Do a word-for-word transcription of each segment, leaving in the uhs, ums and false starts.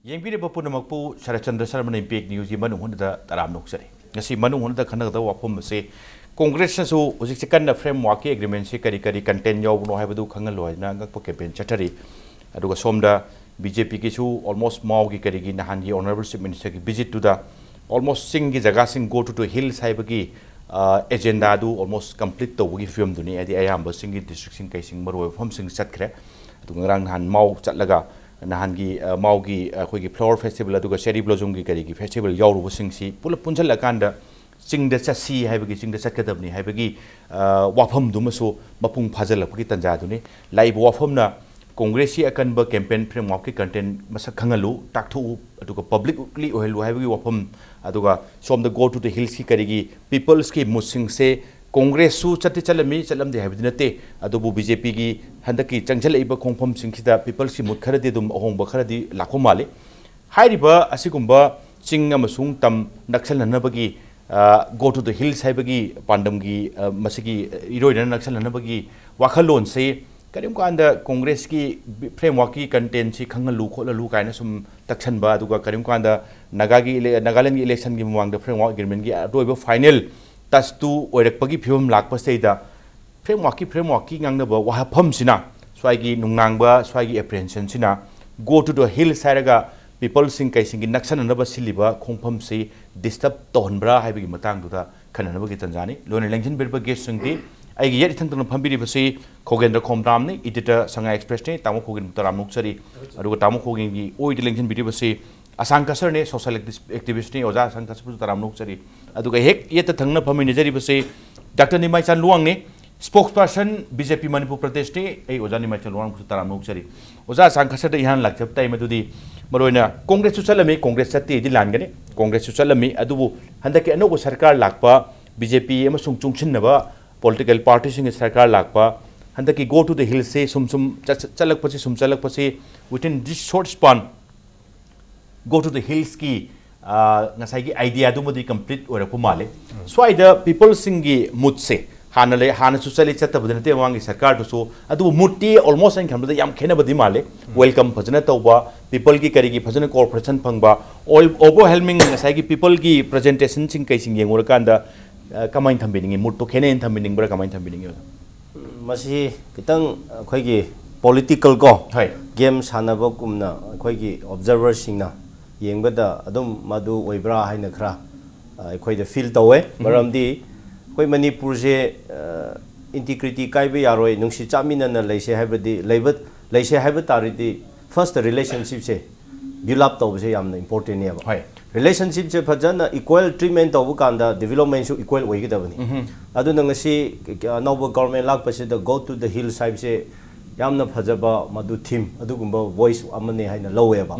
ꯌꯦꯡꯕꯤꯔꯤꯕ ꯄꯨꯝꯅꯃꯛꯄꯨ ꯁꯔꯠꯆꯟꯗ꯭ꯔ ꯁꯔꯃꯅ ꯏꯝꯄꯦꯛ ꯅ꯭ꯌꯨꯁꯀꯤ ꯃꯅꯨꯡ ꯍꯨꯠꯅꯗ ꯇꯔꯥꯝꯅ ꯑꯣꯛꯆꯔꯤ꯫ ꯉꯁꯤ ꯃꯅꯨꯡ ꯍꯨꯠꯅꯗ ꯈꯟꯅꯒꯗꯕ ꯋꯥꯐꯝ ꯑꯁꯤ, ꯀꯣꯡꯒ꯭ꯔꯦꯁꯅꯁꯨ ꯍꯧꯖꯤꯛꯁꯦ ꯀꯟꯅ ꯐ꯭ꯔꯦꯝꯋꯥꯔꯛꯀꯤ ꯑꯦꯒ꯭ꯔꯤꯃꯦꯟꯁꯤ ꯀꯔꯤ ꯀꯔꯤ ꯀꯟꯇꯦꯟ ꯌꯥꯎꯕꯅꯣ ꯍꯥꯏꯕꯗꯨ ꯈꯪꯍꯜꯂꯣ ꯍꯥꯏꯗꯅ ꯑꯉꯛꯄ ꯀꯦꯝꯄꯦꯟ ꯆꯠꯊꯔꯤ꯫ ꯑꯗꯨꯒ ꯁꯣꯝꯗ ꯕꯤ ꯖꯦ ꯄꯤꯒꯤꯁꯨ almost ꯃꯥꯎꯒꯤ ꯀꯔꯤꯒꯤ ꯅꯍꯥꯟꯒꯤ ꯑꯣꯅꯔꯦꯕꯜ ꯆꯤꯐ ꯃꯤꯅꯤꯁꯇꯔꯒꯤ ꯚꯤꯖꯤꯠꯇꯨꯗ almost ꯆꯤꯡꯒꯤ ꯖꯒꯥꯁꯤꯡ, go to the hills ꯍꯥꯏꯕꯒꯤ ꯑꯦꯖꯦꯟꯗꯥꯗꯨ almost complete ꯇꯧꯕꯒꯤ ꯐꯤꯕꯝꯗꯨꯅꯤ꯫ ꯍꯥꯏꯗꯤ ꯑꯌꯥꯝꯕ ꯆꯤꯡꯒꯤ ꯗꯤꯁꯇ꯭ꯔꯤꯛꯁꯤꯡ ꯀꯩꯁꯤꯡ ꯃꯔꯨꯑꯣꯏꯕ ꯃꯐꯝꯁꯤꯡ ꯆꯠꯈ꯭ꯔꯦ꯫ ꯑꯗꯨꯒ ꯉꯔꯥꯡ ꯅꯍꯥꯟ ꯃꯥꯎ ꯆꯠꯂꯒ ꯅꯍꯥꯟꯒꯤ ꯑ, ꯃꯥꯎꯒꯤ ꯑꯩꯈꯣꯏꯒꯤ ꯐ꯭ꯂꯥꯋꯔ ꯐꯦꯁꯇꯤꯚꯦꯜ ꯑꯗꯨꯒ ꯆꯦꯔꯤ ꯕ꯭ꯂꯣꯖꯝꯒꯤ ꯀꯔꯤꯒꯤ ꯐꯦꯁꯇꯤꯚꯦꯜ ꯌꯥꯎꯔꯨꯕꯁꯤꯡꯁꯤ ꯄꯨꯂꯞ ꯄꯨꯟꯁꯤꯜꯂꯀꯥꯟꯗ ꯆꯤꯡꯗ ꯆꯠꯁꯤ ꯍꯥꯏꯕꯒꯤ, ꯆꯤꯡꯗ ꯆꯠꯀꯗꯕꯅꯤ ꯍꯥꯏꯕꯒꯤ ꯑ, ꯋꯥꯐꯝꯗꯨꯃꯁꯨ ꯃꯄꯨꯡ ꯐꯥꯖꯤꯜꯂꯛꯄꯒꯤ ꯇꯥꯟꯖꯥꯗꯨꯅꯤ꯫ ꯂꯥꯛꯏꯕ ꯋꯥꯐꯝꯅ ꯀꯣꯡꯒ꯭ꯔꯦꯁꯀꯤ ꯑꯀꯟꯕ ꯀꯦꯝꯄꯦꯟ ꯐ꯭ꯔꯦꯝꯋꯥꯔꯛꯀꯤ ꯀꯟꯇꯦꯟ ꯃꯁꯛ ꯈꯪꯍꯜꯂꯨ, ꯇꯥꯛꯊꯣꯛꯎ, ꯑꯗꯨꯒ ꯄꯕ꯭ꯂꯤꯛꯂꯤ ꯑꯣꯏꯍꯜꯂꯨ ꯍꯥꯏꯕꯒꯤ ꯋꯥꯐꯝ, ꯑꯗꯨꯒ ꯁꯣꯝꯗ go to the hillsꯀꯤ ꯀꯔꯤꯒꯤ peopleꯁꯀꯤ moodꯁꯤꯡꯁꯦ, ꯀꯣꯡꯒ꯭ꯔꯦꯁꯁꯨ ꯆꯠꯇꯤ ꯆꯠꯂꯝꯃꯤ, ꯆꯠꯂꯝꯗꯦ ꯍꯥꯏꯕꯗꯤ ꯅꯠꯇꯦ, ꯑꯗꯨꯕꯨ ꯕꯤ ꯖꯦ ꯄꯤꯒꯤ ꯍꯟꯗꯛꯀꯤ ꯆꯪꯁꯤꯜꯂꯛꯏꯕ ꯈꯣꯡꯐꯝꯁꯤꯡꯁꯤꯗ peopleꯁꯀꯤ mood ꯈꯔꯗꯤ ꯑꯗꯨꯝ ꯑꯍꯣꯡꯕ ꯈꯔꯗꯤ ꯂꯥꯛꯄ ꯃꯥꯜꯂꯤ꯫ ꯍꯥꯏꯔꯤꯕ ꯑꯁꯤꯒꯨꯝꯕ ꯆꯤꯡ ꯑꯃꯁꯨꯡ ꯇꯝ ꯅꯛꯁꯜꯍꯟꯅꯕꯒꯤ, ꯑ, go to the hills ꯍꯥꯏꯕꯒꯤ ꯄꯥꯟꯗꯝꯒꯤ, ꯑ, ꯃꯁꯤꯒꯤ ꯏꯔꯣꯏꯅꯅ ꯅꯛꯁꯜꯍꯟꯅꯕꯒꯤ ꯋꯥꯈꯜꯂꯣꯟꯁꯤ ꯀꯔꯤꯒꯨꯝꯕ ꯀꯥꯟꯗ ꯀꯣꯡꯒ꯭ꯔꯦꯁꯀꯤ ꯐ꯭ꯔꯦꯝꯋꯥꯔꯛꯀꯤ ꯀꯟꯇꯦꯟꯁꯤ ꯈꯪꯍꯜꯂꯨ ꯈꯣꯠꯍꯜꯂꯨ ꯀꯥꯏꯅ ꯁꯨꯝ ꯇꯛꯁꯟꯕ, ꯑꯗꯨꯒ ꯀꯔꯤꯒꯨꯝꯕ ꯀꯥꯟꯗ ꯅꯥꯒꯥꯒꯤ ꯏꯂꯦ-, ꯅꯥꯒꯥꯂꯦꯟꯒꯤ ꯏꯂꯦꯛꯁꯟꯒꯤ ꯃꯃꯥꯡꯗ ꯐ꯭ꯔꯦꯝꯋꯥꯔꯛ ꯑꯦꯒ꯭ꯔꯤꯃꯦꯟꯒꯤ ꯑꯔꯣꯏꯕ ꯐꯥꯏꯅꯦꯜ ꯇꯁꯇꯨ ꯑꯣꯏꯔꯛꯄꯒꯤ ꯐꯤꯕꯝ ꯂꯥꯛꯄꯁꯤꯗꯩꯗ ꯐ꯭ꯔꯦꯝꯋꯥꯔꯛꯀꯤ, ꯐ꯭ꯔꯦꯝꯋꯥꯔꯛꯀꯤ ꯉꯥꯡꯅꯕ ꯋꯥꯐꯝꯁꯤꯅ, ꯁ꯭ꯋꯥꯏꯒꯤ ꯅꯨꯡꯅꯥꯡꯕ, ꯁ꯭ꯋꯥꯏꯒꯤ ꯑꯦꯄ꯭ꯔꯤꯍꯦꯟꯁꯟꯁꯤꯅ go to the hills ꯍꯥꯏꯔꯒ peopleꯁꯤꯡ ꯀꯩꯁꯤꯡꯒꯤ ꯅꯛꯁꯟꯅꯅꯕ ꯁꯤꯜꯂꯤꯕ ꯈꯣꯡꯐꯝꯁꯤ ꯗꯤꯁꯇꯔꯕ ꯇꯧꯍꯟꯕ꯭ꯔꯥ ꯍꯥꯏꯕꯒꯤ ꯃꯇꯥꯡꯗꯨꯗ ꯈꯟꯅꯅꯕꯒꯤ ꯇꯟꯖꯥꯅꯤ꯫ ꯂꯣꯏꯅ ꯂꯦꯡꯁꯤꯟꯕꯤꯔꯤꯕ ꯒꯦꯁꯁꯤꯡꯗꯤ, ꯑꯩꯒꯤ ꯌꯦꯠ ꯏꯊꯪ ꯊꯪꯅ ꯐꯝꯕꯤꯔꯤꯕꯁꯤ ꯈꯣꯒꯦꯟꯗ꯭ꯔ ꯈꯣꯝꯗ꯭ꯔꯥꯝꯅꯤ, ꯏꯗꯤꯇꯔ ꯁꯉꯥꯏ ꯑꯦꯛꯁꯄ꯭ꯔꯦꯁꯅꯤ, ꯇꯥꯃꯣ ꯈꯣꯒꯦꯟꯕꯨ ꯇꯔꯥꯝꯅ ꯑꯣꯛꯆꯔꯤ꯫ ꯑꯗꯨꯒ ꯇꯥꯃꯣ ꯈꯣꯒꯦꯟꯒꯤ ꯑꯣꯏꯗ ꯂꯦꯡꯁꯤꯟꯕꯤꯔꯤꯕꯁꯤ ꯑꯁꯥꯡ ꯀꯁꯔꯅꯦ, ꯁꯣꯁꯤꯌꯦꯜ ꯑꯦꯛꯇꯤꯁ-, ꯑꯦꯛꯇꯤꯚꯤꯁ꯭ꯠꯅꯤ, ꯑꯣꯖꯥ ꯑꯁꯥꯡ ꯀꯁꯔꯕꯨꯁꯨ ꯇꯔꯥꯝꯅ ꯑꯣꯛꯆꯔꯤ꯫ ꯑꯗꯨꯒ ꯍꯦꯛ ꯌꯦꯠꯇ ꯊꯪꯅ ꯐꯝꯃꯤꯟꯅꯖꯔꯤꯕꯁꯤ ꯗꯥꯛꯇꯔ ꯅꯤꯃꯥꯏꯆꯥꯟ ꯂꯨꯋꯥꯡꯅꯤ, ꯁ꯭ꯄꯣꯛꯁ ꯄꯔꯁꯟ ꯕꯤ ꯖꯦ ꯄꯤ ꯃꯅꯤꯄꯨꯔ ꯄ꯭ꯔꯗꯦꯁꯅꯤ꯫ ꯑꯩ ꯑꯣꯖꯥ ꯅꯤꯃꯥꯏꯆꯥꯟ ꯂꯨꯋꯥꯡꯕꯨꯁꯨ ꯇꯔꯥꯝꯅ ꯑꯣꯛꯆꯔꯤ꯫ ꯑꯣꯖꯥ ꯑꯁꯥꯡ ꯀꯁꯔꯗ ꯏꯍꯥꯟ ꯂꯥꯛꯆꯕ ꯇꯥꯏ, ꯃꯗꯨꯗꯤ ꯃꯔꯨꯑꯣꯏꯅ ꯀꯣꯡꯒ꯭ꯔꯦꯁꯁꯨ ꯆꯠꯂꯝꯃꯤ, ꯀꯣꯡꯒ꯭ꯔꯦꯁ ꯆꯠꯇꯦꯗꯤ ꯂꯥꯟꯒꯅꯤ, ꯀꯣꯡꯒ꯭ꯔꯦꯁꯁꯨ ꯆꯠꯂꯝꯃꯤ, ꯑꯗꯨꯕꯨ ꯍꯟꯗꯛꯀꯤ ꯑꯅꯧꯕ ꯁꯔꯀꯥꯔ ꯂꯥꯛꯄ, ꯕꯤ ꯖꯦ ꯄꯤ ꯑꯃꯁꯨꯡ ꯆꯨꯡꯁꯤꯟꯅꯕ ꯄꯣꯂꯤꯇꯤꯀꯦꯜ ꯄꯥꯔꯇꯤꯁꯤꯡꯒꯤ ꯁꯔꯀꯥꯔ ꯂꯥꯛꯄ, ꯍꯟꯗꯛꯀꯤ go to the hillsꯁꯤ ꯁꯨꯝ ꯁꯨꯝ ꯆꯠ-, ꯆꯠꯂꯛꯄꯁꯤ, ꯁꯨꯝ ꯆꯠꯂꯛꯄꯁꯤ, within this short span, go to the hillsꯀꯤ, ꯑ, ꯉꯁꯥꯏꯒꯤ ꯑꯥꯏꯗꯤꯌꯥꯗꯨꯃꯗꯤ ꯀꯝꯄ꯭ꯂꯤꯠ ꯑꯣꯏꯔꯛꯄ ꯃꯥꯜꯂꯦ꯫ ꯁ꯭ꯋꯥꯏꯗ peopleꯁꯤꯡꯒꯤ moodꯁꯦ, ꯍꯥꯟꯅ ꯂꯩ, ꯍꯥꯟꯅꯁꯨ ꯆꯠꯂꯤ, ꯆꯠꯇꯕꯗꯤ ꯅꯠꯇꯦ ꯃꯃꯥꯡꯒꯤ ꯁꯔꯀꯥꯔꯗꯨꯁꯨ꯫ ꯑꯗꯨꯕꯨ ꯃꯨꯠꯇꯤ almost ꯑꯩꯅ ꯈꯟꯕꯗ ꯌꯥꯝ ꯈꯦꯠꯅꯕꯗꯤ ꯃꯥꯜꯂꯦ꯫ ꯋꯦꯜꯀꯝ ꯐꯖꯅ ꯇꯧꯕ, ꯄꯤꯄꯜꯒꯤ ꯀꯔꯤꯒꯤ ꯐꯖꯅ ꯀꯣꯑꯣꯄꯔꯦꯁꯟ ꯐꯪꯕ, ꯑꯣꯜ ꯑꯣꯚꯔꯋꯦꯜꯃꯤꯡ ꯉꯁꯥꯏꯒꯤ ꯄꯤꯄꯜꯒꯤ ꯄ꯭ꯔꯖꯦꯟꯇꯦꯁꯟꯁꯤꯡ ꯀꯩꯁꯤꯡ ꯌꯦꯡꯉꯨꯔꯀꯥꯟꯗ, ꯑ, ꯀꯃꯥꯏꯅ ꯊꯝꯕꯤꯅꯤꯡꯉꯤ? ꯃꯨꯠꯇꯣ ꯈꯦꯠꯅꯩꯅ ꯊꯝꯕꯤꯅꯤꯡꯕ꯭ꯔꯥ, ꯀꯃꯥꯏꯅ ꯊꯝꯕꯤꯅꯤꯡꯉꯤ, ꯑꯣꯖꯥ? ꯃꯁꯤ ꯈꯤꯇꯪ ꯑꯩꯈꯣꯏꯒꯤ ꯄꯣꯂꯤꯇꯤꯀꯦꯜ ꯀꯣ ꯍꯣꯏ꯫ ꯒꯦꯝ ꯁꯥꯟꯅꯕꯒꯨꯝꯅ ꯑꯩꯈꯣꯏꯒꯤ ꯑꯣꯕꯖꯔꯚꯔꯁꯤꯡꯅ ꯌꯦꯡꯕꯗ ꯑꯗꯨꯝ ꯃꯗꯨ ꯑꯣꯏꯕ꯭ꯔꯥ ꯍꯥꯏꯅ ꯈꯔ, ꯑ, ꯑꯩꯈꯣꯏꯗ ꯐꯤꯜ ꯇꯧꯋꯦ꯫ ꯃꯔꯝꯗꯤ ꯑꯩꯈꯣꯏ ꯃꯅꯤꯄꯨꯔꯁꯦ, ꯑ, ꯏꯟꯇꯤꯒ꯭ꯔꯤꯇꯤ ꯀꯥꯏꯕ ꯌꯥꯔꯣꯏ, ꯅꯨꯡꯁꯤ ꯆꯥꯃꯤꯟꯅꯅ ꯂꯩꯁꯦ ꯍꯥꯏꯕꯗꯤ, ꯂꯩꯕ, ꯂꯩꯁꯦ ꯍꯥꯏꯕ ꯇꯥꯔꯗꯤ ꯐꯥꯔꯁꯇ ꯔꯤꯂꯦꯁꯟꯁꯤꯞꯁꯦ ꯕꯤꯜ ꯑꯞ ꯇꯧꯕꯁꯦ ꯌꯥꯝꯅ ꯏꯝꯄꯣꯔꯇꯦꯟꯅꯦꯕ꯫ ꯍꯣꯏ꯫ ꯔꯤꯂꯦꯁꯟꯁꯤꯞꯁꯦ ꯐꯖꯅ ꯏꯀ꯭ꯋꯦꯜ ꯇ꯭ꯔꯤꯠꯃꯦꯟ ꯇꯧꯕ ꯀꯥꯟꯗ ꯗꯤꯕꯦꯂꯞꯃꯦꯟꯁꯨ ꯏꯀ꯭ꯋꯦꯜ ꯑꯣꯏꯒꯗꯕꯅꯤ꯫ ꯑꯗꯨꯅ ꯉꯁꯤ ꯑꯅꯧꯕ government ꯂꯥꯛꯄꯁꯤꯗ "Go to the Hills" ꯍꯥꯏꯕꯁꯦ ꯌꯥꯝꯅ ꯐꯖꯕ ꯃꯗꯨ ꯊꯤꯝ, ꯑꯗꯨꯒꯨꯝꯕ ꯚꯣꯏꯁ ꯑꯃꯅꯦ ꯍꯥꯏꯅ ꯂꯧꯋꯦꯕ꯫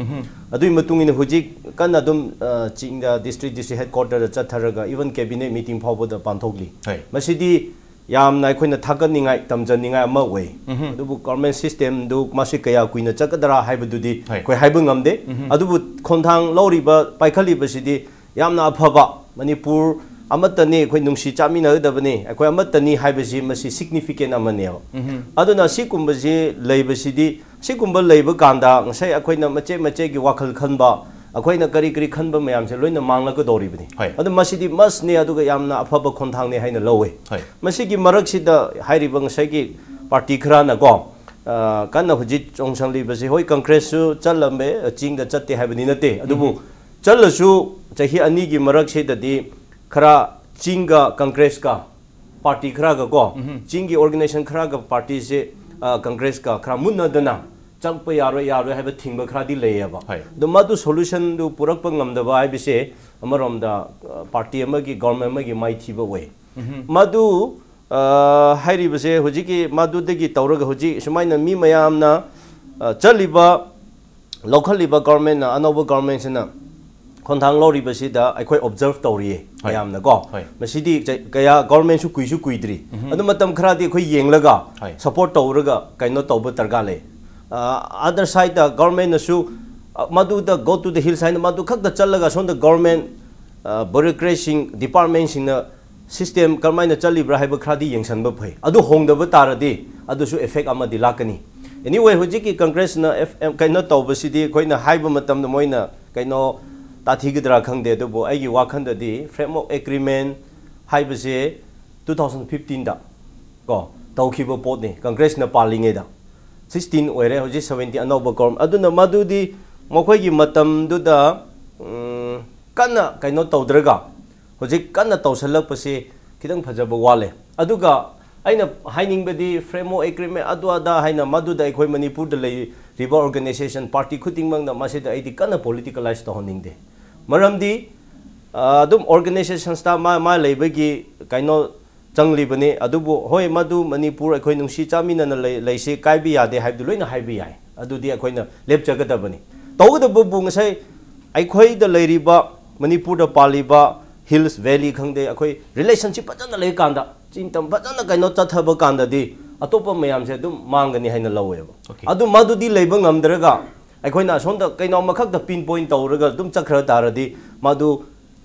ꯑꯗꯨꯒꯤ ꯃꯇꯨꯡ ꯏꯟꯅ ꯍꯧꯖꯤꯛ ꯀꯟꯅ ꯑꯗꯨꯝ, ꯑ, ꯆꯤꯡꯗ ꯗꯤꯁꯇ꯭ꯔꯤꯛ, ꯗꯤꯁꯇ꯭ꯔꯤꯛ ꯍꯦꯗ ꯀ꯭ꯋꯥꯔꯇꯔꯗ ꯆꯠꯊꯔꯒ ꯏꯚꯟ ꯀꯦꯕꯤꯅꯦꯠ ꯃꯤꯇꯤꯡ ꯐꯥꯎꯕꯗ ꯄꯥꯡꯊꯣꯛꯂꯤ꯫ ꯍꯣꯏ꯫ ꯃꯁꯤꯗꯤ ꯌꯥꯝꯅ ꯑꯩꯈꯣꯏꯅ ꯊꯥꯒꯠꯅꯤꯡꯉꯥꯏ, ꯇꯝꯖꯅꯤꯡꯉꯥꯏ ꯑꯃ ꯑꯣꯏ꯫ ꯑꯗꯨꯕꯨ ꯒꯣꯔꯃꯦꯟ ꯁꯤꯁꯇꯦꯝꯗꯨ ꯃꯁꯤ ꯀꯌꯥ ꯀꯨꯏꯅ ꯆꯠꯀꯗ꯭ꯔꯥ ꯍꯥꯏꯕꯗꯨꯗꯤ ꯍꯣꯏ꯫ ꯑꯩꯈꯣꯏ ꯍꯥꯏꯕ ꯉꯝꯗꯦ꯫ ꯑꯗꯨꯕꯨ ꯈꯣꯡꯊꯥꯡ ꯂꯧꯔꯤꯕ, ꯄꯥꯏꯈꯠꯂꯤꯕꯁꯤꯗꯤ ꯌꯥꯝꯅ ꯑꯐꯕ, ꯃꯅꯤꯄꯨꯔ ꯑꯃꯠꯇꯅꯤ, ꯑꯩꯈꯣꯏ ꯅꯨꯡꯁꯤ ꯆꯥꯃꯤꯟꯅꯒꯗꯕꯅꯤ, ꯑꯩꯈꯣꯏ ꯑꯃꯠꯇꯅꯤ ꯍꯥꯏꯕꯁꯤ ꯃꯁꯤ ꯁꯤꯒꯅꯤꯐꯤꯀꯦꯟ ꯑꯃꯅꯦꯕ꯫ ꯑꯗꯨꯅ ꯁꯤꯒꯨꯝꯕꯁꯤ ꯂꯩꯕꯁꯤꯗꯤ, ꯁꯤꯒꯨꯝꯕ ꯂꯩꯕ ꯀꯥꯟꯗ ꯉꯁꯥꯏ ꯑꯩꯈꯣꯏꯅ ꯃꯆꯦꯠ ꯃꯆꯦꯠꯀꯤ ꯋꯥꯈꯜ ꯈꯟꯕ, ꯑꯩꯈꯣꯏꯅ ꯀꯔꯤ ꯀꯔꯤ ꯈꯟꯕ ꯃꯌꯥꯝꯁꯦ ꯂꯣꯏꯅ ꯃꯥꯡꯂꯛꯀꯗꯧꯔꯤꯕꯅꯤ꯫ ꯍꯣꯏ꯫ ꯑꯗꯨ ꯃꯁꯤꯗꯤ ꯃꯁꯅꯦ, ꯑꯗꯨꯒ ꯌꯥꯝꯅ ꯑꯐꯕ ꯈꯣꯡꯊꯥꯡꯅꯦ ꯍꯥꯏꯅ ꯂꯧꯋꯦ꯫ ꯍꯣꯏ꯫ ꯃꯁꯤꯒꯤ ꯃꯔꯛꯁꯤꯗ ꯍꯥꯏꯔꯤꯕ ꯉꯁꯥꯏꯒꯤ ꯄꯥꯔꯇꯤ ꯈꯔꯅꯀꯣ, ꯑ, ꯀꯟꯅ ꯍꯧꯖꯤꯛ ꯆꯣꯡꯁꯜꯂꯤꯕꯁꯤ, ꯍꯣꯏ, ꯀꯪꯒ꯭ꯔꯦꯁꯁꯨ ꯆꯠꯂꯝꯃꯦ, ꯆꯤꯡꯗ ꯆꯠꯇꯦ ꯍꯥꯏꯕꯗꯤ ꯅꯠꯇꯦ, ꯑꯗꯨꯕꯨ ꯆꯠꯂꯁꯨ ꯆꯍꯤ ꯑꯅꯤꯒꯤ ꯃꯔꯛꯁꯤꯗꯗꯤ ꯈꯔ ꯆꯤꯡꯒ ꯀꯪꯒ꯭ꯔꯦꯁꯀ ꯄꯥꯔꯇꯤ ꯈꯔꯒ ꯀꯣ, ꯆꯤꯡꯒꯤ ꯑꯣꯔꯒꯅꯥꯏꯖꯦꯁꯟ ꯈꯔꯒ ꯄꯥꯔꯇꯤꯁꯦ, ꯑ, ꯀꯪꯒ꯭ꯔꯦꯁꯀ ꯈꯔ ꯃꯨꯟꯅꯗꯅ ꯆꯪꯕ ꯌꯥꯔꯣꯏ, ꯌꯥꯔꯣꯏ ꯍꯥꯏꯕ ꯊꯤꯡꯕ ꯈꯔꯗꯤ ꯂꯩꯌꯦꯕ꯫ ꯍꯣꯏ꯫ ꯑꯗꯣ ꯃꯗꯨ ꯁꯣꯂꯨꯁꯟꯗꯨ ꯄꯨꯔꯛꯄ ꯉꯝꯗꯕ ꯍꯥꯏꯕꯁꯦ ꯑꯃꯔꯣꯝꯗ, ꯑ, ꯄꯥꯔꯇꯤ ꯑꯃꯒꯤ, ꯒꯣꯔꯃꯦꯟ ꯑꯃꯒꯤ ꯃꯥꯏꯊꯤꯕ ꯑꯣꯏ꯫ ꯃꯗꯨ, ꯑ, ꯍꯥꯏꯔꯤꯕꯁꯦ ꯍꯧꯖꯤꯛꯀꯤ ꯃꯗꯨꯗꯒꯤ ꯇꯧꯔꯒ ꯍꯧꯖꯤꯛ ꯁꯨꯃꯥꯏꯅ ꯃꯤ ꯃꯌꯥꯝꯅ, ꯑ, ꯆꯠꯂꯤꯕ, ꯂꯧꯈꯠꯂꯤꯕ ꯒꯣꯔꯃꯦꯟꯅ, ꯑꯅꯧꯕ ꯒꯣꯔꯃꯦꯟꯁꯤꯅ ꯈꯣꯡꯊꯥꯡ ꯂꯧꯔꯤꯕꯁꯤꯗ ꯑꯩꯈꯣꯏ ꯑꯣꯕꯖꯔꯚ ꯇꯧꯔꯤꯌꯦ꯫ ꯍꯣꯏ꯫ ꯃꯌꯥꯝꯅꯀꯣ꯫ ꯍꯣꯏ꯫ ꯃꯁꯤꯗꯤ ꯆ-, ꯀꯌꯥ ꯒꯣꯔꯃꯦꯟꯁꯨ ꯀꯨꯏꯁꯨ ꯀꯨꯏꯗ꯭ꯔꯤ꯫ ꯑꯗꯨ ꯃꯇꯝ ꯈꯔꯗꯤ ꯑꯩꯈꯣꯏ ꯌꯦꯡꯂꯒ, ꯍꯣꯏ꯫ ꯁꯄꯣꯔꯠ ꯇꯧꯔꯒ ꯀꯩꯅꯣ ꯇꯧꯕ ꯗꯔꯀꯥꯔ ꯂꯩ꯫ ꯑ, ꯑꯗꯔ ꯁꯥꯏꯗꯇ ꯒꯣꯔꯃꯦꯟꯅꯁꯨ, ꯑ, ꯃꯗꯨꯗ "Go to the Hills" ꯍꯥꯏꯅ ꯃꯗꯨ ꯈꯛꯇ ꯆꯠꯂꯒ ꯁꯣꯝꯗ ꯒꯣꯔꯃꯦꯟ, ꯑ, ꯕ꯭ꯌꯨꯔꯣꯀ꯭ꯔꯦꯠꯁꯤꯡ, ꯗꯤꯄꯥꯔꯠꯃꯦꯟꯁꯤꯡꯅ ꯁꯤꯁꯇꯦꯝ ꯀꯔꯝꯍꯥꯏꯅ ꯆꯠꯂꯤꯕ꯭ꯔꯥ ꯍꯥꯏꯕ ꯈꯔꯗꯤ ꯌꯦꯡꯁꯤꯟꯕ ꯐꯩ꯫ ꯑꯗꯨ ꯍꯣꯡꯗꯕ ꯇꯥꯔꯗꯤ ꯑꯗꯨꯁꯨ ꯏꯐꯦꯛ ꯑꯃꯗꯤ ꯂꯥꯛꯀꯅꯤ꯫ Anyway, ꯍꯧꯖꯤꯛꯀꯤ ꯀꯪꯒ꯭ꯔꯦꯁꯅ ꯑꯦꯐ ꯑꯦꯝ ꯀꯩꯅꯣ ꯇꯧꯕꯁꯤꯗꯤ ꯑꯩꯈꯣꯏꯅ ꯍꯥꯏꯕ ꯃꯇꯝꯗ ꯃꯣꯏꯅ ꯀꯩꯅꯣ ꯇꯥꯊꯤꯒꯗ꯭ꯔꯥ ꯈꯪꯗꯦ, ꯑꯗꯨꯕꯨ ꯑꯩꯒꯤ ꯋꯥꯈꯜꯗꯗꯤ framework agreement ꯍꯥꯏꯕꯁꯦ two thousand fifteenꯗ ꯀꯣ ꯇꯧꯈꯤꯕ ꯄꯣꯠꯅꯤ, ꯀꯪꯒ꯭ꯔꯦꯁꯅ ꯄꯥꯜꯂꯤꯉꯩꯗ꯫ Sixteen ꯑꯣꯏꯔꯦ, ꯍꯧꯖꯤꯛ seventeen ꯑꯅꯧꯕ ꯒꯣꯔꯃꯦꯟ꯫ ꯑꯗꯨꯅ ꯃꯗꯨꯗꯤ ꯃꯈꯣꯏꯒꯤ ꯃꯇꯝꯗꯨꯗ ꯎꯝ, ꯀꯟꯅ ꯀꯩꯅꯣ ꯇꯧꯗ꯭ꯔꯒ ꯍꯧꯖꯤꯛ ꯀꯟꯅ ꯇꯧꯁꯜꯂꯛꯄꯁꯤ ꯈꯤꯇꯪ ꯐꯖꯕ ꯋꯥꯠꯂꯦ꯫ ꯑꯗꯨꯒ ꯑꯩꯅ ꯍꯥꯏꯅꯤꯡꯕꯗꯤ framework agreement ꯑꯗꯨ ꯑꯗꯥ ꯍꯥꯏꯅ ꯃꯗꯨꯗ ꯑꯩꯈꯣꯏ ꯃꯅꯤꯄꯨꯔꯗ ꯂꯩꯔꯤꯕ organization party ꯈꯨꯗꯤꯡꯃꯛꯅ ꯃꯁꯤꯗ ꯑꯩꯗꯤ ꯀꯟꯅ politicalize ꯇꯧꯍꯟꯅꯤꯡꯗꯦ꯫ ꯃꯔꯝꯗꯤ ꯑ, ꯑꯗꯨꯝ organization ꯁꯪꯁꯊꯥ ꯃꯥ ꯃꯥ ꯂꯩꯕꯒꯤ ꯀꯩꯅꯣ ꯆꯪꯂꯤꯕꯅꯤ꯫ ꯑꯗꯨꯕꯨ ꯍꯣꯏ, ꯃꯗꯨ ꯃꯅꯤꯄꯨꯔ ꯑꯩꯈꯣꯏ ꯅꯨꯡꯁꯤ ꯆꯥꯃꯤꯟꯅꯅ ꯂꯩ ꯂꯩꯁꯤ, ꯀꯥꯏꯕ ꯌꯥꯗꯦ ꯍꯥꯏꯕꯗꯨ ꯂꯣꯏꯅ ꯍꯥꯏꯕ ꯌꯥꯏ꯫ ꯑꯗꯨꯗꯤ ꯑꯩꯈꯣꯏꯅ ꯂꯦꯞꯆꯒꯗꯕꯅꯤ꯫ ꯇꯧꯒꯗꯕꯕꯨ ꯉꯁꯥꯏ ꯑꯩꯈꯣꯏꯗ ꯂꯩꯔꯤꯕ ꯃꯅꯤꯄꯨꯔꯗ ꯄꯥꯜꯂꯤꯕ hills valley ꯈꯪꯗꯦ, ꯑꯩꯈꯣꯏ relationship ꯐꯖꯅ ꯂꯩꯀꯥꯟꯗ, ꯆꯤꯡꯇꯝ ꯐꯖꯅ ꯀꯩꯅꯣ ꯆꯠꯊꯕ ꯀꯥꯟꯗꯗꯤ ꯑꯇꯣꯞꯄ ꯃꯌꯥꯝꯁꯦ ꯑꯗꯨꯝ ꯃꯥꯡꯒꯅꯤ ꯍꯥꯏꯅ ꯂꯧꯋꯦꯕ꯫ Okay. ꯑꯗꯨ ꯃꯗꯨꯗꯤ ꯂꯩꯕ ꯉꯝꯗ꯭ꯔꯒ ꯑꯩꯈꯣꯏꯅ ꯑꯁꯣꯝꯗ ꯀꯩꯅꯣ ꯑꯃꯈꯛꯇ pinpoint ꯇꯧꯔꯒ ꯑꯗꯨꯝ ꯆꯠꯈ꯭ꯔ ꯇꯥꯔꯗꯤ ꯃꯗꯨ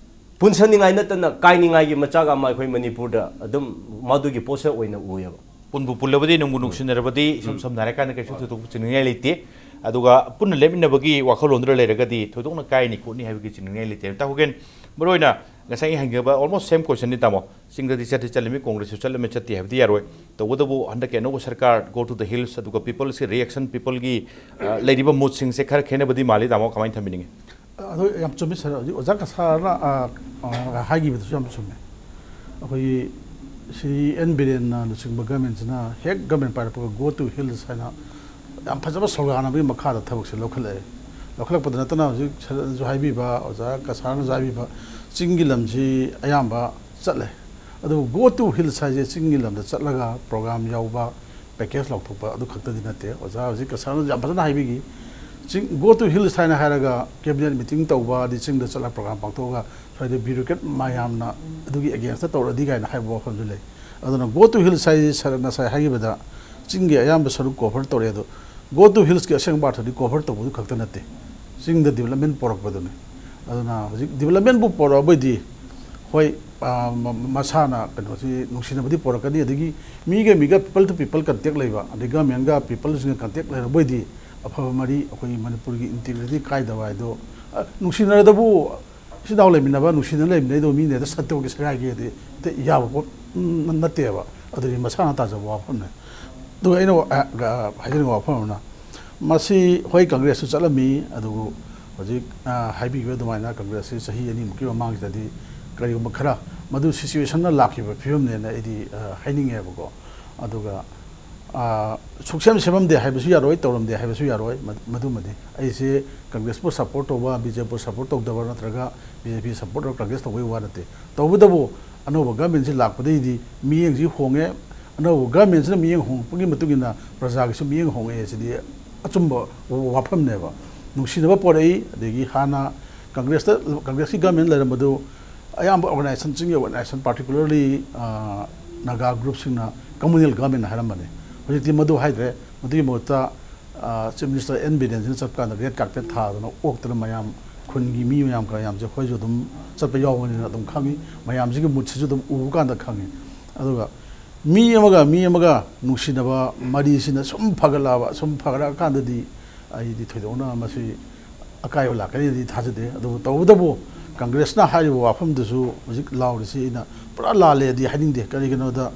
ꯄꯨꯟꯁꯟꯅꯤꯡꯉꯥꯏ ꯅꯠꯇꯅ ꯀꯥꯏꯅꯤꯡꯉꯥꯏꯒꯤ ꯃꯆꯥꯛ ꯑꯃ ꯑꯩꯈꯣꯏ ꯃꯅꯤꯄꯨꯔꯗ ꯑꯗꯨꯝ ꯃꯗꯨꯒꯤ ꯄꯣꯠꯁꯛ ꯑꯣꯏꯅ ꯎꯏꯌꯦꯕ꯫ ꯄꯨꯟꯕꯨ ꯄꯨꯜꯂꯕꯗꯤ, ꯅꯨꯡꯕꯨ ꯅꯨꯡꯁꯤꯅꯔꯕꯗꯤ, ꯏꯁꯝ ꯁꯝꯅ ꯍꯥꯏꯔꯀꯥꯟꯗ ꯀꯩꯁꯨ ꯊꯣꯏꯗꯣꯛꯄ ꯆꯤꯡꯅꯅꯤꯡꯉꯥꯏ ꯂꯩꯇꯦ꯫ ꯑꯗꯨꯒ ꯄꯨꯟꯅ ꯂꯦꯞꯃꯤꯟꯅꯕꯒꯤ ꯋꯥꯈꯜꯂꯣꯟꯗꯨꯗ ꯂꯩꯔꯒꯗꯤ ꯊꯣꯏꯗꯣꯛꯅ ꯀꯥꯏꯅꯤ ꯈꯣꯠꯅꯤ ꯍꯥꯏꯕꯒꯤ ꯆꯤꯡꯅꯅꯤꯡꯉꯥꯏ ꯂꯩꯇꯦ꯫ ꯇꯥ ꯍꯣꯒꯦꯟ, ꯃꯔꯨꯑꯣꯏꯅ ꯉꯁꯥꯏ ꯑꯩ ꯍꯪꯖꯕ almost same question ꯅꯤ, ꯇꯥꯃꯣ꯫ ꯆꯤꯡꯗꯗꯤ ꯆꯠꯇꯤ ꯆꯠꯂꯝꯃꯤ, ꯀꯣꯡꯒ꯭ꯔꯦꯁꯁꯨ ꯆꯠꯂꯝꯃꯤ, ꯆꯠꯇꯦ ꯍꯥꯏꯕꯗꯤ ꯌꯥꯔꯣꯏ꯫ ꯇꯧꯕꯇꯕꯨ ꯍꯟꯗꯛꯀꯤ ꯑꯅꯧꯕ ꯁꯔꯀꯥꯔ, go to the hills, ꯑꯗꯨꯒ peopleꯒꯤ reaction, peopleꯒꯤ, ꯑ, ꯂꯩꯔꯤꯕ moodꯁꯤꯡꯁꯦ ꯈꯔ ꯈꯦꯠꯅꯕꯗꯤ ꯃꯥꯜꯂꯤ, ꯇꯥꯃꯣ, ꯀꯃꯥꯏꯅ ꯊꯝꯕꯤꯅꯤꯡꯉꯤ? ꯑꯗꯨ ꯌꯥꯝ ꯆꯨꯝꯃꯤ, ꯁꯥꯔ꯫ ꯍꯧꯖꯤꯛ ꯑꯣꯖꯥ ꯀꯁꯥꯔꯅ, ꯑ, ꯑ, ꯍꯥꯏꯈꯤꯕꯗꯨꯁꯨ ꯌꯥꯝ ꯆꯨꯝꯃꯦ꯫ ꯑꯩꯈꯣꯏꯒꯤ ꯁ꯭ꯔꯤ ꯑꯦꯟ ꯕꯤꯔꯦꯟꯅ ꯂꯨꯆꯤꯡꯕ ꯒꯃꯦꯟꯁꯤꯅ ꯍꯦꯛ ꯒꯃꯦꯟ ꯄꯥꯏꯔꯛꯄꯒ "Go to hills" ꯍꯥꯏꯅ ꯌꯥꯝ ꯐꯖꯕ slogan ꯑꯃꯒꯤ ꯃꯈꯥꯗ ꯊꯕꯛꯁꯦ ꯂꯧꯈꯠꯂꯛꯑꯦ꯫ ꯂꯧꯈꯠꯂꯛꯄꯗ ꯅꯠꯇꯅ ꯍꯧꯖꯤꯛ ꯁꯥꯔꯅꯁꯨ ꯍꯥꯏꯕꯤꯕ, ꯑꯣꯖꯥ ꯀꯁꯥꯔꯅꯁꯨ ꯍꯥꯏꯕꯤꯕ, ꯆꯤꯡꯒꯤ ꯂꯝꯁꯤ ꯑꯌꯥꯝꯕ ꯆꯠꯂꯦ꯫ ꯑꯗꯨꯕꯨ "Go to hills" ꯍꯥꯏꯁꯦ ꯆꯤꯡꯒꯤ ꯂꯝꯗ ꯆꯠꯂꯒ program ꯌꯥꯎꯕ, package ꯂꯧꯊꯣꯛꯄ ꯑꯗꯨ ꯈꯛꯇꯗꯤ ꯅꯠꯇꯦ꯫ ꯑꯣꯖꯥ ꯍꯧꯖꯤꯛ ꯀꯁꯥꯔꯅꯁꯨ ꯌꯥꯝ ꯐꯖꯅ ꯍꯥꯏꯕꯤꯈꯤ꯫ ꯆꯤꯡ, "Go to hills" ꯍꯥꯏꯅ ꯍꯥꯏꯔꯒ cabinet meeting ꯇꯧꯕ, ꯑꯗꯩ ꯆꯤꯡꯗ ꯆꯠꯂꯒ program ꯄꯥꯡꯊꯣꯛꯑꯒ ꯁ꯭ꯋꯥꯏꯗ bureaucrat ꯃꯌꯥꯝꯅ ꯑꯗꯨꯒꯤ against ꯇꯧꯔꯗꯤ ꯀꯥꯏꯅ ꯍꯥꯏꯕ ꯋꯥꯐꯝꯁꯨ ꯂꯩ꯫ ꯑꯗꯨꯅ "Go to hills" ꯍꯥꯏꯁꯤ ꯁꯥꯔꯅ ꯉꯁꯥꯏ ꯍꯥꯏꯈꯤꯕꯗ ꯆꯤꯡꯒꯤ ꯑꯌꯥꯝꯕ ꯁꯔꯨꯛ cover ꯇꯧꯔꯦ꯫ ꯑꯗꯣ "Go to hills"ꯀꯤ ꯑꯁꯦꯡꯕ ꯑꯥꯔꯊꯗꯤ cover ꯇꯧꯕꯗꯨ ꯈꯛꯇ ꯅꯠꯇꯦ, ꯆꯤꯡꯗ development ꯄꯣꯔꯛꯄꯗꯨꯅꯤ꯫ ꯑꯗꯨꯅ ꯍꯧꯖꯤꯛ developmentꯕꯨ ꯄꯣꯔꯛꯑꯕꯗꯤ ꯍꯣꯏ, ꯑ, ꯃ-, ꯃꯁꯥꯅ ꯀꯩꯅꯣꯁꯤ ꯅꯨꯡꯁꯤꯅꯕꯗꯤ ꯄꯣꯔꯛꯀꯅꯤ, ꯑꯗꯒꯤ ꯃꯤꯒ ꯃꯤꯒ, people to people contact ꯂꯩꯕ, ꯑꯗꯩ government ꯒ people ꯁꯤꯡꯒ contact ꯂꯩꯔꯕꯣꯏꯗꯤ ꯑꯐꯕ ꯃꯔꯤ ꯑꯩꯈꯣꯏ ꯃꯅꯤꯄꯨꯔꯒꯤ integrity ꯀꯥꯏꯗꯕ ꯍꯥꯏꯗꯣ, ꯑ, ꯅꯨꯡꯁꯤꯅꯔꯗꯕꯨ ꯏꯆꯤꯟ ꯏꯅꯥꯎ ꯂꯩꯃꯤꯟꯅꯕ, ꯅꯨꯡꯁꯤꯅ ꯂꯩꯃꯤꯟꯅꯩꯗꯣ ꯃꯤꯅ ꯍꯦꯛꯇ ꯁꯠꯇꯣꯛꯀꯦ ꯁꯦꯒꯥꯏꯒꯦꯗꯤ ꯍꯦꯛꯇ ꯌꯥꯕ ꯄꯣꯠ, ꯎꯝ, ꯅꯠꯇꯦꯕ꯫ ꯑꯗꯨꯗꯤ ꯃꯁꯥꯅ ꯇꯥꯖꯕ ꯋꯥꯐꯝꯅꯦ꯫ ꯑꯗꯨꯒ ꯑꯩꯅ ꯋꯥ-, ꯑ, ꯑ, ꯍꯥꯏꯖꯅꯤꯡꯕ ꯋꯥꯐꯝ ꯑꯃꯅ, ꯃꯁꯤ ꯍꯣꯏ ꯀꯪꯒ꯭ꯔꯦꯁꯁꯨ ꯆꯠꯂꯝꯃꯤ, ꯑꯗꯨꯕꯨ ꯍꯧꯖꯤꯛ, ꯑ, ꯍꯥꯏꯕꯤꯈꯤꯕ ꯑꯗꯨꯃꯥꯏꯅ ꯀꯪꯒ꯭ꯔꯦꯁꯁꯤ ꯆꯍꯤ ꯑꯅꯤꯃꯨꯛꯀꯤ ꯃꯃꯥꯡꯁꯤꯗꯗꯤ ꯀꯔꯤꯒꯨꯝꯕ ꯈꯔ ꯃꯗꯨ situation ꯅ ꯂꯥꯛꯈꯤꯕ ꯐꯤꯕꯝꯅꯦꯅ ꯑꯩꯗꯤ, ꯑ, ꯍꯥꯏꯅꯤꯡꯉꯦꯕꯀꯣ꯫ ꯑꯗꯨꯒ, ꯑ, ꯁꯨꯛꯁꯦꯝ ꯁꯦꯝꯃꯝꯗꯦ ꯍꯥꯏꯕꯁꯨ ꯌꯥꯔꯣꯏ, ꯇꯧꯔꯝꯗꯦ ꯍꯥꯏꯕꯁꯨ ꯌꯥꯔꯣꯏ, ꯃ-, ꯃꯗꯨꯃꯗꯤ꯫ ꯑꯩꯁꯦ ꯀꯪꯒ꯭ꯔꯦꯁꯄꯨ support ꯇꯧꯕ, ꯕꯤ ꯖꯦ ꯄꯤꯕꯨ support ꯇꯧꯗꯕ ꯅꯠꯇ꯭ꯔꯒ ꯕꯤ ꯖꯦ ꯄꯤ supporter ꯀꯪꯒ꯭ꯔꯦꯁ ꯇꯧꯕꯒꯤ ꯋꯥ ꯅꯠꯇꯦ꯫ ꯇꯧꯕꯇꯕꯨ ꯑꯅꯧꯕ government ꯁꯤ ꯂꯥꯛꯄꯗꯒꯤꯗꯤ ꯃꯤꯠꯌꯦꯡꯁꯤ ꯍꯣꯡꯉꯦ, ꯑꯅꯧꯕ government ꯁꯤꯅ ꯃꯤꯠꯌꯦꯡ ꯍꯣꯡꯉꯛꯄꯒꯤ ꯃꯇꯨꯡ ꯏꯟꯅ ꯄ꯭ꯔꯖꯥꯒꯤꯁꯨ ꯃꯤꯠꯌꯦꯡ ꯍꯣꯡꯉꯛꯑꯦ꯫ ꯁꯤꯗꯤ ꯑꯆꯨꯝꯕ ꯋꯥꯐꯝꯅꯦꯕ꯫ ꯅꯨꯡꯁꯤꯅꯕ ꯄꯣꯔꯛꯏ, ꯑꯗꯒꯤ ꯍꯥꯟꯅ ꯀꯪꯒ꯭ꯔꯦꯁꯇ, ꯀꯪꯒ꯭ꯔꯦꯁꯀꯤ government ꯂꯩꯔꯝꯕꯗꯨ ꯑꯌꯥꯝꯕ organization, ꯆꯤꯡꯒꯤ organization, particularly, ꯑ, ꯅꯥꯒꯥ group ꯁꯤꯡꯅ communal government ꯍꯥꯏꯔꯝꯕꯅꯤ꯫ ꯍꯧꯖꯤꯛꯇꯤ ꯃꯗꯨ ꯍꯥꯏꯗ꯭ꯔꯦ꯫ ꯃꯗꯨꯒꯤ ꯃꯍꯨꯠꯇ, ꯑ, Chief Minister ꯑꯦꯟ ꯕꯤꯔꯦꯟꯁꯤꯅ ꯆꯠꯄ ꯀꯥꯟꯗ red carpet ꯊꯥꯗꯅ ꯑꯣꯛꯇꯅ ꯃꯌꯥꯝ, ꯈꯨꯟꯒꯤ ꯃꯤ ꯃꯌꯥꯝ ꯀꯌꯥꯝꯁꯦ ꯑꯩꯈꯣꯏꯁꯨ ꯑꯗꯨꯝ ꯆꯠꯄ ꯌꯥꯎꯕꯅꯤꯅ ꯑꯗꯨꯝ ꯈꯪꯉꯤ꯫ ꯃꯌꯥꯝꯁꯤꯒꯤ mood ꯁꯤꯁꯨ ꯑꯗꯨꯝ ꯎꯕ ꯀꯥꯟꯗ ꯈꯪꯉꯤ꯫ ꯑꯗꯨꯒ ꯃꯤ ꯑꯃꯒ ꯃꯤ ꯑꯃꯒ ꯅꯨꯡꯁꯤꯅꯕ ꯃꯔꯤꯁꯤꯅ ꯁꯨꯝ ꯐꯒꯠꯂꯛꯑꯕ, ꯁꯨꯝ ꯐꯒꯠꯂꯛꯑꯀꯥꯟꯗꯗꯤ ꯑꯩꯗꯤ ꯊꯣꯏꯗꯣꯛꯅ ꯃꯁꯤ ꯑꯀꯥꯏꯕ ꯂꯥꯛꯀꯅꯤꯗꯤ ꯊꯥꯖꯗꯦ꯫ ꯑꯗꯨꯕꯨ ꯇꯧꯕꯇꯕꯨ ꯀꯪꯒ꯭ꯔꯦꯁꯅ ꯍꯥꯏꯔꯤꯕ ꯋꯥꯐꯝꯗꯨꯁꯨ ꯍꯧꯖꯤꯛ ꯂꯥꯎꯔꯤꯁꯤ ꯑꯩꯅ ꯄꯨꯔꯥ ꯂꯥꯜꯂꯦꯗꯤ ꯍꯥꯏꯅꯤꯡꯗꯦ꯫ ꯀꯔꯤꯒꯤꯅꯣꯗ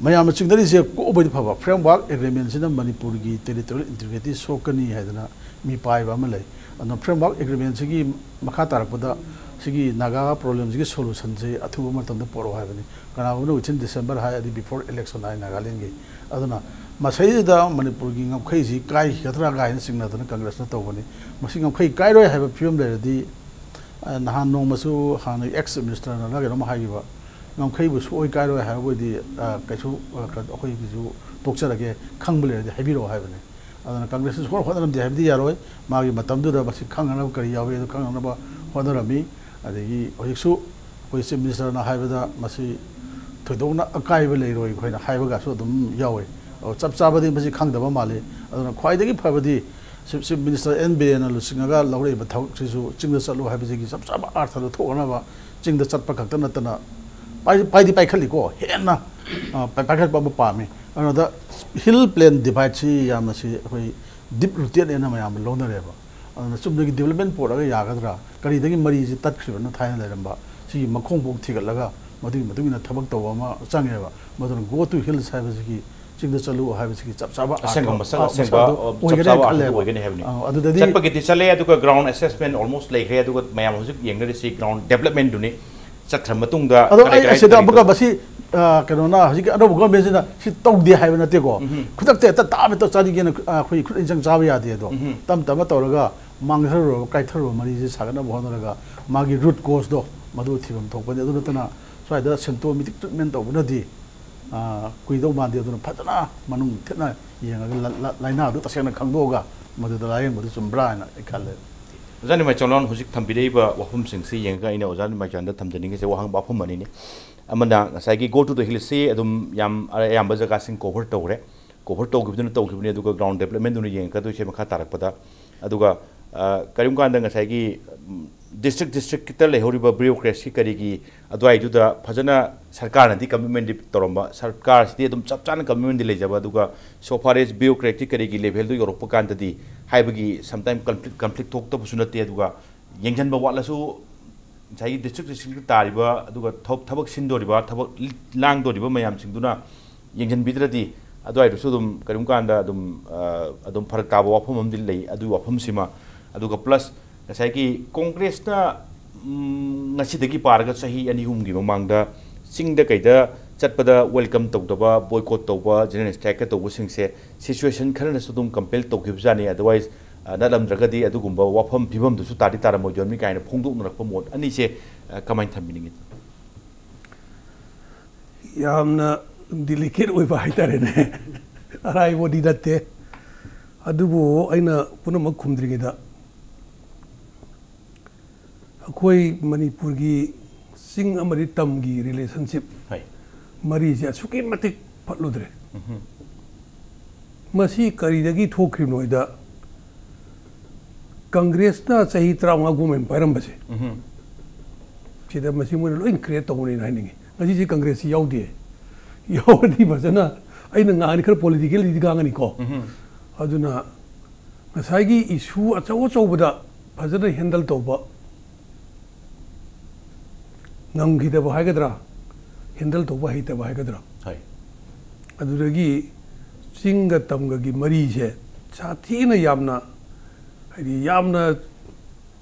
ꯃꯌꯥꯝꯅ ꯆꯤꯡꯅꯔꯤꯁꯦ ꯀꯣꯛꯑꯕꯗꯤ ꯐꯕ, framework agreement ꯁꯤꯅ ꯃꯅꯤꯄꯨꯔꯒꯤ territorial integrity ꯁꯣꯛꯀꯅꯤ ꯍꯥꯏꯗꯅ ꯃꯤꯄꯥꯏꯕ ꯑꯃ ꯂꯩ꯫ ꯑꯗꯨꯅ framework agreement ꯁꯤꯒꯤ ꯃꯈꯥ ꯇꯥꯔꯛꯄꯗ ꯁꯤꯒꯤ ꯅꯥꯒꯥ problem ꯁꯤꯒꯤ solution ꯁꯦ ꯑꯊꯨꯕ ꯃꯇꯝꯗ ꯄꯣꯔꯛꯑꯣ ꯍꯥꯏꯕꯅꯤ꯫ ꯀꯅꯥꯒꯨꯝꯕꯅ within December ꯍꯥꯏ, ꯑꯗꯤ before election ꯍꯥꯏ ꯅꯥꯒꯥꯂꯦꯟꯒꯤ꯫ ꯑꯗꯨꯅ ꯃꯁꯩꯁꯤꯗ ꯃꯅꯤꯄꯨꯔꯒꯤ ꯉꯝꯈꯩꯁꯤ ꯀꯥꯏꯈꯤꯒꯗ꯭ꯔꯥ ꯀꯥꯏꯅ ꯆꯤꯡꯅꯗꯅ ꯀꯪꯒ꯭ꯔꯦꯁꯅ ꯇꯧꯕꯅꯤ꯫ ꯃꯁꯤ ꯉꯝꯈꯩ ꯀꯥꯏꯔꯣꯏ ꯍꯥꯏꯕ ꯐꯤꯕꯝ ꯂꯩꯔꯗꯤ, ꯑ, ꯅꯍꯥꯟ ꯅꯣꯡꯃꯁꯨ ꯍꯥꯟꯅꯒꯤ ex minister ꯅ ꯀꯩꯅꯣꯝ ꯍꯥꯏꯈꯤꯕ, "ꯉꯝꯈꯩꯕꯨ ꯁꯣꯛꯑꯣꯏ ꯀꯥꯏꯔꯣꯏ ꯍꯥꯏꯔꯕꯣꯏꯗꯤ, ꯑ, ꯀꯩꯁꯨ, ꯑ, ꯀ-, ꯑꯩꯈꯣꯏꯒꯤꯁꯨ ꯇꯣꯛꯆꯔꯒꯦ, ꯈꯪꯕ ꯂꯩꯔꯗꯤ ꯍꯥꯏꯕꯤꯔꯛꯑꯣ" ꯍꯥꯏꯕꯅꯤ꯫ ꯑꯗꯨꯅ ꯀꯪꯒ꯭ꯔꯦꯁꯅ ꯁꯨꯡꯍꯣꯠ ꯍꯣꯠꯅꯔꯝꯗꯦ ꯍꯥꯏꯕꯗꯤ ꯌꯥꯔꯣꯏ꯫ ꯃꯥꯒꯤ ꯃꯇꯝꯗꯨꯗ ꯃꯁꯤ ꯈꯪꯅꯅꯕ ꯀꯔꯤ ꯌꯥꯎꯏ ꯑꯗꯨ ꯈꯪꯅꯅꯕ ꯍꯣꯠꯅꯔꯝꯃꯤ꯫ ꯑꯗꯒꯤ ꯍꯧꯖꯤꯛꯁꯨ ꯑꯩꯈꯣꯏ Chief Minister ꯅ ꯍꯥꯏꯕꯗ ꯃꯁꯤ ꯊꯣꯏꯗꯣꯛꯅ ꯑꯀꯥꯏꯕ ꯂꯩꯔꯣꯏ ꯑꯩꯈꯣꯏꯅ ꯍꯥꯏꯕꯒꯁꯨ ꯑꯗꯨꯝ ꯌꯥꯎꯏ꯫ ꯑꯗꯣ ꯆꯞ ꯆꯥꯕꯗꯤ ꯃꯁꯤ ꯈꯪꯗꯕ ꯃꯥꯜꯂꯤ꯫ ꯑꯗꯨꯅ ꯈ꯭ꯋꯥꯏꯗꯒꯤ ꯐꯕꯗꯤ Chief, Chief Minister ꯑꯦꯟ ꯕꯤꯔꯦꯟꯅ ꯂꯨꯆꯤꯡꯉꯒ ꯂꯧꯔꯛꯏꯕ ꯊꯕꯛꯁꯤꯁꯨ ꯆꯤꯡꯗ ꯆꯠꯂꯨ ꯍꯥꯏꯕꯁꯤꯒꯤ ꯆꯞ ꯆꯥꯕ ꯑꯥꯔꯊꯗꯨ ꯊꯣꯛꯅꯅꯕ ꯆꯤꯡꯗ ꯆꯠꯄ ꯈꯛꯇ ꯅꯠꯇꯅ ꯄꯥꯏ- ꯄꯥꯏꯗꯤ ꯄꯥꯏꯈꯠꯂꯤꯀꯣ, ꯍꯦꯟꯅ ꯑ, ꯄꯥꯏ- ꯄꯥꯏꯈꯠꯄ ꯑꯃ ꯄꯥꯝꯃꯤ꯫ ꯑꯗꯨꯗ ꯍꯤꯜ ꯄ꯭ꯂꯦꯟ ꯗꯤꯚꯥꯏꯠꯁꯤ ꯌꯥꯝꯅ ꯁꯤ ꯑꯩꯈꯣꯏ ꯗꯤꯞ ꯔꯨꯇꯦꯠ ꯑꯅ ꯃꯌꯥꯝꯅ ꯂꯧꯅꯔꯦꯕ꯫ ꯑꯗꯨꯅ ꯆꯨꯝꯅꯒꯤ ꯗꯤꯕꯂꯞꯃꯦꯟ ꯄꯨꯔꯛꯑꯒ ꯌꯥꯒꯗ꯭ꯔꯥ, ꯀꯔꯤꯗꯒꯤ ꯃꯔꯤꯁꯤ ꯇꯠꯈ꯭ꯔꯤꯕꯅ ꯊꯥꯏꯅ ꯂꯩꯔꯝꯕ ꯁꯤꯒꯤ ꯃꯈꯣꯡ ꯐꯥꯎ ꯊꯤꯒꯠꯂꯒ ꯃꯗꯨꯒꯤ ꯃꯇꯨꯡ ꯏꯟꯅ ꯊꯕꯛ ꯇꯧꯕ ꯑꯃ ꯆꯪꯉꯦꯕ꯫ ꯃꯗꯨꯅ Go to Hills ꯍꯥꯏꯕꯁꯤꯒꯤ, ꯆꯤꯡꯗ ꯆꯠꯂꯨ ꯍꯥꯏꯕꯁꯤꯒꯤ ꯆꯞ ꯆꯥꯕ ꯑꯁꯦꯡꯕ ꯑꯥꯔꯊ, ꯃꯁꯛ ꯑ, ꯑꯁꯦꯡꯕ, ꯃꯁꯛ ꯑꯗꯨ ꯑ, ꯑꯣꯏꯒꯅꯦꯅ ꯆꯞ ꯆꯥꯕ ꯑꯥꯔꯊ ꯈꯜꯂꯦꯕ꯫ ꯑꯣꯏꯒꯅꯤ ꯍꯥꯏꯕꯅꯤ꯫ ꯑ, ꯑꯗꯨꯗꯗꯤ ꯆꯠꯄꯒꯤꯗꯤ ꯆꯠꯂꯦ, ꯑꯗꯨꯒ ꯒ꯭ꯔꯥꯎꯟ ꯑꯦꯁꯦꯁꯃꯦꯟ ꯑꯣꯜꯃꯣꯁ ꯂꯩꯈ꯭ꯔꯦ, ꯑꯗꯨꯒ ꯃꯌꯥꯝ ꯍꯧꯖꯤꯛ ꯌꯦꯡꯅꯔꯤꯁꯤ ꯒ꯭ꯔꯥꯎꯟ ꯗꯦꯕꯂꯞꯃꯦꯟꯗꯨꯅꯤ꯫ ꯆꯠꯈ꯭ꯔ ꯃꯇꯨꯡꯗ ꯑꯗꯣ ꯀꯗꯥꯏ ꯑꯩ ꯀꯗꯥꯏ ꯑꯁꯤꯗ ꯀꯔꯤ ꯑꯃꯨꯛꯀ ꯇꯧ- ꯃꯁꯤ, ꯑ, ꯀꯩꯅꯣꯅ ꯍꯧꯖꯤꯛꯀꯤ ꯑꯅꯧꯕ ꯒꯣꯔꯃꯦꯟꯁꯤꯅ ꯁꯤ ꯇꯧꯗꯦ ꯍꯥꯏꯕ ꯅꯠꯇꯦꯀꯣ꯫ ꯎꯝꯍꯨꯝ꯫ ꯈꯨꯗꯛꯇ ꯍꯦꯛꯇ ꯇꯥꯕ ꯍꯦꯛꯇ ꯆꯥꯅꯤꯡꯒꯦꯅ, ꯑ, ꯑꯩꯈꯣꯏ ꯈꯨꯠ ꯏꯟꯁꯥꯡ ꯆꯥꯕ ꯌꯥꯗꯦ ꯑꯗꯣ꯫ ꯎꯝꯍꯨꯝ꯫ ꯇꯞ ꯇꯞꯅ ꯇꯧꯔꯒ ꯃꯥꯡꯊꯔꯨꯔꯕ, ꯀꯥꯏꯊꯔꯨꯔꯕ ꯃꯔꯤꯁꯦ ꯁꯥꯒꯠꯅꯕ ꯍꯣꯠꯅꯔꯒ ꯃꯥꯒꯤ ꯔꯨꯠ ꯀꯣꯁꯇꯣ ꯃꯗꯨ ꯊꯤꯐꯝ ꯊꯣꯛꯄꯅꯤ꯫ ꯑꯗꯨ ꯅꯠꯇꯅ ꯁ꯭ꯋꯥꯏꯗ ꯁꯤꯝꯇꯣꯃꯦꯇꯤꯛ ꯇ꯭ꯔꯤꯠꯃꯦꯟ ꯇꯧꯕꯅꯗꯤ, ꯑ, ꯀꯨꯏꯗꯧ ꯃꯥꯟꯗꯦ꯫ ꯑꯗꯨꯅ ꯐꯖꯅ ꯃꯅꯨꯡ ꯊꯤꯠꯅ ꯌꯦꯡꯉꯒ ꯂ-, ꯂ-, ꯂꯥꯏꯅꯥꯗꯨ ꯇꯁꯦꯡꯅ ꯈꯪꯗꯣꯛꯑꯒ ꯃꯗꯨꯗ ꯂꯥꯌꯦꯡꯕꯗꯨ ꯆꯨꯝꯕ꯭ꯔꯥ ꯍꯥꯏꯅ ꯑꯩ ꯈꯜꯂꯦ꯫ ꯑꯣꯖꯥ ꯅꯤꯃꯥꯏꯆꯥꯟꯂꯣꯟ ꯍꯧꯖꯤꯛ ꯊꯝꯕꯤꯔꯛꯏꯕ ꯋꯥꯐꯝꯁꯤꯡꯁꯤ ꯌꯦꯡꯉꯒ ꯑꯩꯅ ꯑꯣꯖꯥ ꯅꯤꯃꯥꯏꯆꯥꯟꯗ ꯊꯝꯖꯅꯤꯡꯉꯤꯁꯦ ꯋꯥꯍꯪ ꯋꯥꯐꯝ ꯑꯅꯤꯅꯤ꯫ ꯑꯃꯅ ꯉꯁꯥꯏꯒꯤ Go to the Hillsꯁꯤ ꯑꯗꯨꯝ ꯌꯥꯝ ꯑꯌꯥꯝꯕ ꯖꯒꯥꯁꯤꯡ ꯀꯣꯚꯔ ꯇꯧꯈ꯭ꯔꯦ꯫ ꯀꯣꯚꯔ ꯇꯧꯈꯤꯕꯗꯨꯅ ꯇꯧꯈꯤꯕꯅꯤ, ꯑꯗꯨꯒ ꯒ꯭ꯔꯥꯎꯟ ꯗꯦꯕꯂꯞꯃꯦꯟꯗꯨꯅ ꯌꯦꯡꯉꯛꯀꯗꯣꯏꯁꯦ ꯃꯈꯥ ꯇꯥꯔꯛꯄꯗ꯫ ꯑꯗꯨꯒ, ꯑ, ꯀꯔꯤꯒꯨꯝꯕ ꯀꯥꯟꯗ ꯉꯁꯥꯏꯒꯤ, ꯎꯝ, ꯗꯤꯁꯇ꯭ꯔꯤꯛ ꯗꯤꯁꯇ꯭ꯔꯤꯛꯀꯤꯇ ꯂꯩꯍꯧꯔꯤꯕ ꯕ꯭ꯌꯨꯔꯣꯀ꯭ꯔꯦꯠꯁꯤ ꯀꯔꯤꯒꯤ ꯑꯗꯨꯋꯥꯏꯗꯨꯗ ꯐꯖꯅ ꯁꯔꯀꯥꯔꯅꯗꯤ ꯀꯃꯤꯠꯃꯦꯟꯗꯤ ꯇꯧꯔꯝꯕ, ꯁꯔꯀꯥꯔꯁꯤꯗꯤ ꯑꯗꯨꯝ ꯆꯞ ꯆꯥꯅ ꯀꯃꯤꯠꯃꯦꯟꯗꯤ ꯂꯩꯖꯕ, ꯑꯗꯨꯒ so far as ꯕ꯭ꯌꯨꯔꯣꯀ꯭ꯔꯦꯠꯀꯤ ꯀꯔꯤꯒꯤ ꯂꯦꯚꯦꯜꯗꯨ ꯌꯧꯔꯛꯄ ꯀꯥꯟꯗꯗꯤ ꯍꯥꯏꯕꯒꯤ ꯁꯝꯇꯥꯏꯝ ꯀꯟꯐ꯭ꯂꯤꯛ, ꯀꯟꯐ꯭ꯂꯤꯛ ꯊꯣꯛꯇꯕꯁꯨ ꯅꯠꯇꯦ꯫ ꯑꯗꯨꯒ ꯌꯦꯡꯁꯤꯟꯕ ꯋꯥꯠꯂꯁꯨ ꯉꯁꯥꯏꯒꯤ ꯗꯤꯁꯇ꯭ꯔꯤꯛ ꯗꯤꯁꯇ꯭ꯔꯤꯛꯇ ꯇꯥꯔꯤꯕ, ꯑꯗꯨꯒ ꯊꯕꯛ, ꯊꯕꯛ ꯁꯤꯟꯗꯣꯔꯤꯕ, ꯊꯕꯛ ꯂꯤ-, ꯂꯥꯡꯗꯣꯔꯤꯕ ꯃꯌꯥꯝꯁꯤꯡꯗꯨꯅ ꯌꯦꯡꯁꯤꯟꯕꯤꯗ꯭ꯔꯗꯤ ꯑꯗꯨꯋꯥꯏꯗꯨꯁꯨ ꯑꯗꯨꯝ ꯀꯔꯤꯒꯨꯝꯕ ꯀꯥꯟꯗ ꯑꯗꯨꯝ, ꯑ, ꯑꯗꯨꯝ ꯐꯔꯛ ꯇꯥꯕ ꯋꯥꯐꯝ ꯑꯃꯗꯤ ꯂꯩ꯫ ꯑꯗꯨꯒꯤ ꯋꯥꯐꯝꯁꯤꯃ, ꯑꯗꯨꯒ ꯄ꯭ꯂꯁ ꯉꯁꯥꯏꯒꯤ ꯀꯣꯡꯒ꯭ꯔꯦꯁꯅ, ꯎꯝ, ꯉꯁꯤꯗꯒꯤ ꯄꯥꯔꯒ ꯆꯍꯤ ꯑꯅꯤ ꯑꯍꯨꯝꯒꯤ ꯃꯃꯥꯡꯗ ꯆꯤꯡꯗ ꯀꯩꯗ ꯆꯠꯄꯗ ꯋꯦꯜꯀꯝ ꯇꯧꯗꯕ, ꯕꯣꯏꯀꯣꯠ ꯇꯧꯕ, ꯖꯦꯅꯔꯦꯜ ꯁ꯭ꯇ꯭ꯔꯥꯏꯛꯀ ꯇꯧꯕꯁꯤꯡꯁꯦ ꯁꯤꯆꯨꯋꯦꯁꯟ ꯈꯔꯅꯁꯨ ꯑꯗꯨꯝ ꯀꯝꯄꯦꯜ ꯇꯧꯈꯤꯕꯖꯥꯠꯅꯤ꯫ ꯑꯗꯔꯋꯥꯏꯁ, ꯑ, ꯅꯠꯂꯝꯗ꯭ꯔꯒꯗꯤ ꯑꯗꯨꯒꯨꯝꯕ ꯋꯥꯐꯝ ꯐꯤꯕꯝꯗꯨꯁꯨ ꯇꯥꯗꯤ ꯇꯥꯔꯝꯃꯣꯏꯗꯣꯏꯔꯝꯅꯤ ꯀꯥꯏꯅ ꯐꯣꯡꯗꯣꯛꯅꯔꯛꯄ ꯃꯣꯠ ꯑꯅꯤꯁꯦ, ꯑ, ꯀꯃꯥꯏꯅ ꯊꯝꯕꯤꯅꯤꯡꯉꯤ? ꯌꯥꯝꯅ ꯗꯤꯂꯤꯀꯦꯠ ꯑꯣꯏꯕ ꯍꯥꯏꯇꯥꯔꯦꯅꯦ꯫ ꯑꯔꯥꯏꯕꯗꯤ ꯅꯠꯇꯦ꯫ ꯑꯗꯨꯕꯨ ꯑꯩꯅ ꯄꯨꯝꯅꯃꯛ ꯈꯨꯝꯗ꯭ꯔꯤꯉꯩꯗ, ꯑꯩꯈꯣꯏ ꯃꯅꯤꯄꯨꯔꯒꯤ ꯆꯤꯡ ꯑꯃꯗꯤ ꯇꯝꯒꯤ ꯔꯤꯂꯦꯁꯟꯁꯤꯞ ꯍꯣꯏ꯫ ꯃꯔꯤꯁꯦ ꯑꯁꯨꯛꯀꯤ ꯃꯇꯤꯛ ꯐꯠꯂꯨꯗ꯭ꯔꯦ꯫ ꯃꯁꯤ ꯀꯔꯤꯗꯒꯤ ꯊꯣꯛꯈ꯭ꯔꯤꯕꯅꯣ ꯍꯥꯏꯗ, ꯀꯪꯒ꯭ꯔꯦꯁꯅ ꯆꯍꯤ ꯇꯔꯥꯃꯉꯥ ꯒꯣꯔꯃꯦꯟ ꯄꯥꯏꯔꯝꯕꯁꯦ, ꯎꯝꯍꯨꯝ꯫ ꯁꯤꯗ ꯃꯁꯤ ꯃꯣꯏꯅ ꯂꯣꯏ ꯀ꯭ꯔꯤꯌꯦꯠ ꯇꯧꯕꯅꯦꯅ ꯍꯥꯏꯅꯤꯡꯉꯤ꯫ ꯉꯁꯤꯁꯦ ꯀꯪꯒ꯭ꯔꯦꯁꯁꯤ ꯌꯥꯎꯗꯦ꯫ ꯌꯥꯎꯔꯗꯤ ꯐꯖꯅ ꯑꯩꯅ ꯉꯥꯡꯉꯗꯤ ꯈꯔ ꯄꯣꯂꯤꯇꯤꯀꯦꯜꯗꯤ ꯉꯥꯡꯉꯅꯤꯀꯣ꯫ ꯑꯗꯨꯅ ꯉꯁꯥꯏꯒꯤ ꯏꯁꯨ ꯑꯆꯧ ꯑꯆꯧꯕꯗ ꯐꯖꯅ ꯍꯦꯟꯗꯜ ꯇꯧꯕ ꯉꯝꯈꯤꯗꯕ ꯍꯥꯏꯒꯗ꯭ꯔꯥ, ꯍꯦꯟꯗꯜ ꯇꯧꯕ ꯍꯩꯇꯕ ꯍꯥꯏꯒꯗ꯭ꯔꯥ, ꯍꯣꯏ꯫ ꯑꯗꯨꯗꯒꯤ ꯆꯤꯡꯒ ꯇꯝꯒꯒꯤ ꯃꯔꯤꯁꯦ ꯁꯥꯊꯤꯅ ꯌꯥꯝꯅ, ꯍꯥꯏꯗꯤ ꯌꯥꯝꯅ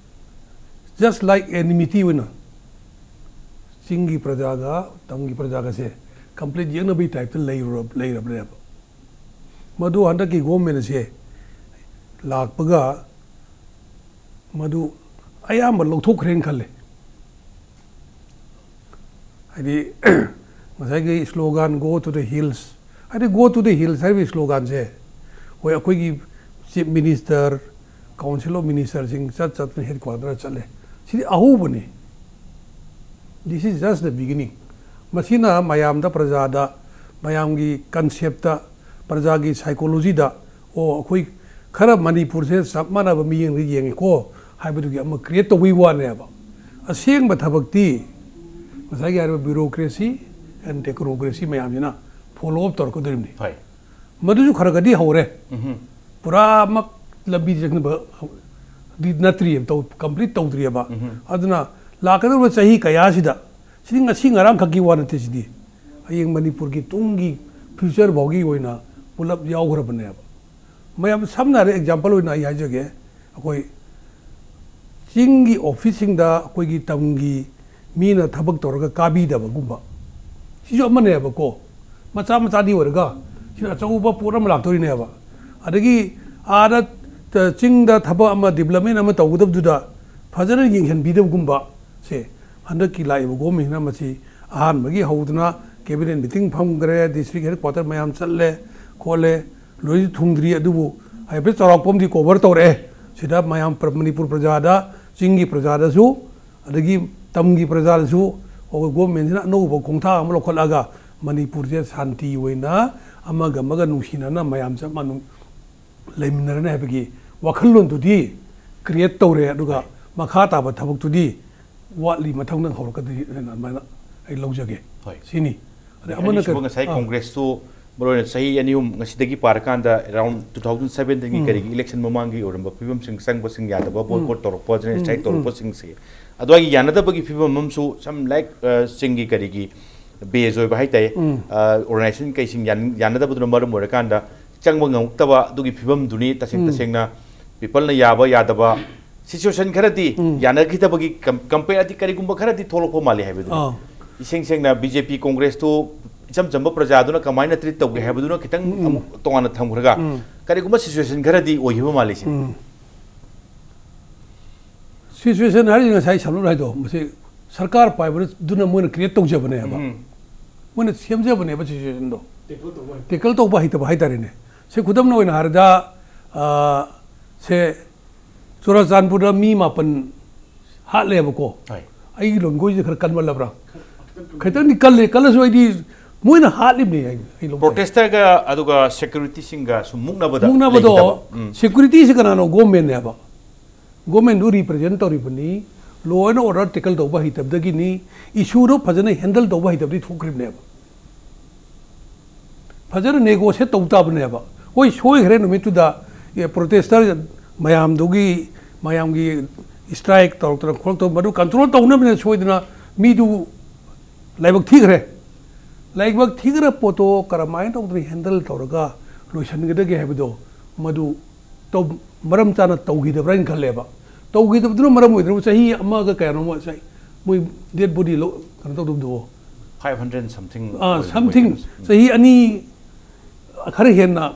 just like enmity ꯑꯣꯏꯅ ꯆꯤꯡꯒꯤ ꯄ꯭ꯔꯖꯥꯒ ꯇꯝꯒꯤ ꯄ꯭ꯔꯖꯥꯒꯁꯦ ꯀꯝꯄ꯭ꯂꯤꯠ ꯌꯦꯛꯅꯕꯒꯤ ꯇꯥꯏꯞꯇ ꯂꯩꯔꯨꯔ-, ꯂꯩꯔꯕꯅꯦꯕ꯫ ꯃꯗꯨ ꯍꯟꯗꯛꯀꯤ ꯒꯣꯔꯃꯦꯟ ꯑꯁꯦ ꯂꯥꯛꯄꯒ ꯃꯗꯨ ꯑꯌꯥꯝꯕ ꯂꯧꯊꯣꯛꯈ꯭ꯔꯦꯅ ꯈꯜꯂꯦ꯫ ꯍꯥꯏꯗꯤ, ꯉꯁꯥꯏꯒꯤ slogan "Go to the hills", ꯍꯥꯏꯗꯤ "Go to the hills" ꯍꯥꯏꯔꯤꯕ sloganꯁꯦ, ꯍꯣꯏ, ꯑꯩꯈꯣꯏꯒꯤ Chief Minister, Council of Ministerꯁꯤꯡ ꯆꯠ ꯆꯠꯇꯅ headquarter ꯆꯠꯂꯦ꯫ ꯁꯤꯗꯤ ꯑꯍꯧꯕꯅꯤ꯫ This is just the beginning. ꯃꯁꯤꯅ ꯃꯌꯥꯝꯗ, ꯄ꯭ꯔꯖꯥꯗ, ꯃꯌꯥꯝꯒꯤ conceptꯇ, ꯄ꯭ꯔꯖꯥꯒꯤ psychologyꯗ, "ꯑꯣ, ꯑꯩꯈꯣꯏ ꯈꯔ ꯃꯅꯤꯄꯨꯔꯁꯦ ꯆꯞ ꯃꯥꯟꯅꯕ ꯃꯤꯠꯌꯦꯡꯗ ꯌꯦꯡꯉꯤꯀꯣ" ꯍꯥꯏꯕꯗꯨꯒꯤ ꯑꯃ create ꯇꯧꯕꯒꯤ ꯋꯥꯅꯦꯕ꯫ ꯑꯁꯦꯡꯕ ꯊꯕꯛꯇꯤ ꯉꯁꯥꯏꯒꯤ ꯍꯥꯏꯔꯤꯕ bureaucracy and technocracy ꯃꯌꯥꯝꯁꯤꯅ follow up ꯇꯧꯔꯛꯀꯗꯣꯔꯤꯕꯅꯤ꯫ ꯍꯣꯏ꯫ ꯃꯗꯨꯁꯨ ꯈꯔ ꯈꯔꯗꯤ ꯍꯧꯔꯦ꯫ ꯄꯨꯔꯥꯃꯛ ꯂꯝꯕꯤ ꯆꯪꯕ ꯗꯤ ꯅꯠꯇ꯭ꯔꯤꯑꯕ, ꯇꯧ-, complete ꯇꯧꯗ꯭ꯔꯤꯑꯕ꯫ ꯑꯗꯨꯅ ꯂꯥꯛꯀꯗꯧꯔꯤꯕ ꯆꯍꯤ ꯀꯌꯥꯁꯤꯗ, ꯁꯤꯗꯤ ꯉꯁꯤ ꯉꯔꯥꯡ ꯈꯛꯀꯤ ꯋꯥ ꯅꯠꯇꯦ, ꯁꯤꯗꯤ ꯍꯌꯦꯡ ꯃꯅꯤꯄꯨꯔꯒꯤ ꯇꯨꯡꯒꯤ future ꯐꯥꯎꯒꯤ ꯑꯣꯏꯅ ꯄꯨꯂꯞ ꯌꯥꯎꯈ꯭ꯔꯕꯅꯦꯕ꯫ ꯃꯌꯥꯝ ꯁꯝꯅ ꯍꯥꯏꯔ example ꯑꯣꯏꯅ ꯑꯩ ꯍꯥꯏꯖꯒꯦ, ꯑꯩꯈꯣꯏ ꯆꯤꯡꯒꯤ officeꯁꯤꯡꯗ ꯑꯩꯈꯣꯏꯒꯤ ꯇꯝꯒꯤ ꯃꯤꯅ ꯊꯕꯛ ꯇꯧꯔꯒ ꯀꯥꯕꯤꯗꯕꯒꯨꯝꯕ, ꯁꯤꯁꯨ ꯑꯃꯅꯦꯕꯀꯣ꯫ ꯃꯆꯥ ꯃꯆꯥꯗꯤ ꯑꯣꯏꯔꯒ ꯁꯤꯅ ꯑꯆꯧꯕ ꯄꯣꯠ ꯑꯃ ꯂꯥꯛꯇꯣꯔꯤꯅꯦꯕ꯫ ꯑꯗꯒꯤ ꯑꯥꯗ ꯆꯤꯡꯗ ꯊꯕꯛ ꯑꯃ, development ꯑꯃ ꯇꯧꯒꯗꯕꯗꯨꯗ ꯐꯖꯅ ꯌꯦꯡꯁꯤꯟꯕꯤꯗꯕꯒꯨꯝꯕ꯫ ꯁꯦ, ꯍꯟꯗꯛꯀꯤ ꯂꯥꯛꯏꯕ ꯒꯣꯔꯃꯦꯟꯁꯤꯅ ꯃꯁꯤ ꯑꯍꯥꯟꯕꯒꯤ ꯍꯧꯗꯅ cabinet meeting ꯐꯝꯈ꯭ꯔꯦ, district headquarter ꯃꯌꯥꯝ ꯆꯠꯂꯦ ꯈꯣꯠꯂꯦ, ꯂꯣꯏꯅ ꯊꯨꯡꯗ꯭ꯔꯤ, ꯑꯗꯨꯕꯨ ꯍꯥꯏꯐꯦꯠ ꯆꯥꯎꯔꯥꯛꯄ ꯑꯃꯗꯤ cover ꯇꯧꯔꯛꯑꯦ꯫ ꯁꯤꯗ ꯃꯌꯥꯝ ꯄ꯭ꯔ-, ꯃꯅꯤꯄꯨꯔ ꯄ꯭ꯔꯖꯥꯗ, ꯆꯤꯡꯒꯤ ꯄ꯭ꯔꯖꯥꯗꯁꯨ, ꯑꯗꯒꯤ ꯇꯝꯒꯤ ꯄ꯭ꯔꯖꯥꯗꯁꯨ ꯑꯩꯈꯣꯏ ꯒꯣꯔꯃꯦꯟꯁꯤꯅ ꯑꯅꯧꯕ ꯈꯣꯡꯊꯥꯡ ꯑꯃ ꯂꯧꯈꯠꯂꯒ ꯃꯅꯤꯄꯨꯔꯁꯦ ꯁꯥꯟꯇꯤ ꯑꯣꯏꯅ ꯑꯃꯒ ꯑꯃꯒ ꯅꯨꯡꯁꯤꯅꯅ ꯃꯌꯥꯝ ꯆꯞ ꯃꯥꯟꯅ ꯂꯩꯃꯤꯟꯅꯔꯅꯤ ꯍꯥꯏꯕꯒꯤ ꯋꯥꯈꯜꯂꯣꯟꯗꯨꯗꯤ create ꯇꯧꯔꯦ꯫ ꯑꯗꯨꯒ ꯃꯈꯥ ꯇꯥꯕ ꯊꯕꯛꯇꯨꯗꯤ ꯋꯥꯠꯂꯤ, ꯃꯊꯪꯗ ꯍꯧꯔꯛꯀꯗꯣꯏꯅ ꯑꯗꯨꯃꯥꯏꯅ ꯑꯩ ꯂꯧꯖꯒꯦ꯫ ꯍꯣꯏ꯫ ꯁꯤꯅꯤ꯫ ꯑꯗꯩ ꯑꯃꯅ ꯑꯅꯤꯁꯨꯕ ꯀꯔꯤ- ꯉꯁꯥꯏ ꯑꯥ꯫ ꯀꯣꯡꯒ꯭ꯔꯦꯁꯇꯨ ꯃꯔꯨ ꯑꯣꯏꯅ ꯆꯍꯤ ꯑꯅꯤ ꯑꯍꯨꯝ ꯉꯁꯤꯗꯒꯤ ꯄꯥꯔꯀꯥꯟꯗ ꯑꯦꯔꯥꯎꯟ ꯇꯨ ꯊꯥꯎꯖꯟ ꯁꯕꯦꯟꯗꯒꯤ ꯎꯝ꯫ ꯀꯔꯤꯒꯤ ꯏꯂꯦꯛꯁꯟ ꯃꯃꯥꯡꯒꯤ ꯑꯣꯏꯔꯝꯕ ꯐꯤꯕꯝꯁꯤꯡ, ꯆꯪꯕꯁꯤꯡ ꯌꯥꯗꯕ, ꯎꯝ꯫ ꯕꯣꯏꯀꯣꯠ ꯇꯧꯔꯛꯄ, ꯖꯦꯅꯣꯁꯥꯏꯠ ꯎꯝ꯫ ꯇꯧꯔꯛꯄꯁꯤꯡꯁꯦ, ꯑꯗꯨꯋꯥꯏꯒꯤ ꯌꯥꯅꯗꯕꯒꯤ ꯐꯤꯕꯝ ꯑꯃꯁꯨ ꯁꯝ ꯂꯥꯏꯛ ꯆꯤꯡꯒꯤ ꯀꯔꯤꯒꯤ ꯕꯦꯖ ꯑꯣꯏꯕ ꯍꯥꯏꯇꯥꯔꯦ, ꯎꯝ꯫ ꯑꯣꯔꯒꯅꯥꯏꯖꯦꯁꯟ ꯀꯩꯁꯤꯡ ꯌꯥꯟ- ꯌꯥꯅꯗꯕꯗꯨꯅ ꯃꯔꯝ ꯑꯣꯏꯔꯀꯥꯟꯗ ꯆꯪꯕ ꯉꯝꯃꯛꯇꯕ ꯑꯗꯨꯒꯤ ꯐꯤꯕꯝꯗꯨꯅꯤ꯫ ꯇꯁꯦꯡ ꯎꯝ꯫ ꯇꯁꯦꯡꯅ ꯄꯤꯄꯜꯅ ꯌꯥꯕ ꯌꯥꯗꯕ ꯁꯤꯆꯨꯋꯦꯁꯟ ꯈꯔꯗꯤ, ꯎꯝ꯫ ꯌꯥꯅꯈꯤꯗꯕꯒꯤ ꯀꯝ- ꯀꯝꯄꯦꯌꯔꯗꯤ ꯀꯔꯤꯒꯨꯝꯕ ꯈꯔꯗꯤ ꯊꯣꯛꯂꯛꯄ ꯃꯥꯜꯂꯤ ꯍꯥꯏꯕꯗꯨꯅꯤ꯫ ꯑꯥ꯫ ꯏꯁꯦꯡ ꯁꯦꯡꯅ ꯕꯤ ꯖꯦ ꯄꯤ ꯀꯣꯡꯒ꯭ꯔꯦꯁꯇꯨ ꯏꯆꯝ ꯆꯝꯕ ꯄ꯭ꯔꯖꯥꯗꯨꯅ ꯀꯃꯥꯏꯅ ꯇ꯭ꯔꯤꯠ ꯇꯧꯒꯦ ꯍꯥꯏꯕꯗꯨꯅ ꯈꯤꯇꯪ ꯎꯝ꯫ ꯑꯃꯨꯛ ꯇꯣꯉꯥꯟꯅ ꯊꯝꯈ꯭ꯔꯒ, ꯎꯝ꯫ ꯀꯔꯤꯒꯨꯝꯕ ꯁꯤꯆꯨꯋꯦꯁꯟ ꯈꯔꯗꯤ ꯑꯣꯏꯈꯤꯕ ꯃꯥꯜꯂꯤ ꯁꯤꯅꯤ꯫ ꯎꯝ꯫ ꯁꯤꯆꯨꯋꯦꯁꯟ ꯍꯥꯏꯔꯤꯁꯦ ꯉꯁꯥꯏ ꯁꯝꯂꯞ ꯍꯥꯏꯗꯣ, ꯃꯁꯤ ꯁꯔꯀꯥꯔ ꯄꯥꯏꯕꯗꯨꯅ ꯃꯣꯏꯅ ꯀ꯭ꯔꯤꯌꯦꯠ ꯇꯧꯖꯕꯅꯦꯕ꯫ ꯎꯝ꯫ ꯃꯣꯏꯅ ꯁꯦꯝꯖꯕꯅꯦꯕ ꯁꯤꯆꯨꯋꯦꯁꯟꯗꯣ꯫ ꯇꯦꯀꯜ ꯇꯧꯕ ꯍꯩꯇꯕ ꯍꯥꯏꯇꯥꯔꯦꯅꯦ꯫ ꯁꯦ, ꯈꯨꯗꯝ ꯑꯣꯏꯅ ꯍꯥꯏꯔꯕꯗ, ꯑ, ꯁꯦ, ꯆꯨꯔꯥꯆꯥꯟꯄꯨꯔꯗ ꯃꯤ ꯃꯥꯄꯟ ꯍꯥꯠꯂꯦꯕꯀꯣ꯫ ꯍꯣꯏ꯫ ꯑꯩꯒꯤ ꯂꯣꯟꯒꯣꯏꯁꯦ ꯈꯔ ꯀꯟꯃꯜꯂꯕ꯭ꯔꯥ? ꯈꯤꯇꯪꯗꯤ ꯀꯜꯂꯦ꯫ ꯀꯜꯂꯁꯨ ꯑꯩꯗꯤ ꯃꯣꯏꯅ ꯍꯥꯠꯂꯤꯕꯅꯦ, ꯑꯩ, ꯑꯩ ꯂꯧꯕ ꯇꯥꯏ꯫ ꯄ꯭ꯔꯣꯇꯦꯁꯇꯔꯒ ꯑꯗꯨꯒ ꯁꯦꯀ꯭ꯌꯨꯔꯤꯇꯤꯁꯤꯡꯒ ꯁꯨꯝ ꯃꯨꯛꯅꯕꯗ ꯃꯨꯛꯅꯕꯗꯣ, ꯂꯩꯈꯤꯗꯕ꯫ ꯎꯝ꯫ ꯁꯦꯀ꯭ꯌꯨꯔꯤꯇꯤꯁꯤ ꯀꯅꯥꯅꯣ? ꯒꯣꯔꯃꯦꯟꯅꯦꯕ꯫ ꯒꯣꯔꯃꯦꯟꯗꯨ ꯔꯤꯄ꯭ꯔꯖꯦꯟ ꯇꯧꯔꯤꯕꯅꯤ꯫ ꯂꯣ ꯑꯦꯟ ꯑꯣꯔꯗꯔ ꯇꯦꯀꯜ ꯇꯧꯕ ꯍꯩꯇꯕꯗꯒꯤꯅꯤ꯫ ꯏꯁꯨꯗꯣ ꯐꯖꯅ ꯍꯦꯟꯗꯜ ꯇꯧꯕ ꯍꯩꯇꯕꯗꯒꯤ ꯊꯣꯛꯈ꯭ꯔꯤꯕꯅꯦꯕ꯫ ꯐꯖꯅ ꯅꯦꯒꯣꯁꯤꯌꯦꯠ ꯇꯧ ꯇꯥꯕꯅꯦꯕ꯫ ꯍꯣꯏ, ꯁꯣꯏꯈ꯭ꯔꯦ ꯅꯨꯃꯤꯠꯇꯨꯗ, ꯑꯦ, ꯄ꯭ꯔꯣꯇꯦꯁꯇꯔ ꯃꯌꯥꯝꯗꯨꯒꯤ, ꯃꯌꯥꯝꯒꯤ ꯁ꯭ꯇ꯭ꯔꯥꯏꯛ ꯇꯧꯔꯛꯇꯅ ꯈꯣꯠꯂꯛꯇꯅ ꯃꯗꯨ ꯀꯟꯇ꯭ꯔꯣꯜ ꯇꯧꯅꯕꯅꯦ ꯁꯣꯏꯗꯅ ꯃꯤꯗꯨ ꯂꯥꯏꯕꯛ ꯊꯤꯈ꯭ꯔꯦ꯫ ꯂꯥꯏꯕꯛ ꯊꯤꯈ꯭ꯔ ꯄꯣꯠꯇꯣ ꯀꯔꯝꯍꯥꯏꯅ ꯇꯧꯗꯅ ꯍꯦꯟꯗꯜ ꯇꯧꯔꯒ ꯂꯣꯏꯁꯤꯟꯒꯗꯒꯦ ꯍꯥꯏꯕꯗꯣ ꯃꯗꯨ ꯇꯧ-, ꯃꯔꯝ ꯆꯥꯅ ꯇꯧꯈꯤꯗꯕ꯭ꯔꯥ ꯍꯥꯏꯅ ꯈꯜꯂꯦꯕ꯫ ꯇꯧꯈꯤꯗꯕꯗꯨꯅ ꯃꯔꯝ ꯑꯣꯏꯗꯅ ꯆꯍꯤ ꯑꯃꯒ ꯀꯌꯥꯅꯣꯃ ꯆꯍꯤ ꯃꯣꯏ ꯗꯦꯗ ꯕꯣꯗꯤ ꯂꯧ-, ꯀꯩꯅꯣ ꯇꯧꯗꯕꯗꯨꯕꯣ꯫ ꯐꯥꯏꯚ ꯍꯟꯗ꯭ꯔꯦꯗ ꯁꯝꯊꯤꯡ ꯑꯥ, ꯑꯣꯏꯕ ꯁꯝꯊꯤꯡ ꯃꯣꯏ꯫ ꯎꯝ꯫ ꯆꯍꯤ ꯑꯅꯤ ꯈꯔ ꯍꯦꯟꯅ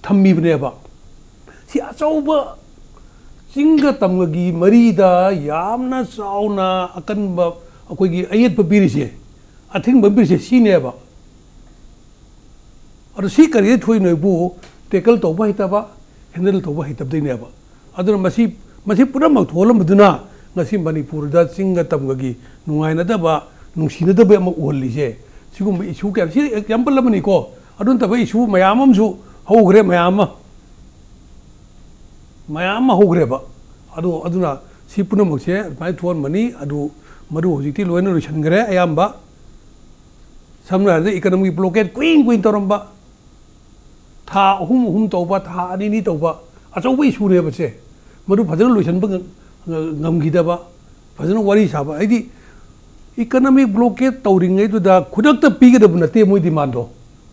ꯊꯝꯃꯤꯕꯅꯦꯕ꯫ ꯁꯤ ꯑꯆꯧꯕ ꯆꯤꯡꯒ ꯇꯝꯒꯒꯤ ꯃꯔꯤꯗ ꯌꯥꯝꯅ ꯆꯥꯎꯅ ꯑꯀꯟꯕ ꯑꯩꯈꯣꯏꯒꯤ ꯑꯌꯦꯠꯄ ꯄꯤꯔꯤꯁꯦ, ꯑꯊꯤꯡꯕ ꯄꯤꯔꯤꯁꯦ ꯁꯤꯅꯦꯕ꯫ ꯑꯗꯣ ꯁꯤ ꯀꯔꯤꯗ ꯊꯣꯛꯏꯅꯣ ꯍꯥꯏꯕꯨ ꯇꯦꯀꯜ ꯇꯧꯕ ꯍꯩꯇꯕ, ꯍꯦꯟꯗꯜ ꯇꯧꯕ ꯍꯩꯇꯕꯗꯩꯅꯦꯕ꯫ ꯑꯗꯨꯅ ꯃꯁꯤ, ꯃꯁꯤ ꯄꯨꯝꯅꯃꯛ ꯊꯣꯛꯍꯜꯂꯝꯕꯗꯨꯅ ꯉꯁꯤ ꯃꯅꯤꯄꯨꯔꯗ ꯆꯤꯡꯒ ꯇꯝꯒꯒꯤ ꯅꯨꯡꯉꯥꯏꯅꯗꯕ, ꯅꯨꯡꯁꯤꯅꯗꯕ ꯑꯃ ꯎꯍꯜꯂꯤꯁꯦ꯫ ꯁꯤꯒꯨꯝꯕ ꯏꯁꯨ ꯀꯌꯥ, ꯁꯤ ꯑꯦꯛꯖꯥꯝꯄꯜ ꯑꯃꯅꯤꯀꯣ꯫ ꯑꯗꯨ ꯅꯠꯇꯕ ꯏꯁꯨ ꯃꯌꯥꯝ ꯑꯃꯁꯨ ꯍꯧꯈ꯭ꯔꯦ, ꯃꯌꯥꯝ ꯑꯃ꯫ ꯃꯌꯥꯝ ꯑꯃ ꯍꯧꯈ꯭ꯔꯦꯕ꯫ ꯑꯗꯣ, ꯑꯗꯨꯅ ꯁꯤ ꯄꯨꯝꯅꯃꯛꯁꯦ ꯑꯗꯨꯃꯥꯏꯅ ꯊꯣꯛꯍꯟꯕꯅꯤ꯫ ꯑꯗꯨ ꯃꯗꯨ ꯍꯧꯖꯤꯛꯇꯤ ꯂꯣꯏꯅ ꯂꯣꯏꯁꯤꯟꯈ꯭ꯔꯦ ꯑꯌꯥꯝꯕ꯫ ꯁꯝꯅ ꯍꯥꯏꯔꯕꯗ, economic blockade ꯀꯨꯏꯅ ꯀꯨꯏꯅ ꯇꯧꯔꯝꯕ, ꯊꯥ ꯑꯍꯨꯝ ꯑꯍꯨꯝ ꯇꯧꯕ, ꯊꯥ ꯑꯅꯤ ꯑꯅꯤ ꯇꯧꯕ, ꯑꯆꯧꯕ ꯏꯁꯨꯅꯦꯕ ꯁꯦ꯫ ꯃꯗꯨ ꯐꯖꯅ ꯂꯣꯏꯁꯤꯟꯕ ꯉ-, ꯉ-, ꯉꯝꯈꯤꯗꯕ, ꯐꯖꯅ ꯋꯥꯔꯤ ꯁꯥꯕ, ꯍꯥꯏꯗꯤ economic blockade ꯇꯧꯔꯤꯉꯩꯗꯨꯗ ꯈꯨꯗꯛꯇ ꯄꯤꯒꯗꯕ ꯅꯠꯇꯦ ꯃꯣꯏ demandꯗꯣ꯫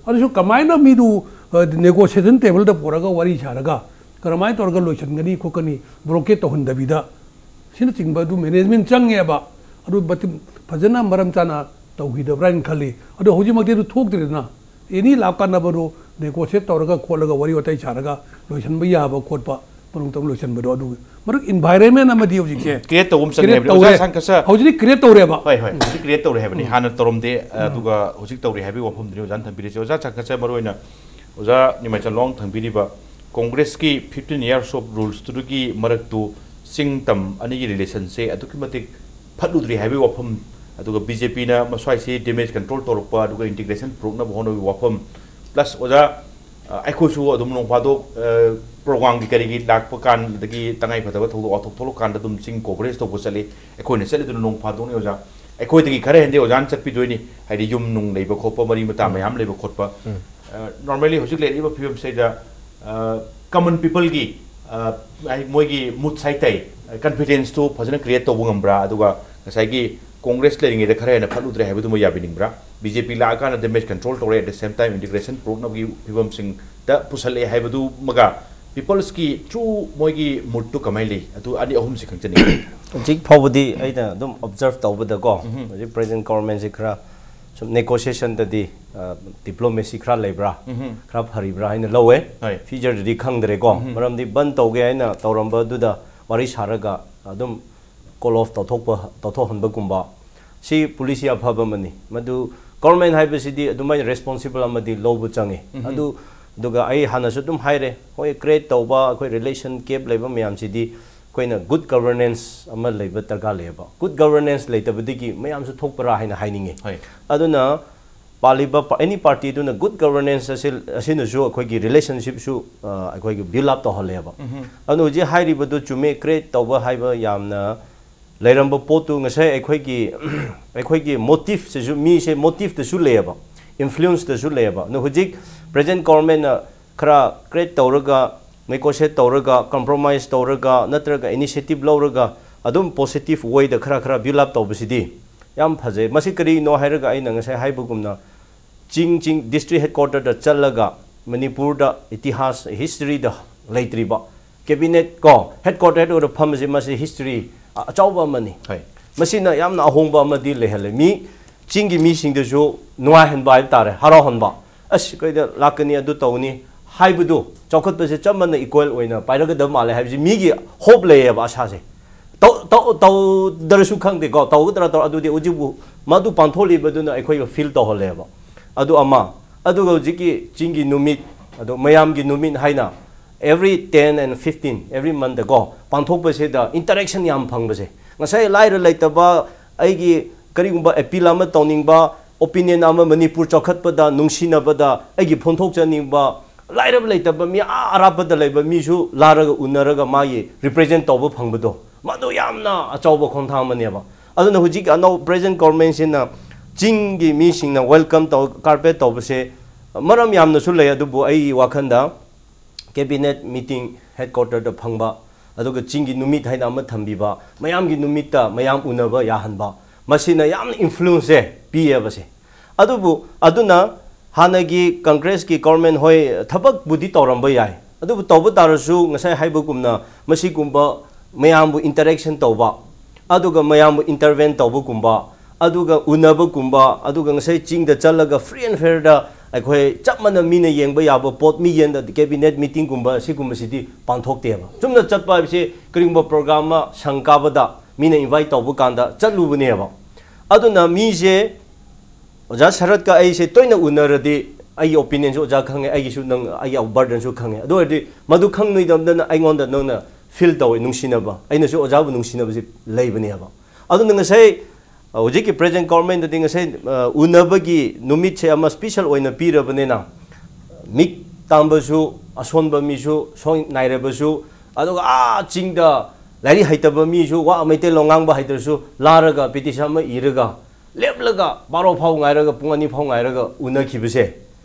ꯑꯗꯨꯁꯨ ꯀꯃꯥꯏꯅ ꯃꯤꯗꯨ, ꯑ, negotiation tableꯗ ꯄꯨꯔꯒ ꯋꯥꯔꯤ ꯁꯥꯔꯒ ꯀꯔꯝꯍꯥꯏꯅ ꯇꯧꯔꯒ ꯂꯣꯏꯁꯤꯟꯒꯅꯤ ꯈꯣꯠꯀꯅꯤ, blockade ꯇꯧꯍꯟꯗꯕꯤꯗ, ꯁꯤꯅꯆꯤꯡꯕ ꯑꯗꯨ management ꯆꯪꯉꯦꯕ꯫ ꯑꯗꯨ ꯃꯇꯤꯛ ꯐꯖꯅ ꯃꯔꯝ ꯆꯥꯅ ꯇꯧꯈꯤꯗꯕ꯭ꯔꯥ ꯍꯥꯏꯅ ꯈꯜꯂꯤ꯫ ꯑꯗꯣ ꯍꯧꯖꯤꯛꯃꯛꯇꯤ ꯑꯗꯨ ꯊꯣꯛꯇ꯭ꯔꯦꯗꯅ꯫ Any ꯂꯥꯛꯀꯥꯟꯗ ꯃꯗꯨ negotiate ꯇꯧꯔꯒ ꯈꯣꯠꯂꯒ ꯋꯥꯔꯤ ꯋꯥꯇꯥꯏ ꯁꯥꯔꯒ ꯂꯣꯏꯁꯤꯟꯕ ꯌꯥꯕ ꯈꯣꯠꯄ ꯃꯔꯨ ꯃꯔꯨ ꯂꯣꯏꯁꯤꯟꯕꯗꯣ ꯑꯗꯨꯒꯤ ꯃꯔꯨ environment ꯑꯃꯗꯤ ꯍꯧꯖꯤꯛꯁꯦ create ꯇꯧꯕ ꯑꯃ ꯆꯪꯉꯦ create ꯍꯥꯏꯕꯅꯤ꯫ ꯑꯣꯖꯥ ꯇꯧꯔꯦ꯫ ꯁꯥꯟ ꯈꯁ ꯍꯧꯖꯤꯛꯇꯤ create ꯇꯧꯔꯦꯕ꯫ ꯍꯣꯏ, ꯍꯣꯏ꯫ ꯍꯧꯖꯤꯛ create ꯇꯧꯔꯦ ꯍꯥꯏꯕꯅꯤ꯫ ꯎꯝ꯫ ꯍꯥꯟꯅ ꯇꯧꯔꯝꯗꯦ, ꯎꯝ꯫ ꯑꯗꯨꯒ ꯍꯧꯖꯤꯛ ꯇꯧꯔꯦ ꯍꯥꯏꯕꯒꯤ ꯋꯥꯐꯝꯗꯨꯅꯤ ꯑꯣꯖꯥꯅ ꯊꯝꯕꯤꯔꯤꯁꯦ꯫ ꯑꯣꯖꯥ ꯁꯥꯟ ꯈꯁ ꯃꯔꯨ ꯑꯣꯏꯅ ꯑꯣꯖꯥ ꯅꯤꯃꯥꯏꯆꯟ ꯂꯣꯡ ꯊꯝꯕꯤꯔꯤꯕ ꯀꯣꯡꯒ꯭ꯔꯦꯁꯀꯤ fifteen years of rulesꯇꯨꯒꯤ ꯃꯔꯛꯇꯨ ꯆꯤꯡ ꯇꯝ ꯑꯅꯤꯒꯤ relationꯁꯦ ꯑꯗꯨꯛꯀꯤ ꯃꯇꯤꯛ ꯐꯠꯂꯨꯗ꯭ꯔꯤ ꯍꯥꯏꯕꯒꯤ ꯋꯥꯐꯝ, ꯑꯗꯨꯒ BJPꯅ ꯃꯁ꯭ꯋꯥꯏꯁꯤ damage control ꯇꯧꯔꯛꯄ, ꯑꯗꯨꯒ integration ꯄꯨꯔꯛꯅꯕ ꯍꯣꯠꯅꯕꯒꯤ ꯋꯥꯐꯝ, plus ꯑꯣꯖꯥ, ꯑ, ꯑꯩꯈꯣꯏꯁꯨ ꯑꯗꯨꯝ ꯅꯣꯡ ꯐꯥꯗꯣꯛ, ꯑ, programꯒꯤ ꯀꯔꯤꯒꯤ ꯂꯥꯛꯄ ꯀꯥꯟ, ꯑꯗꯒꯤ ꯇꯉꯥꯏ ꯐꯗꯕ ꯊꯧꯗꯣꯛ ꯋꯥꯊꯣꯛ ꯊꯣꯛꯂꯛꯀꯥꯟꯗ ꯑꯗꯨꯝ ꯆꯤꯡ coverage ꯇꯧꯕ ꯆꯠꯂꯤ꯫ ꯑꯩꯈꯣꯏꯅ ꯆꯠꯂꯤꯗꯨꯅ ꯅꯣꯡ ꯐꯥꯗꯣꯛꯅꯤ ꯑꯣꯖꯥ꯫ ꯑꯩꯈꯣꯏꯗꯒꯤ ꯈꯔ ꯍꯦꯟꯗꯤ ꯑꯣꯖꯥꯅ ꯆꯠꯄꯤꯗꯣꯏꯅꯤ, ꯍꯥꯏꯗꯤ ꯌꯨꯝ ꯅꯨꯡ ꯂꯩꯕ ꯈꯣꯠꯄ, ꯃꯔꯤ ꯃꯇꯥ ꯎꯝ꯫ ꯃꯌꯥꯝ ꯂꯩꯕ ꯈꯣꯠꯄ꯫ ꯎꯝ꯫ ꯑ, normally ꯍꯧꯖꯤꯛ ꯂꯩꯔꯤꯕ ꯐꯤꯕꯝꯁꯤꯗ, ꯑ, common peopleꯒꯤ, ꯑ, ꯍꯥꯏ-, ꯃꯣꯏꯒꯤ moods ꯍꯥꯏꯇꯥꯏ, confidenceꯇꯨ ꯐꯖꯅ create ꯇꯧꯕ ꯉꯝꯕ꯭ꯔꯥ? ꯑꯗꯨꯒ ꯉꯁꯥꯏꯒꯤ ꯀꯣꯡꯒ꯭ꯔꯦꯁ ꯂꯩꯔꯤꯉꯩꯗ ꯈꯔ ꯍꯦꯟꯅ ꯐꯠꯂꯨꯗ꯭ꯔꯦ ꯍꯥꯏꯕꯗꯨꯃ ꯌꯥꯕꯤꯅꯤꯡꯕ꯭ꯔꯥ? BJP ꯂꯥꯛꯑꯀꯥꯟꯗ damage control ꯇꯧꯔꯦ, at the same time integration ꯄꯨꯔꯛꯅꯕꯒꯤ ꯐꯤꯕꯝꯁꯤꯡꯗ ꯄꯨꯁꯜꯂꯛꯑꯦ ꯍꯥꯏꯕꯗꯨꯃꯒ peopleꯁꯀꯤ true ꯃꯣꯏꯒꯤ moodꯇꯨ ꯀꯃꯥꯏꯅ ꯂꯩ? ꯑꯗꯨ ꯑꯅꯤ ꯑꯍꯨꯝꯁꯤ ꯈꯪꯖꯅꯤꯡꯉꯤ꯫ ꯍꯧꯖꯤꯛ ꯐꯥꯎꯕꯗꯤ ꯑꯩꯅ ꯑꯗꯨꯝ observe ꯇꯧꯕꯗꯀꯣ, ꯎꯝꯍꯨꯝ꯫ ꯍꯧꯖꯤꯛ present governmentꯁꯤ ꯈꯔ ꯁꯨꯝ negotiationꯗꯗꯤ, ꯑ, diplomacy ꯈꯔ ꯂꯩꯕ꯭ꯔꯥ, ꯎꯝꯍꯨꯝ꯫ ꯈꯔ ꯐꯔꯤꯕ꯭ꯔꯥ ꯍꯥꯏꯅ ꯂꯧꯋꯦ꯫ ꯍꯣꯏ꯫ Futureꯗꯗꯤ ꯈꯪꯗ꯭ꯔꯦꯀꯣ, ꯎꯝꯍꯨꯝ꯫ ꯃꯔꯝꯗꯤ ꯕꯟ ꯇꯧꯒꯦ ꯍꯥꯏꯅ ꯇꯧꯔꯝꯕꯗꯨꯗ ꯋꯥꯔꯤ ꯁꯥꯔꯒ ꯑꯗꯨꯝ call off ꯇꯧꯊꯣꯛꯄ, ꯇꯧꯊꯣꯛꯍꯟꯕꯒꯨꯝꯕ, ꯁꯤ policy ꯑꯐꯕ ꯑꯃꯅꯤ꯫ ꯃꯗꯨ government ꯍꯥꯏꯕꯁꯤꯗꯤ ꯑꯗꯨꯃꯥꯏꯅ responsible ꯑꯃꯗꯤ ꯂꯧꯕ ꯆꯪꯉꯤ꯫ ꯎꯝꯍꯨꯝ꯫ ꯑꯗꯨ, ꯑꯗꯨꯒ ꯑꯩ ꯍꯥꯟꯅꯁꯨ ꯑꯗꯨꯝ ꯍꯥꯏꯔꯦ, ꯍꯣꯏ, create ꯇꯧꯕ, ꯑꯩꯈꯣꯏ relation gap ꯂꯩꯕ ꯃꯌꯥꯝꯁꯤꯗꯤ ꯑꯩꯈꯣꯏꯅ good governance ꯑꯃ ꯂꯩꯕ ꯗꯔꯀꯥꯔ ꯂꯩꯌꯦꯕ꯫ Good governance ꯂꯩꯇꯕꯗꯒꯤ ꯃꯌꯥꯝꯁꯨ ꯊꯣꯛꯄ꯭ꯔꯥ ꯍꯥꯏꯅ ꯍꯥꯏꯅꯤꯡꯉꯤ꯫ ꯍꯣꯏ꯫ ꯑꯗꯨꯅ ꯄꯥꯜꯂꯤꯕ ꯑꯦꯅꯤ ꯄꯥꯔꯇꯤꯗꯨꯅ ꯒꯨꯗ ꯒꯕꯔꯅꯦꯟꯁ ꯑꯁꯤ ꯑꯁꯤꯅꯁꯨ ꯑꯩꯈꯣꯏꯒꯤ ꯔꯤꯂꯦꯁꯟꯁꯤꯞꯁꯨ ꯑꯩꯈꯣꯏꯒꯤ ꯕꯤꯜ ꯑꯞ ꯇꯧꯍꯜꯂꯦꯕ꯫ ꯑꯗꯨꯅ ꯍꯧꯖꯤꯛ ꯍꯥꯏꯔꯤꯕꯗꯨ ꯆꯨꯝꯃꯦ, ꯀ꯭ꯔꯤꯌꯦꯠ ꯇꯧꯕ ꯍꯥꯏꯕ ꯌꯥꯝꯅ ꯂꯩꯔꯝꯕ ꯄꯣꯠꯇꯨ ꯉꯁꯥꯏ ꯑꯩꯈꯣꯏꯒꯤ ꯑꯩꯈꯣꯏꯒꯤ ꯃꯣꯇꯤꯞꯁꯤꯁꯨ, ꯃꯤꯁꯦ ꯃꯣꯇꯤꯞꯇꯁꯨ ꯂꯩꯌꯦꯕ, ꯏꯟꯐ꯭ꯂꯨꯌꯦꯟꯁꯇꯁꯨ ꯂꯩꯌꯦꯕ꯫ ꯑꯗꯣ ꯍꯧꯖꯤꯛ ꯄ꯭ꯔꯦꯖꯦꯟ ꯒꯣꯔꯃꯦꯟꯅ ꯈꯔ ꯀ꯭ꯔꯤꯌꯦꯠ ꯇꯧꯔꯒ, ꯅꯦꯒꯣꯁꯤꯌꯦꯠ ꯇꯧꯔꯒ, ꯀꯝꯄ꯭ꯔꯣꯃꯥꯏꯁ ꯇꯧꯔꯒ, ꯅꯠꯇ꯭ꯔꯒ ꯏꯅꯤꯁꯤꯌꯦꯇꯤꯞ ꯂꯧꯔꯒ ꯑꯗꯨꯝ ꯄꯣꯖꯤꯇꯤꯚ ꯋꯦꯗ ꯈꯔ ꯈꯔ ꯕꯤꯜ ꯑꯞ ꯇꯧꯕꯁꯤꯗꯤ ꯌꯥꯝ ꯐꯖꯩ꯫ ꯃꯁꯤ ꯀꯔꯤꯅꯣ ꯍꯥꯏꯔꯒ ꯑꯩꯅ ꯉꯁꯥꯏ ꯍꯥꯏꯕꯒꯨꯝꯅ ꯆꯤꯡ ꯆꯤꯡ ꯗꯤꯁꯇ꯭ꯔꯤꯛ ꯍꯦꯗꯀ꯭ꯋꯥꯇꯔꯗ ꯆꯠꯂꯒ ꯃꯅꯤꯄꯨꯔꯗ ꯏꯇꯤꯍꯥꯁ, ꯍꯤꯁꯇ꯭ꯔꯤꯗ ꯂꯩꯇ꯭ꯔꯤꯕ ꯀꯦꯕꯤꯅꯦꯠ ꯀꯣ, ꯍꯦꯗꯀ꯭ꯋꯥꯇꯔ ꯍꯦꯗꯀ꯭ꯋꯥꯇꯔ ꯐꯝꯕꯁꯤ ꯃꯁꯤ ꯍꯤꯁꯇ꯭ꯔꯤ ꯑꯆꯧꯕ ꯑꯃꯅꯤ꯫ ꯍꯣꯏ꯫ ꯃꯁꯤꯅ ꯌꯥꯝꯅ ꯑꯍꯣꯡꯕ ꯑꯃꯗꯤ ꯂꯩꯍꯜꯂꯦ꯫ ꯃꯤ ꯆꯤꯡꯒꯤ ꯃꯤꯁꯤꯡꯗꯁꯨ ꯅꯨꯡꯉꯥꯏꯍꯟꯕ ꯍꯥꯏꯕ ꯇꯥꯔꯦ, ꯍꯔꯥꯎꯍꯟꯕ꯫ ꯑꯁ, ꯑꯩꯈꯣꯏꯗ ꯂꯥꯛꯀꯅꯤ, ꯑꯗꯨ ꯇꯧꯅꯤ ꯍꯥꯏꯕꯗꯨ, ꯆꯥꯎꯈꯠꯄꯁꯦ ꯆꯞ ꯃꯥꯟꯅ ꯏꯀ꯭ꯋꯦꯜ ꯑꯣꯏꯅ ꯄꯥꯏꯔꯒꯗꯕ ꯃꯥꯜꯂꯦ ꯍꯥꯏꯕꯁꯤ ꯃꯤꯒꯤ ꯍꯣꯞ ꯂꯩꯌꯦꯕ, ꯑꯁꯥꯁꯦ꯫ ꯇꯧ- ꯇꯧ- ꯇꯧꯗ꯭ꯔꯁꯨ ꯈꯪꯗꯦꯀꯣ, ꯇꯧꯒꯗ꯭ꯔꯥ ꯇꯧ, ꯑꯗꯨꯗꯤ ꯍꯧꯖꯤꯛꯄꯨ ꯃꯗꯨ ꯄꯥꯡꯊꯣꯛꯂꯤꯕꯗꯨꯅ ꯑꯩꯈꯣꯏꯕꯨ ꯐꯤꯜ ꯇꯧꯍꯜꯂꯦꯕ꯫ ꯑꯗꯨ ꯑꯃ꯫ ꯑꯗꯨꯒ ꯍꯧꯖꯤꯛꯀꯤ ꯆꯤꯡꯒꯤ ꯅꯨꯃꯤꯠ, ꯑꯗꯣ ꯃꯌꯥꯝꯒꯤ ꯅꯨꯃꯤꯠ ꯍꯥꯏꯅ every ten and fifteen, every month ꯀꯣ, ꯄꯥꯡꯊꯣꯛꯄꯁꯤꯗ ꯏꯟꯇꯔꯦꯛꯁꯟ ꯌꯥꯝ ꯐꯪꯕꯁꯦ꯫ ꯉꯁꯥꯏ ꯂꯥꯏꯔ ꯂꯩꯇꯕ, ꯑꯩꯒꯤ ꯀꯔꯤꯒꯨꯝꯕ ꯑꯦꯄꯤꯜ ꯑꯃ ꯇꯧꯅꯤꯡꯕ, ꯑꯣꯄꯤꯅꯤꯌꯟ ꯑꯃ, ꯃꯅꯤꯄꯨꯔ ꯆꯥꯎꯈꯠꯄꯗ, ꯅꯨꯡꯁꯤꯅꯕꯗ ꯑꯩꯒꯤ ꯐꯣꯡꯗꯣꯛꯆꯅꯤꯡꯕ, ꯂꯥꯏꯔꯕ ꯂꯩꯇꯕ ꯃꯤ ꯑꯥ ꯑꯔꯥꯞꯄꯗ ꯂꯩꯕ ꯃꯤꯁꯨ ꯂꯥꯛꯂꯒ ꯎꯅꯔꯒ ꯃꯥꯒꯤ ꯔꯤꯄ꯭ꯔꯖꯦꯟ ꯇꯧꯕ ꯐꯪꯕꯗꯣ, ꯃꯗꯨ ꯌꯥꯝꯅ ꯑꯆꯧꯕ ꯈꯣꯡꯊꯥꯡ ꯑꯃꯅꯦꯕ꯫ ꯑꯗꯨꯅ ꯍꯧꯖꯤꯛ ꯑꯅꯧ ꯄ꯭ꯔꯦꯖꯦꯟ ꯒꯣꯔꯃꯦꯟꯁꯤꯅ ꯆꯤꯡꯒꯤ ꯃꯤꯁꯤꯡꯅ ꯋꯦꯜꯀꯝ ꯇꯧ, ꯀꯥꯔꯄꯦꯠ ꯇꯧꯕꯁꯦ ꯃꯔꯝ ꯌꯥꯝꯅꯁꯨ ꯂꯩ, ꯑꯗꯨꯕꯨ ꯑꯩꯒꯤ ꯋꯥꯈꯜꯗ ꯀꯦꯕꯤꯅꯦꯠ ꯃꯤꯇꯤꯡ ꯍꯦꯗꯀ꯭ꯋꯥꯇꯔꯗ ꯐꯪꯕ, ꯑꯗꯨꯒ ꯆꯤꯡꯒꯤ ꯅꯨꯃꯤꯠ ꯍꯥꯏꯅ ꯑꯃ ꯊꯝꯕꯤꯕ, ꯃꯌꯥꯝꯒꯤ ꯅꯨꯃꯤꯠꯇ ꯃꯌꯥꯝ ꯎꯅꯕ ꯌꯥꯍꯟꯕ, ꯃꯁꯤꯅ ꯌꯥꯝꯅ ꯏꯟꯐ꯭ꯂꯨꯌꯦꯟꯁꯁꯦ ꯄꯤꯌꯦꯕꯁꯦ꯫ ꯑꯗꯨꯕꯨ ꯑꯗꯨꯅ ꯍꯥꯟꯅꯒꯤ ꯀꯪꯒ꯭ꯔꯦꯁꯀꯤ ꯒꯣꯔꯃꯦꯟ ꯍꯣꯏ ꯊꯕꯛꯄꯨꯗꯤ ꯇꯧꯔꯝꯕ ꯌꯥꯏ, ꯑꯗꯨꯕꯨ ꯇꯧꯕ ꯇꯥꯔꯁꯨ ꯉꯁꯥꯏ ꯍꯥꯏꯕꯒꯨꯝꯅ ꯃꯁꯤꯒꯨꯝꯕ ꯃꯌꯥꯝꯕꯨ ꯏꯟꯇꯔꯦꯛꯁꯟ ꯇꯧꯕ, ꯑꯗꯨꯒ ꯃꯌꯥꯝꯕꯨ ꯏꯟꯇꯔꯚꯦꯟ ꯇꯧꯕꯒꯨꯝꯕ, ꯑꯗꯨꯒ ꯎꯅꯕꯒꯨꯝꯕ, ꯑꯗꯨꯒ ꯉꯁꯥꯏ ꯆꯤꯡꯗ ꯆꯠꯂꯒ ꯐ꯭ꯔꯤ ꯑꯦꯟ ꯐꯦꯌꯔꯗ ꯑꯩꯈꯣꯏ ꯆꯞ ꯃꯥꯟꯅ ꯃꯤꯅ ꯌꯦꯡꯕ ꯌꯥꯕ ꯄꯣꯠ, ꯃꯤꯌꯦꯟꯗ ꯀꯦꯕꯤꯅꯦꯠ ꯃꯤꯇꯤꯡꯒꯨꯝꯕ ꯁꯤꯒꯨꯝꯕꯁꯤꯗꯤ ꯄꯥꯡꯊꯣꯛꯇꯦꯕ꯫ ꯆꯨꯝꯅ ꯆꯠꯄ ꯍꯥꯏꯕꯁꯤ ꯀꯔꯤꯒꯨꯝꯕ ꯄ꯭ꯔꯣꯒ꯭ꯔꯥꯝ ꯑꯃ ꯁꯪ ꯀꯥꯕꯗ ꯃꯤꯅ ꯏꯟꯚꯥꯏꯠ ꯇꯧꯕ ꯀꯥꯟꯗ ꯆꯠꯂꯨꯕꯅꯦꯕ꯫ ꯑꯗꯨꯅ ꯃꯤꯁꯦ ꯑꯣꯖꯥ ꯁꯔꯠꯀ ꯑꯩꯁꯦ ꯇꯣꯏꯅ ꯎꯅꯔꯗꯤ ꯑꯩꯒꯤ ꯑꯣꯄꯤꯅꯤꯌꯟꯁꯨ ꯑꯣꯖꯥ ꯈꯪꯉꯦ, ꯑꯩꯒꯤꯁꯨ ꯅꯪ, ꯑꯩꯒꯤ ꯕꯔꯗꯟꯁꯨ ꯈꯪꯉꯦ꯫ ꯑꯗꯨ ꯑꯣꯏꯔꯗꯤ ꯃꯗꯨ ꯈꯪꯅꯤꯡꯗꯕꯗꯅ ꯑꯩꯉꯣꯟꯗ ꯅꯪꯅ ꯐꯤꯜ ꯇꯧꯋꯦ, ꯅꯨꯡꯁꯤꯅꯕ, ꯑꯩꯅꯁꯨ ꯑꯣꯖꯥꯕꯨ ꯅꯨꯡꯁꯤꯅꯕꯁꯤ ꯂꯩꯕꯅꯦꯕ꯫ ꯑꯗꯨꯅ ꯉꯁꯥꯏ ꯍꯧꯖꯤꯛꯀꯤ present governmentꯗꯗꯤ ꯉꯁꯥꯏ ꯎꯅꯕꯒꯤ ꯅꯨꯃꯤꯠꯁꯦ ꯑꯃ special ꯑꯣꯏꯅ ꯄꯤꯔꯕꯅꯤꯅ, ꯃꯤꯛ ꯇꯥꯡꯕꯁꯨ, ꯑꯁꯣꯟꯕ ꯃꯤꯁꯨ, ꯁꯣꯏ ꯅꯥꯏꯔꯕꯁꯨ, ꯑꯗꯨꯒ ꯑꯥ ꯆꯤꯡꯗ ꯂꯥꯏꯔꯤꯛ ꯍꯩꯇꯕ ꯃꯤꯁꯨ, ꯋꯥ ꯃꯩꯇꯩꯂꯣꯟ ꯉꯥꯡꯕ ꯍꯩꯇ꯭ꯔꯁꯨ, ꯂꯥꯔꯒ petition ꯑꯃ ꯏꯔꯒ, ꯂꯦꯞꯂꯒ ꯕꯥꯔꯣ ꯐꯥꯎ ꯉꯥꯏꯔꯒ, ꯄꯨꯡ ꯑꯅꯤ ꯐꯥꯎ ꯉꯥꯏꯔꯒ ꯎꯅꯈꯤꯕꯁꯦ,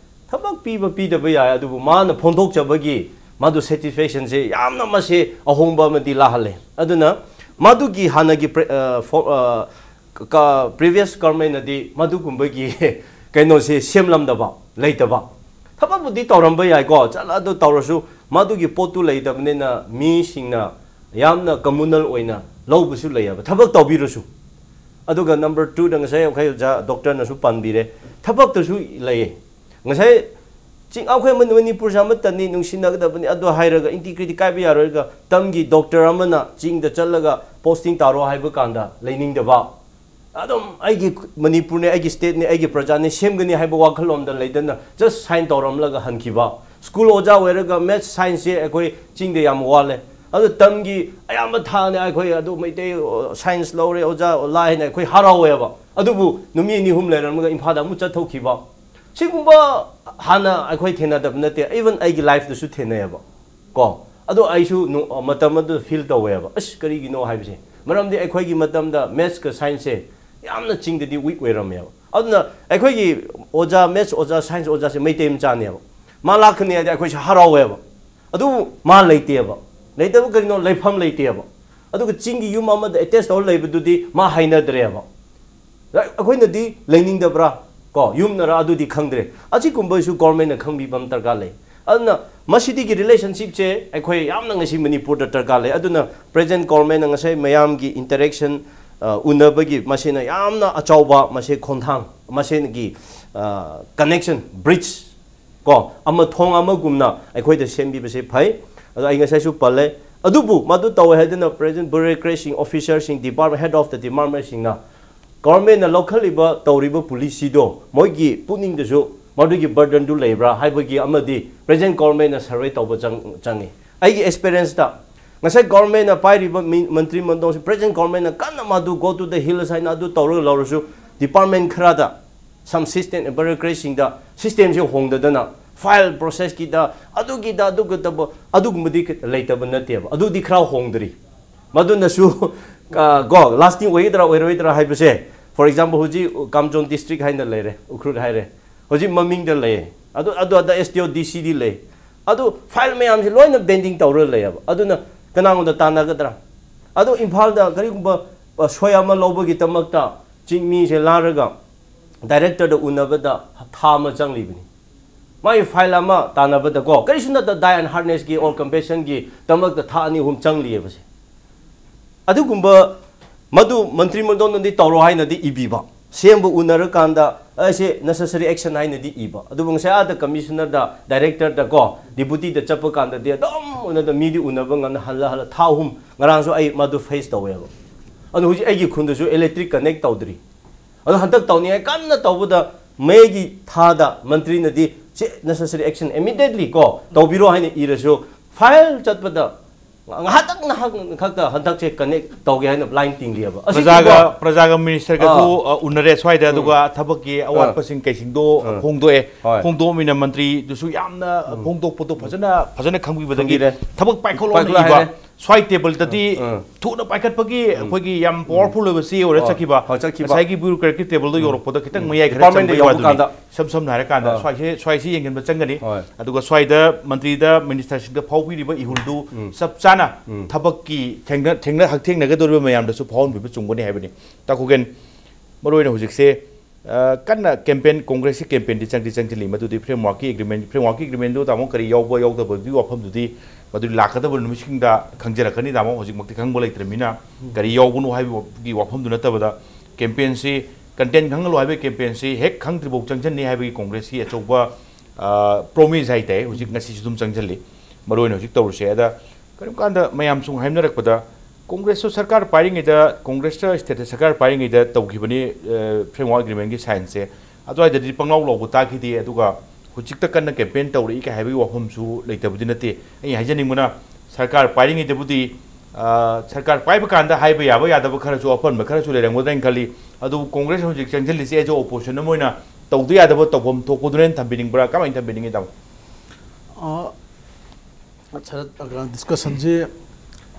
ꯊꯕꯛ ꯄꯤꯕ ꯄꯤꯗꯕ ꯌꯥꯏ, ꯑꯗꯨꯕꯨ ꯃꯥꯅ ꯐꯣꯡꯗꯣꯛꯆꯕꯒꯤ ꯃꯗꯨ satisfactionꯁꯦ ꯌꯥꯝꯅ ꯃꯁꯦ ꯑꯍꯣꯡꯕ ꯑꯃꯗꯤ ꯂꯥꯛꯍꯜꯂꯦ꯫ ꯑꯗꯨꯅ ꯃꯗꯨꯒꯤ ꯍꯥꯟꯅꯒꯤ pre-, ꯑ, for-, ꯑ, ꯀ-, previous governmentꯅꯗꯤ ꯃꯗꯨꯒꯨꯝꯕꯒꯤ ꯀꯩꯅꯣꯁꯦ ꯁꯦꯝꯂꯝꯗꯕ, ꯂꯩꯇꯕ꯫ ꯊꯕꯛꯄꯨꯗꯤ ꯇꯧꯔꯝꯕ ꯌꯥꯏꯀꯣ, ꯆꯠꯂ ꯑꯗꯨ ꯇꯧꯔꯁꯨ ꯃꯗꯨꯒꯤ ꯄꯣꯠꯇꯨ ꯂꯩꯇꯕꯅꯤꯅ ꯃꯤꯁꯤꯡꯅ ꯌꯥꯝꯅ communal ꯑꯣꯏꯅ ꯂꯧꯕꯁꯨ ꯂꯩꯌꯦꯕ, ꯊꯕꯛ ꯇꯧꯕꯤꯔꯁꯨ꯫ ꯑꯗꯨꯒ number twoꯗ ꯉꯁꯥꯏ ꯑꯩꯈꯣꯏ ꯑꯣꯖꯥ doctorꯅꯁꯨ ꯄꯟꯕꯤꯔꯦ, ꯊꯕꯛꯇꯁꯨ ꯂꯩꯌꯦ꯫ ꯉꯁꯥꯏ ꯆꯤꯡ, ꯑꯩꯈꯣꯏ ꯃꯅꯤ-, ꯃꯅꯤꯄꯨꯔꯁꯦ ꯑꯃꯠꯇꯅꯤ, ꯅꯨꯡꯁꯤꯅꯒꯗꯕꯅꯤ, ꯑꯗꯨ ꯍꯥꯏꯔꯒ integrity ꯀꯥꯏꯕ ꯌꯥꯔꯣꯏꯒ ꯇꯝꯒꯤ doctor ꯑꯃꯅ ꯆꯤꯡꯗ ꯆꯠꯂꯒ posting ꯇꯥꯔꯣ ꯍꯥꯏꯕ ꯀꯥꯟꯗ ꯂꯩꯅꯤꯡꯗꯕ꯫ ꯑꯗꯨꯝ ꯑꯩꯒꯤ ꯃꯅꯤꯄꯨꯔꯅꯤ, ꯑꯩꯒꯤ stateꯅꯤ, ꯑꯩꯒꯤ ꯄ꯭ꯔꯖꯥꯅꯤ, ꯁꯦꯝꯒꯅꯤ ꯍꯥꯏꯕ ꯋꯥꯈꯜꯂꯣꯟꯗ ꯂꯩꯗꯅ just sign ꯇꯧꯔꯝꯂꯒ ꯍꯟꯈꯤꯕ꯫ School ꯑꯣꯖꯥ ꯑꯣꯏꯔꯒ maths scienceꯁꯦ ꯑꯩꯈꯣꯏ ꯆꯤꯡꯗ ꯌꯥꯝ ꯋꯥꯠꯂꯦ꯫ ꯑꯗꯨ ꯇꯝꯒꯤ ꯑꯌꯥꯝꯕ ꯊꯥꯅꯤ ꯑꯩꯈꯣꯏ ꯑꯗꯨ ꯃꯩꯇꯩ, ꯑ, science ꯂꯧꯔꯦ ꯑꯣꯖꯥ, ꯑꯣꯂꯥ ꯍꯥꯏꯅ ꯑꯩꯈꯣꯏ ꯍꯔꯥꯎꯋꯦꯕ꯫ ꯑꯗꯨꯕꯨ ꯅꯨꯃꯤꯠ ꯑꯅꯤ ꯑꯍꯨꯝ ꯂꯩꯔꯝꯃꯒ ꯏꯝꯐꯥꯜꯗ ꯑꯃꯨꯛ ꯆꯠꯊꯣꯛꯈꯤꯕ꯫ ꯁꯤꯒꯨꯝꯕ ꯍꯥꯟꯅ ꯑꯩꯈꯣꯏ ꯊꯦꯡꯅꯗꯕ ꯅꯠꯇꯦ, even ꯑꯩꯒꯤ lifeꯇꯁꯨ ꯊꯦꯡꯅꯩꯌꯦꯕ ꯀꯣ꯫ ꯑꯗꯣ ꯑꯩꯁꯨ ꯅꯨ-, ꯃꯇꯝ ꯑꯗꯨ feel ꯇꯧꯋꯦꯕ, ꯑꯁ, ꯀꯔꯤꯒꯤꯅꯣ ꯍꯥꯏꯕꯁꯦ꯫ ꯃꯔꯝꯗꯤ ꯑꯩꯈꯣꯏꯒꯤ ꯃꯇꯝꯗ mathsꯀ scienceꯁꯦ ꯌꯥꯝꯅ ꯆꯤꯡꯗꯗꯤ weak ꯑꯣꯏꯔꯝꯃꯦꯕ꯫ ꯑꯗꯨꯅ ꯑꯩꯈꯣꯏꯒꯤ ꯑꯣꯖꯥ, maths ꯑꯣꯖꯥ, science ꯑꯣꯖꯥꯁꯦ ꯃꯩꯇꯩ ꯃꯆꯥꯅꯦꯕ꯫ ꯃꯥ ꯂꯥꯛꯀꯅꯤ ꯍꯥꯏꯗꯤ ꯑꯩꯈꯣꯏꯁꯦ ꯍꯔꯥꯎꯋꯦꯕ꯫ ꯑꯗꯨꯕꯨ ꯃꯥ ꯂꯩꯇꯦꯕ꯫ ꯂꯩꯇꯕ ꯀꯔꯤꯅꯣ? ꯂꯩꯐꯝ ꯂꯩꯇꯦꯕ꯫ ꯑꯗꯨꯒ ꯆꯤꯡꯒꯤ ꯌꯨꯝ ꯑꯃꯗ attach ꯇꯧꯔ ꯂꯩꯕꯗꯨꯗꯤ ꯃꯥ ꯍꯩꯅꯗ꯭ꯔꯦꯕ꯫ ꯑꯩꯈꯣꯏꯅꯗꯤ ꯂꯩꯅꯤꯡꯗꯕ꯭ꯔꯥ ꯀꯣ, ꯌꯨꯝꯅꯔꯥ, ꯑꯗꯨꯗꯤ ꯈꯪꯗ꯭ꯔꯦ꯫ ꯑꯁꯤꯒꯨꯝꯕꯁꯨ governmentꯅ ꯈꯪꯕꯤꯕ ꯑꯃ ꯗꯔꯀꯥꯔ ꯂꯩ꯫ ꯑꯗꯨꯅ ꯃꯁꯤꯗꯒꯤ relationshipꯁꯦ ꯑꯩꯈꯣꯏ ꯌꯥꯝꯅ ꯉꯁꯤ ꯃꯅꯤꯄꯨꯔꯗ ꯗꯔꯀꯥꯔ ꯂꯩ꯫ ꯑꯗꯨꯅ present governmentꯅ ꯉꯁꯥꯏ ꯃꯌꯥꯝꯒꯤ interaction, ꯑ, ꯎꯅꯕꯒꯤ ꯃꯁꯤꯅ ꯌꯥꯝꯅ ꯑꯆꯧꯕ ꯃꯁꯤ ꯈꯣꯡꯊꯥꯡ, ꯃꯁꯤꯒꯤ, ꯑ, connection, bridge ꯀꯣ, ꯑꯃ ꯊꯣꯡ ꯑꯃꯒꯨꯝꯅ ꯑꯩꯈꯣꯏꯗ ꯁꯦꯝꯕꯤꯕꯁꯦ ꯐꯩ꯫ ꯑꯗꯣ ꯑꯩ ꯉꯁꯥꯏꯁꯨ ꯄꯜꯂꯦ꯫ ꯑꯗꯨꯕꯨ ꯃꯗꯨ ꯇꯧꯋꯦ ꯍꯥꯏꯗꯅ present bureaucratꯁꯤꯡ, officerꯁꯤꯡ, department, head of the departmentꯁꯤꯡꯅ governmentꯅ ꯂꯧꯈꯠꯂꯤꯕ, ꯇꯧꯔꯤꯕ policyꯗꯣ ꯃꯣꯏꯒꯤ ꯄꯨꯛꯅꯤꯡꯗꯁꯨ ꯃꯗꯨꯒꯤ burdenꯗꯨ ꯂꯩꯕ꯭ꯔꯥ ꯍꯥꯏꯕꯒꯤ ꯑꯃꯗꯤ present governmentꯅ survey ꯇꯧꯕ ꯆꯪ-, ꯆꯪꯉꯤ꯫ ꯑꯩꯒꯤ experienceꯇ ꯉꯁꯥꯏ ꯒꯣꯔꯃꯦꯟꯅ ꯄꯥꯏꯔꯤꯕ ꯃꯤ- ꯃꯟꯇ꯭ꯔꯤ ꯃꯟꯗꯣꯡꯁꯤ, ꯄ꯭ꯔꯦꯖꯦꯟ ꯒꯣꯔꯃꯦꯟꯅ ꯀꯟꯅ ꯃꯗꯨ go to the hills ꯍꯥꯏꯅ ꯑꯗꯨ ꯇꯧꯔꯒ ꯂꯧꯔꯁꯨ, ꯗꯤꯄꯥꯔꯠꯃꯦꯟ ꯈꯔꯗ, some system ꯕ꯭ꯌꯨꯔꯣꯀ꯭ꯔꯦꯠꯁꯤꯡꯗ ꯁꯤꯁꯇꯦꯝꯁꯤ ꯍꯣꯡꯗꯗꯅ, ꯐꯥꯏꯜ ꯄ꯭ꯔꯣꯁꯦꯁꯀꯤꯗ, ꯑꯗꯨꯒꯤꯗ ꯑꯗꯨꯒꯤꯗꯕ ꯑꯗꯨꯒꯨꯝꯕꯗꯤ ꯂꯩꯇꯕ ꯅꯠꯇꯦꯕ꯫ ꯑꯗꯨꯗꯤ ꯈꯔ ꯍꯣꯡꯗ꯭ꯔꯤ꯫ ꯃꯗꯨꯅꯁꯨ ꯑ, ꯀꯣ, ꯂꯥꯁꯇꯤꯡ ꯑꯣꯏꯒꯗ꯭ꯔꯥ ꯑꯣꯏꯔꯣꯏꯗ꯭ꯔꯥ ꯍꯥꯏꯕꯁꯦ, for example, ꯍꯧꯖꯤꯛ ꯀꯥꯝꯖꯣꯟ ꯗꯤꯁꯇ꯭ꯔꯤꯛ ꯍꯥꯏꯅ ꯂꯩꯔꯦ, ꯎꯈ꯭ꯔꯨꯜ ꯍꯥꯏꯔꯦ, ꯍꯧꯖꯤꯛ ꯃꯃꯤꯡꯗ ꯂꯩ꯫ ꯑꯗꯨ ꯑꯗꯨ ꯑꯗ ꯑꯦꯁ ꯗꯤ ꯑꯣ, ꯗꯤ ꯁꯤꯗꯤ ꯂꯩ꯫ ꯑꯗꯨ ꯐꯥꯏꯜ ꯃꯌꯥꯝꯁꯤ ꯂꯣꯏꯅ ꯕꯦꯟꯗꯤꯡ ꯇꯧꯔꯒ ꯂꯩꯌꯦꯕ꯫ ꯑꯗꯨꯅ ꯀꯅꯥꯉꯣꯟꯗ ꯇꯥꯟꯅꯒꯗ꯭ꯔꯥ? ꯑꯗꯨ ꯏꯝꯐꯥꯜꯗ ꯀꯔꯤꯒꯨꯝꯕ ꯑ, ꯁꯣꯏ ꯑꯃ ꯂꯧꯕꯒꯤꯗꯃꯛꯇ ꯆꯤꯡꯃꯤꯁꯦ ꯂꯥꯔꯒ ꯗꯥꯏꯔꯦꯛꯇꯔꯗ ꯎꯅꯕꯗ ꯊꯥ ꯑꯃ ꯆꯪꯂꯤꯕꯅꯤ꯫ ꯃꯥꯒꯤ ꯐꯥꯏꯜ ꯑꯃ ꯇꯥꯟꯅꯕꯗꯀꯣ, ꯀꯔꯤꯁꯨ ꯅꯠꯇ ꯗꯥꯏ ꯑꯦꯟ ꯍꯥꯔꯅꯦꯁꯀꯤ ꯑꯣꯔ ꯀꯝꯄꯦꯁꯟꯒꯤ ꯗꯃꯛꯇ ꯊꯥ ꯑꯅꯤ ꯑꯍꯨꯝ ꯆꯪꯂꯤꯑꯕꯁꯦ꯫ ꯑꯗꯨꯒꯨꯝꯕ ꯃꯗꯨ ꯃꯟꯇ꯭ꯔꯤ ꯃꯟꯗꯣꯟꯅꯗꯤ ꯇꯧꯔꯣ ꯍꯥꯏꯅꯗꯤ ꯏꯕꯤꯕ, ꯁꯦꯝꯕ ꯎꯅꯔꯀꯥꯟꯗ ꯑꯩꯁꯦ ꯅꯦꯁꯦꯁꯔꯤ ꯑꯦꯛꯁꯟ ꯍꯥꯏꯅꯗꯤ ꯏꯕ꯫ ꯑꯗꯨꯕꯨ ꯉꯁꯥꯏ ꯑꯥꯗ ꯀꯃꯤꯁꯅꯔꯗ, ꯗꯥꯏꯔꯦꯛꯇꯔꯗ ꯀꯣ, ꯗꯤꯄꯨꯇꯤꯗ ꯆꯠꯄ ꯀꯥꯟꯗꯗꯤ ꯑꯗꯨꯝ ꯎꯅꯗ ꯃꯤꯗꯤ ꯎꯅꯕ ꯉꯝꯅ ꯍꯜꯂ ꯍꯜꯂ ꯊꯥ ꯑꯍꯨꯝ, ꯉꯔꯥꯡꯁꯨ ꯑꯩ ꯃꯗꯨ ꯐꯦꯁ ꯇꯧꯋꯦꯕ꯫ ꯑꯗꯨ ꯍꯧꯖꯤꯛ ꯑꯩꯒꯤ ꯈꯨꯟꯗꯁꯨ ꯏꯂꯦꯛꯇ꯭ꯔꯤꯛ ꯀꯅꯦꯛ ꯇꯧꯗ꯭ꯔꯤ꯫ ꯑꯗꯣ ꯍꯟꯗꯛ ꯇꯧꯅꯤꯡꯉꯥꯏ ꯀꯟꯅ ꯇꯧꯕꯗ ꯃꯦꯒꯤ ꯊꯥꯗ ꯃꯟꯇ꯭ꯔꯤꯅꯗꯤ ꯁꯤ ꯅꯦꯁꯦꯁꯔꯤ ꯑꯦꯛꯁꯟ ꯏꯃꯤꯗꯤꯌꯦꯠꯂꯤ ꯀꯣ ꯇꯧꯕꯤꯔꯣ ꯍꯥꯏꯅ ꯏꯔꯁꯨ, ꯐꯥꯏꯜ ꯆꯠꯄꯗ ꯉꯥꯏꯍꯥꯛꯇꯪ ꯉꯥꯏꯍꯥꯛ ꯈꯛꯇ ꯍꯟꯗꯛꯁꯦ ꯀꯅꯦꯛ ꯇꯧꯒꯦ ꯍꯥꯏꯅ ꯂꯥꯏꯟ ꯇꯤꯡꯂꯤꯑꯕ꯫ ꯑꯁꯤꯗꯤꯀꯣ, ꯄ꯭ꯔꯖꯥꯒ ꯄ꯭ꯔꯖꯥꯒ ꯃꯤꯅꯤꯁꯇꯔꯒꯁꯨ ꯑꯥ꯫ ꯑ, ꯎꯅꯔꯦ ꯁ꯭ꯋꯥꯏꯗ, ꯎꯝ꯫ ꯑꯗꯨꯒ ꯊꯕꯛꯀꯤ ꯑꯥ꯫ ꯑꯋꯥꯠꯄꯁꯤꯡ ꯀꯩꯁꯤꯡꯗꯣ ꯑꯥ꯫ ꯐꯣꯡꯗꯣꯛꯑꯦ꯫ ꯍꯣꯏ꯫ ꯐꯣꯡꯗꯣꯛꯑꯃꯤꯅ ꯃꯟꯇ꯭ꯔꯤꯗꯨꯁꯨ ꯌꯥꯝꯅ ꯐꯣꯡꯗꯣꯛꯄꯗꯣ ꯐꯖꯅ ꯐꯖꯅ ꯈꯪꯕꯤꯕꯗꯒꯤ ꯈꯪꯕꯤꯔꯦ꯫ ꯊꯕꯛ ꯄꯥꯏꯈꯠꯂꯣꯅ ꯄꯥꯏꯈꯠꯂꯣ ꯏꯕ꯫ ꯍꯥꯏꯔꯦ꯫ ꯁ꯭ꯋꯥꯏ ꯇꯦꯕꯜꯗꯗꯤ ꯑꯥ꯫ ꯊꯨꯅ ꯄꯥꯏꯈꯠꯄꯒꯤ ꯑꯩꯈꯣꯏꯒꯤ ꯌꯥꯝ ꯄꯋꯥꯔꯐꯨꯜ ꯑꯣꯏꯕ ꯆꯦ ꯑꯣꯏꯔ ꯑꯣ, ꯆꯠꯈꯤꯕ꯫ ꯍꯣꯏ, ꯆꯠꯈꯤꯕ꯫ ꯉꯁꯥꯏꯒꯤ ꯕ꯭ꯌꯨꯔꯣꯀ꯭ꯔꯦꯠꯀꯤ ꯇꯦꯕꯜꯗꯣ ꯌꯧꯔꯛꯄꯗ ꯈꯤꯇꯪ ꯃꯌꯥꯏ ꯈꯔ ꯗꯤꯄꯥꯔꯠꯃꯦꯟꯗ ꯆꯪꯕꯒꯤ ꯌꯧꯕ ꯋꯥꯗꯨꯅꯤ꯫ ꯀꯥꯟꯗ꯫ ꯁꯝ ꯁꯝꯅ ꯍꯥꯏꯔꯀꯥꯟꯗ ꯑꯥ꯫ ꯁ꯭ꯋꯥꯏꯁꯦ ꯁ꯭ꯋꯥꯏꯁꯦ ꯌꯦꯡꯁꯤꯟꯕ ꯆꯪꯒꯅꯤ꯫ ꯍꯣꯏ꯫ ꯑꯗꯨꯒ ꯁ꯭ꯋꯥꯏꯗ ꯃꯟꯇ꯭ꯔꯤꯗ ꯃꯤꯅꯤꯁꯇꯔꯁꯤꯡꯗ ꯐꯥꯎꯕꯤꯔꯤꯕ ꯏꯍꯨꯜꯗꯨ ꯆꯞ ꯆꯥꯅ ꯊꯕꯛꯀꯤ ꯊꯦꯡꯅ ꯊꯦꯡꯅ ꯍꯛꯊꯦꯡꯅꯒꯗꯧꯔꯤꯕ ꯃꯌꯥꯝꯗꯁꯨ ꯐꯥꯎꯍꯟꯕꯤꯕ ꯆꯨꯝꯒꯅꯤ ꯍꯥꯏꯕꯅꯤ꯫ ꯇꯥ ꯈꯨꯒꯦꯟ, ꯃꯔꯨꯑꯣꯏꯅ ꯍꯧꯖꯤꯛꯁꯦ ꯑ, ꯀꯟꯅ ꯀꯦꯝꯄꯦꯟ, ꯀꯣꯡꯒ꯭ꯔꯦꯁꯀꯤ ꯀꯦꯝꯄꯦꯟꯗꯤ ꯆꯪꯗꯤ ꯆꯪꯁꯤꯜꯂꯤ꯫ ꯃꯗꯨꯗꯤ ꯐ꯭ꯔꯦꯝꯋꯥꯔꯛꯀꯤ ꯑꯦꯒ꯭ꯔꯤꯃꯦꯟ, ꯐ꯭ꯔꯦꯝꯋꯥꯔꯛꯀꯤ ꯑꯦꯒ꯭ꯔꯤꯃꯦꯟꯗꯨ ꯇꯥꯃꯣ ꯀꯔꯤ ꯌꯥꯎꯕ ꯌꯥꯎꯗꯕꯒꯤ ꯋꯥꯐꯝꯗꯨꯗꯤ ꯃꯗꯨ ꯂꯥꯛꯀꯗꯕ ꯅꯨꯃꯤꯠꯁꯤꯡꯗ ꯈꯪꯖꯔꯛꯀꯅꯤ ꯇꯥꯃꯣ꯫ ꯍꯧꯖꯤꯛꯃꯛꯇꯤ ꯈꯪꯕ ꯂꯩꯇ꯭ꯔꯕꯅꯤꯅ ꯀꯔꯤ ꯌꯥꯎꯕꯅꯣ ꯍꯥꯏꯕꯒꯤ ꯋꯥꯐꯝꯗꯨ ꯅꯠꯇꯕꯗ, ꯀꯦꯝꯄꯦꯟꯁꯤ, ꯀꯟꯇꯦꯟ ꯈꯪꯍꯜꯂꯣ ꯍꯥꯏꯕꯒꯤ ꯀꯦꯝꯄꯦꯟꯁꯤ ꯍꯦꯛ ꯈꯪꯗ꯭ꯔꯤꯐꯥꯎ ꯆꯪꯁꯤꯟꯅꯤ ꯍꯥꯏꯕꯒꯤ ꯀꯣꯡꯒ꯭ꯔꯦꯁꯀꯤ ꯑꯆꯧꯕ, ꯑ, ꯄ꯭ꯔꯣꯃꯤꯁ ꯍꯥꯏꯇꯥꯔꯦ꯫ ꯍꯧꯖꯤꯛ ꯉꯁꯤꯁꯨ ꯑꯗꯨꯝ ꯆꯪꯁꯤꯜꯂꯤ꯫ ꯃꯔꯨꯑꯣꯏꯅ ꯍꯧꯖꯤꯛ ꯇꯧꯔꯤꯁꯦ꯫ ꯑꯗ ꯀꯔꯤꯒꯨꯝꯕ ꯀꯥꯟꯗ ꯃꯌꯥꯝ ꯁꯨꯝ ꯍꯥꯏꯅꯔꯛꯄꯗ, ꯀꯣꯡꯒ꯭ꯔꯦꯁꯇ ꯁꯔꯀꯥꯔ ꯄꯥꯏꯔꯤꯉꯩꯗ, ꯀꯣꯡꯒ꯭ꯔꯦꯁꯇ ꯁ꯭ꯇꯦꯠꯇ ꯁꯔꯀꯥꯔ ꯄꯥꯏꯔꯤꯉꯩꯗ ꯇꯧꯈꯤꯕꯅꯤ, ꯑ, ꯐ꯭ꯔꯦꯝꯋꯥꯔꯛ ꯑꯦꯒ꯭ꯔꯤꯃꯦꯟꯒꯤ ꯁꯥꯏꯟꯁꯦ, ꯑꯗꯨꯋꯥꯏꯗꯗꯤ ꯄꯪꯂꯥꯎ ꯂꯥꯎꯕ ꯇꯥꯈꯤꯗꯦ꯫ ꯑꯗꯨꯒ ꯍꯧꯖꯤꯛꯇ ꯀꯟꯅ ꯀꯦꯝꯄꯦꯟ ꯇꯧꯔꯛꯏ ꯀꯥꯏ ꯍꯥꯏꯕꯒꯤ ꯋꯥꯐꯝꯁꯨ ꯂꯩꯇꯕꯗꯤ ꯅꯠꯇꯦ꯫ ꯑꯩꯅ ꯍꯥꯏꯖꯅꯤꯡꯕꯅ, ꯁꯔꯀꯥꯔ ꯄꯥꯏꯔꯤꯉꯩꯗꯕꯨꯗꯤ, ꯑ, ꯁꯔꯀꯥꯔ ꯄꯥꯏꯕ ꯀꯥꯟꯗ ꯍꯥꯏꯕ ꯌꯥꯕ ꯌꯥꯗꯕ ꯈꯔꯁꯨ, ꯑꯄꯟꯕ ꯈꯔꯁꯨ ꯂꯩꯔꯝꯒꯗ꯭ꯔꯥ ꯍꯥꯏꯅ ꯈꯜꯂꯤ꯫ ꯑꯗꯨꯕꯨ ꯀꯣꯡꯒ꯭ꯔꯦꯁ ꯍꯧꯖꯤꯛ ꯆꯪꯁꯤꯜꯂꯤꯁꯦ as a opposition ꯑꯃ ꯑꯣꯏꯅ ꯇꯧꯗ ꯌꯥꯗꯕ ꯇꯧꯐꯝ ꯊꯣꯛꯄꯗꯨꯅ ꯍꯦꯟꯅ ꯊꯝꯕꯤꯅꯤꯡꯕ꯭ꯔꯥ, ꯀꯃꯥꯏꯅ ꯊꯝꯕꯤꯅꯤꯡꯉꯤ, ꯇꯥꯃꯣ? ꯑ, ꯁꯔꯠ, ꯑ, ꯗꯤꯁꯀꯁꯟꯁꯤ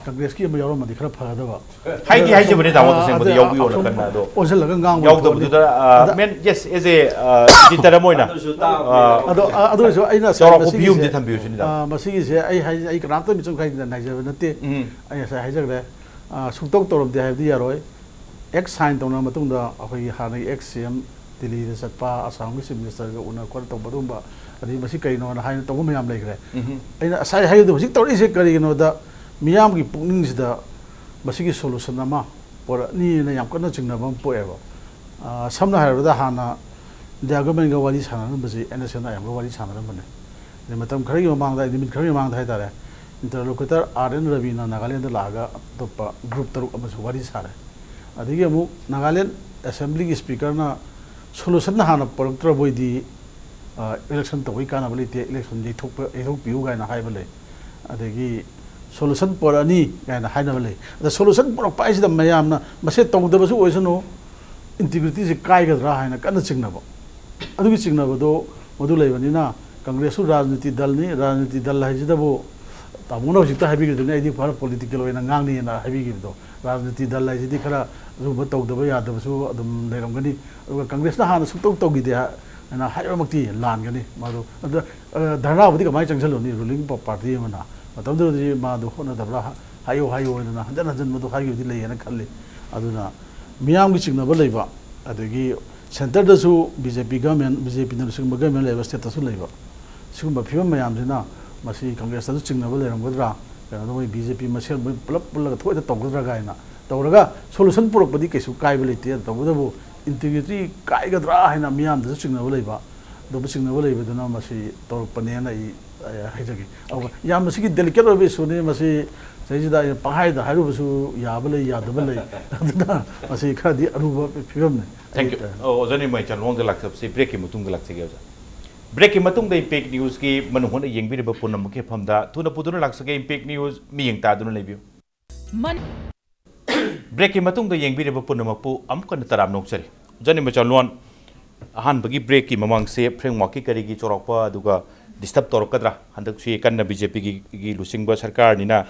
ꯀꯪꯒ꯭ꯔꯦꯁꯀꯤ ꯑꯃ ꯌꯥꯎꯔꯝꯃꯗꯤ ꯈꯔ ꯐꯒꯗꯕ꯫ ꯍꯥꯏꯗꯤ ꯍꯥꯏꯖꯕꯅꯦ, ꯇꯥꯃꯣ, ꯑ, ꯇꯁꯦꯡꯕꯗꯤ ꯑꯗ, ꯌꯥꯎꯕꯤꯌꯣꯅ ꯑꯁꯨꯝ ꯀꯟꯅ ꯑꯗꯣ ꯑꯣꯟꯁꯤꯜꯂꯒ ꯉꯥꯡꯕ ꯌꯥꯎꯗꯕꯗꯨꯗ, ꯊꯣꯛꯑꯅꯤ꯫ ꯑ, ꯑꯗ, ꯃꯦꯟ, yes, as a, ꯑ, editor ꯑꯃ ꯑꯣꯏꯅ, ꯑ, ꯑꯗꯣ, ꯑ, ꯑꯗꯨ ꯑꯣꯏꯔꯁꯨ ꯑꯩꯅ ꯉꯁꯥꯏ ꯆꯥꯎꯔꯥꯛꯄ view ꯃꯁꯤꯒꯤꯁꯦ, ꯑꯃꯗꯤ ꯊꯝꯕꯤꯌꯨ ꯁꯤꯅꯤꯗ꯫ ꯑ, ꯃꯁꯤꯒꯤꯁꯦ ꯑꯩ ꯍꯥꯏ-, ꯑꯩ ꯀꯅꯥꯝꯇ ꯃꯤꯆꯪ ꯈꯥꯏꯗꯅ ꯍꯥꯏꯖꯕ ꯅꯠꯇꯦ꯫ ꯎꯝ꯫ ꯑꯩ ꯉꯁꯥꯏ ꯍꯥꯏꯖꯈ꯭ꯔꯦ꯫ ꯑ, ꯁꯨꯡꯇꯧ ꯇꯧꯔꯝꯗꯦ ꯍꯥꯏꯕꯗꯤ ꯌꯥꯔꯣꯏ꯫ ꯑꯦꯛꯁ ꯁꯥꯏꯟ ꯇꯧꯅꯔꯕ ꯃꯇꯨꯡꯗ ꯑꯩꯈꯣꯏꯒꯤ ꯍꯥꯟꯅꯒꯤ ꯑꯦꯛꯁ ꯁꯤ ꯑꯦꯝ ꯗꯤꯜꯂꯤꯗ ꯆꯠꯄ, ꯑꯁꯥꯝꯒꯤ ꯆꯤꯐ ꯃꯤꯅꯤꯁꯇꯔꯒ ꯎꯅ ꯈꯣꯠꯅ ꯇꯧꯕ ꯑꯗꯨꯒꯨꯝꯕ, ꯑꯗꯒꯤ ꯃꯁꯤ ꯀꯩꯅꯣꯅ ꯍꯥꯏꯅ ꯇꯧꯕ ꯃꯌꯥꯝ ꯂꯩꯈ꯭ꯔꯦ꯫ ꯎꯝ꯫ ꯑꯩꯅ ꯉꯁꯥꯏ ꯍꯥꯏꯕꯗꯣ, ꯍꯧꯖꯤꯛ ꯇꯧꯔꯛꯏꯁꯦ ꯀꯔꯤꯒꯤꯅꯣꯗ, ꯃꯤꯌꯥꯝꯒꯤ ꯄꯨꯛꯅꯤꯡꯁꯤꯗ ꯃꯁꯤꯒꯤ ꯁꯣꯂꯨꯁꯟ ꯑꯃ ꯄꯨꯔꯛꯅꯤꯅ ꯌꯥꯝ ꯀꯟꯅ ꯆꯤꯡꯅꯕ ꯑꯃ ꯄꯣꯛꯑꯦꯕ꯫ ꯑ, ꯁꯝꯅ ꯍꯥꯏꯔꯕꯗ, ꯍꯥꯟꯅ ꯏꯟꯗꯤꯌꯥ ꯒꯣꯔꯃꯦꯟꯒ ꯋꯥꯔꯤ ꯁꯥꯟꯅꯔꯝꯕꯁꯤ ꯑꯦꯟ ꯑꯦꯁ ꯑꯦꯟ ꯑꯥꯏ ꯑꯦꯝꯒ ꯋꯥꯔꯤ ꯁꯥꯟꯅꯔꯝꯕꯅꯦ꯫ ꯑꯗꯩ ꯃꯇꯝ ꯈꯔꯒꯤ ꯃꯃꯥꯡꯗ, ꯅꯨꯃꯤꯠ ꯈꯔꯒꯤ ꯃꯃꯥꯡꯗ ꯍꯥꯏꯇꯥꯔꯦ, ꯏꯟꯇꯔꯂꯣꯀꯨꯇꯔ ꯑꯥꯔ ꯑꯦꯟ ꯔꯕꯤꯅ ꯅꯥꯒꯥꯂꯦꯟꯗ ꯂꯥꯛꯑꯒ ꯑꯇꯣꯞꯄ ꯒ꯭ꯔꯨꯞ ꯇꯔꯨꯛ ꯑꯃꯁꯨ ꯋꯥꯔꯤ ꯁꯥꯔꯦ꯫ ꯑꯗꯒꯤ ꯑꯃꯨꯛ ꯅꯥꯒꯥꯂꯦꯟ ꯑꯦꯁꯦꯝꯕ꯭ꯂꯤꯒꯤ ꯁ꯭ꯄꯤꯀꯔꯅ ꯁꯣꯂꯨꯁꯟ ꯍꯥꯟꯅ ꯄꯨꯔꯛꯇ꯭ꯔꯕꯣꯏꯗꯤ, ꯑ, ꯏꯂꯦꯛꯁꯟ ꯇꯧꯕꯩ ꯀꯥꯟꯅꯕ ꯂꯩꯇꯦ, ꯏꯂꯦꯛꯁꯟ ꯌꯩꯊꯣꯛꯄ, ꯌꯩꯊꯣꯛꯄꯤꯌꯨ ꯀꯥꯏꯅ ꯍꯥꯏꯕ ꯂꯩ꯫ ꯑꯗꯒꯤ ꯁꯣꯂꯨꯁꯟ ꯄꯨꯔꯛꯑꯅꯤ ꯀꯥꯏꯅ ꯍꯥꯏꯅꯕ ꯂꯩ꯫ ꯑꯗ ꯁꯣꯂꯨꯁꯟ ꯄꯨꯔꯛꯄ ꯍꯥꯏꯁꯤꯗ ꯃꯌꯥꯝꯅ ꯃꯁꯦ ꯇꯧꯗꯕꯁꯨ ꯑꯣꯏꯁꯅꯨ, ꯏꯟꯇꯤꯒ꯭ꯔꯤꯇꯤꯁꯦ ꯀꯥꯏꯒꯗ꯭ꯔꯥ ꯍꯥꯏꯅ ꯀꯟꯅ ꯆꯤꯡꯅꯕ꯫ ꯑꯗꯨꯒꯤ ꯆꯤꯡꯅꯕꯗꯣ ꯃꯗꯨ ꯂꯩꯕꯅꯤꯅ, ꯀꯪꯒ꯭ꯔꯦꯁꯁꯨ ꯔꯥꯖꯅꯤꯇꯤ ꯗꯜꯅꯤ, ꯔꯥꯖꯅꯤꯇꯤ ꯗꯜ ꯍꯥꯏꯁꯤꯗꯕꯨ ꯇꯥꯃꯣꯅ ꯍꯧꯖꯤꯛꯇ ꯍꯥꯏꯕꯤꯈꯤꯕꯗꯨꯅꯤ, ꯑꯩꯗꯤ ꯈꯔ ꯄꯣꯂꯤꯇꯤꯀꯦꯜ ꯑꯣꯏꯅ ꯉꯥꯡꯅꯤꯅ ꯍꯥꯏꯕꯤꯈꯤꯕꯗꯣ꯫ ꯔꯥꯖꯅꯤꯇꯤ ꯗꯜ ꯍꯥꯏꯁꯤꯗꯤ ꯈꯔ ꯑꯗꯨꯒꯨꯝꯕ ꯇꯧꯗꯕ ꯌꯥꯗꯕꯁꯨ ꯑꯗꯨꯝ ꯂꯩꯔꯝꯒꯅꯤ꯫ ꯑꯗꯨꯒ ꯀꯪꯒ꯭ꯔꯦꯁꯅ ꯍꯥꯟꯅ ꯁꯨꯡꯇꯧ ꯇꯧꯈꯤꯗꯦ ꯍꯥꯏꯅ ꯍꯥꯏꯕꯃꯛꯇꯤ ꯂꯥꯟꯒꯅꯤ꯫ ꯃꯗꯨ ꯑꯗ, ꯑ, ꯙꯔꯅꯥꯕꯨꯗꯤ ꯀꯃꯥꯏꯅ ꯆꯪꯁꯤꯜꯂꯨꯅꯤ ꯔꯨꯂꯤꯡ ꯄꯥꯔꯇꯤ ꯑꯃꯅ? ꯃꯇꯝꯗꯨꯗꯗꯤ ꯃꯥꯗꯣ ꯍꯣꯠꯅꯗꯕ꯭ꯔꯥ? ꯍꯥꯏꯌꯨ, ꯍꯥꯏꯌꯨ ꯍꯥꯏꯗꯅ ꯍꯟꯖꯟ ꯍꯟꯖꯟꯕꯗꯣ ꯍꯥꯏꯈꯤꯕꯗꯤ ꯂꯩꯌꯦꯅ ꯈꯜꯂꯤ꯫ ꯑꯗꯨꯅ ꯃꯤꯌꯥꯝꯒꯤ ꯆꯤꯡꯅꯕ ꯂꯩꯕ, ꯑꯗꯒꯤ ꯁꯦꯟꯇꯔꯗꯁꯨ ꯕꯤ ꯖꯦ ꯄꯤ ꯒꯃꯦꯟ, ꯕꯤ ꯖꯦ ꯄꯤꯅ ꯂꯨꯆꯤꯡꯕ ꯒꯃꯦꯟ ꯂꯩꯕ ꯁ꯭ꯇꯦꯠꯇꯁꯨ ꯂꯩꯕ, ꯁꯤꯒꯨꯝꯕ ꯐꯤꯕꯝ ꯃꯌꯥꯝꯁꯤꯅ ꯃꯁꯤ ꯀꯪꯒ꯭ꯔꯦꯁꯇꯁꯨ ꯆꯤꯡꯅꯕ ꯂꯩꯔꯝꯒꯗ꯭ꯔꯥ, ꯀꯩꯅꯣꯗ ꯃꯣꯏ ꯕꯤ ꯖꯦ ꯄꯤ ꯃꯁꯦꯜ ꯃꯣꯏ ꯄꯨꯂꯞ ꯄꯨꯜꯂꯒ ꯊꯣꯛꯑꯦꯗ ꯇꯧꯒꯗ꯭ꯔꯥ ꯀꯥꯏꯅ ꯇꯧꯔꯒ ꯁꯣꯂꯨꯁꯟ ꯄꯨꯔꯛꯄꯗꯤ ꯀꯩꯁꯨ ꯀꯥꯏꯕ ꯂꯩꯇꯦ꯫ ꯇꯧꯕꯇꯕꯨ ꯏꯟꯇꯤꯒ꯭ꯔꯤꯇꯤ ꯀꯥꯏꯒꯗ꯭ꯔꯥ ꯍꯥꯏꯅ ꯃꯤꯌꯥꯝꯗꯁꯨ ꯆꯤꯡꯅꯕ ꯂꯩꯕ, ꯑꯗꯨꯝꯕ ꯆꯤꯡꯅꯕ ꯂꯩꯕꯗꯨꯅ ꯃꯁꯤ ꯇꯧꯔꯛꯄꯅꯦꯅ ꯑꯩ, ꯑꯩ ꯍꯥꯏꯖꯒꯦ꯫ ꯑꯗꯨꯒ ꯌꯥꯝ ꯃꯁꯤꯒꯤ ꯗꯦꯂꯤꯀꯦꯠ ꯑꯣꯏꯕ ꯏꯁꯨꯅꯤ, ꯃꯁꯤ ꯁꯤꯗꯩꯁꯤꯗ ꯑꯩꯅ ꯄꯪꯍꯥꯏꯗ ꯍꯥꯏꯔꯨꯕꯁꯨ ꯌꯥꯕ ꯂꯩ, ꯌꯥꯗꯕ ꯂꯩ꯫ ꯑꯗꯨꯅ ꯃꯁꯤ ꯈꯔꯗꯤ ꯑꯔꯨꯕ ꯐꯤꯕꯝꯅꯤ꯫ Thank you. ꯑꯣ, ꯑꯣꯖꯥ ꯅꯤꯔꯃꯣꯍꯤ ꯆꯅꯨ, ꯃꯑꯣꯡꯗ ꯂꯥꯛꯆꯕꯁꯦ ꯕ꯭ꯔꯦꯛꯀꯤ ꯃꯇꯨꯡꯗ ꯂꯥꯛꯆꯒꯦ, ꯑꯣꯖꯥ꯫ ꯕ꯭ꯔꯦꯛꯀꯤ ꯃꯇꯨꯡꯗ ꯏꯝꯄꯦꯛ ꯅ꯭ꯌꯨꯁꯀꯤ ꯃꯅꯨꯡ ꯍꯨꯠꯅ ꯌꯦꯡꯕꯤꯔꯤꯕ ꯄꯨꯝꯅꯃꯛꯀꯤ ꯃꯐꯝꯗ ꯊꯨꯅ ꯄꯨꯗꯨꯅ ꯂꯥꯛꯆꯒꯦ꯫ ꯏꯝꯄꯦꯛ ꯅ꯭ꯌꯨꯁ ꯃꯤꯠꯌꯦꯡ ꯇꯥꯗꯨꯅ ꯂꯩꯕꯤꯌꯨ꯫ ꯃꯟ- ꯕ꯭ꯔꯦꯛꯀꯤ ꯃꯇꯨꯡꯗ ꯌꯦꯡꯕꯤꯔꯤꯕ ꯄꯨꯝꯅꯃꯛꯄꯨ ꯑꯃꯨꯛ ꯍꯟꯅ ꯇꯔꯥꯝꯅ ꯑꯣꯛꯆꯔꯤ꯫ ꯑꯣꯖꯥ ꯅꯤꯃꯆꯥꯂꯣꯟ, ꯑꯍꯥꯟꯕꯒꯤ ꯕ꯭ꯔꯦꯛꯀꯤ ꯃꯃꯥꯡꯁꯦ ꯐ꯭ꯔꯦꯝꯋꯥꯔꯛꯀꯤ ꯀꯔꯤꯒꯤ ꯆꯥꯎꯔꯥꯛꯄ ꯑꯗꯨꯒ ꯗꯤꯁꯇꯔꯕ ꯇꯧꯔꯛꯀꯗ꯭ꯔꯥ? ꯍꯟꯗꯛꯁꯤ ꯀꯟꯅ ꯕꯤ ꯖꯦ ꯄꯤꯒꯤ ꯂꯨꯆꯤꯡꯕ ꯁꯔꯀꯥꯔꯅꯤꯅ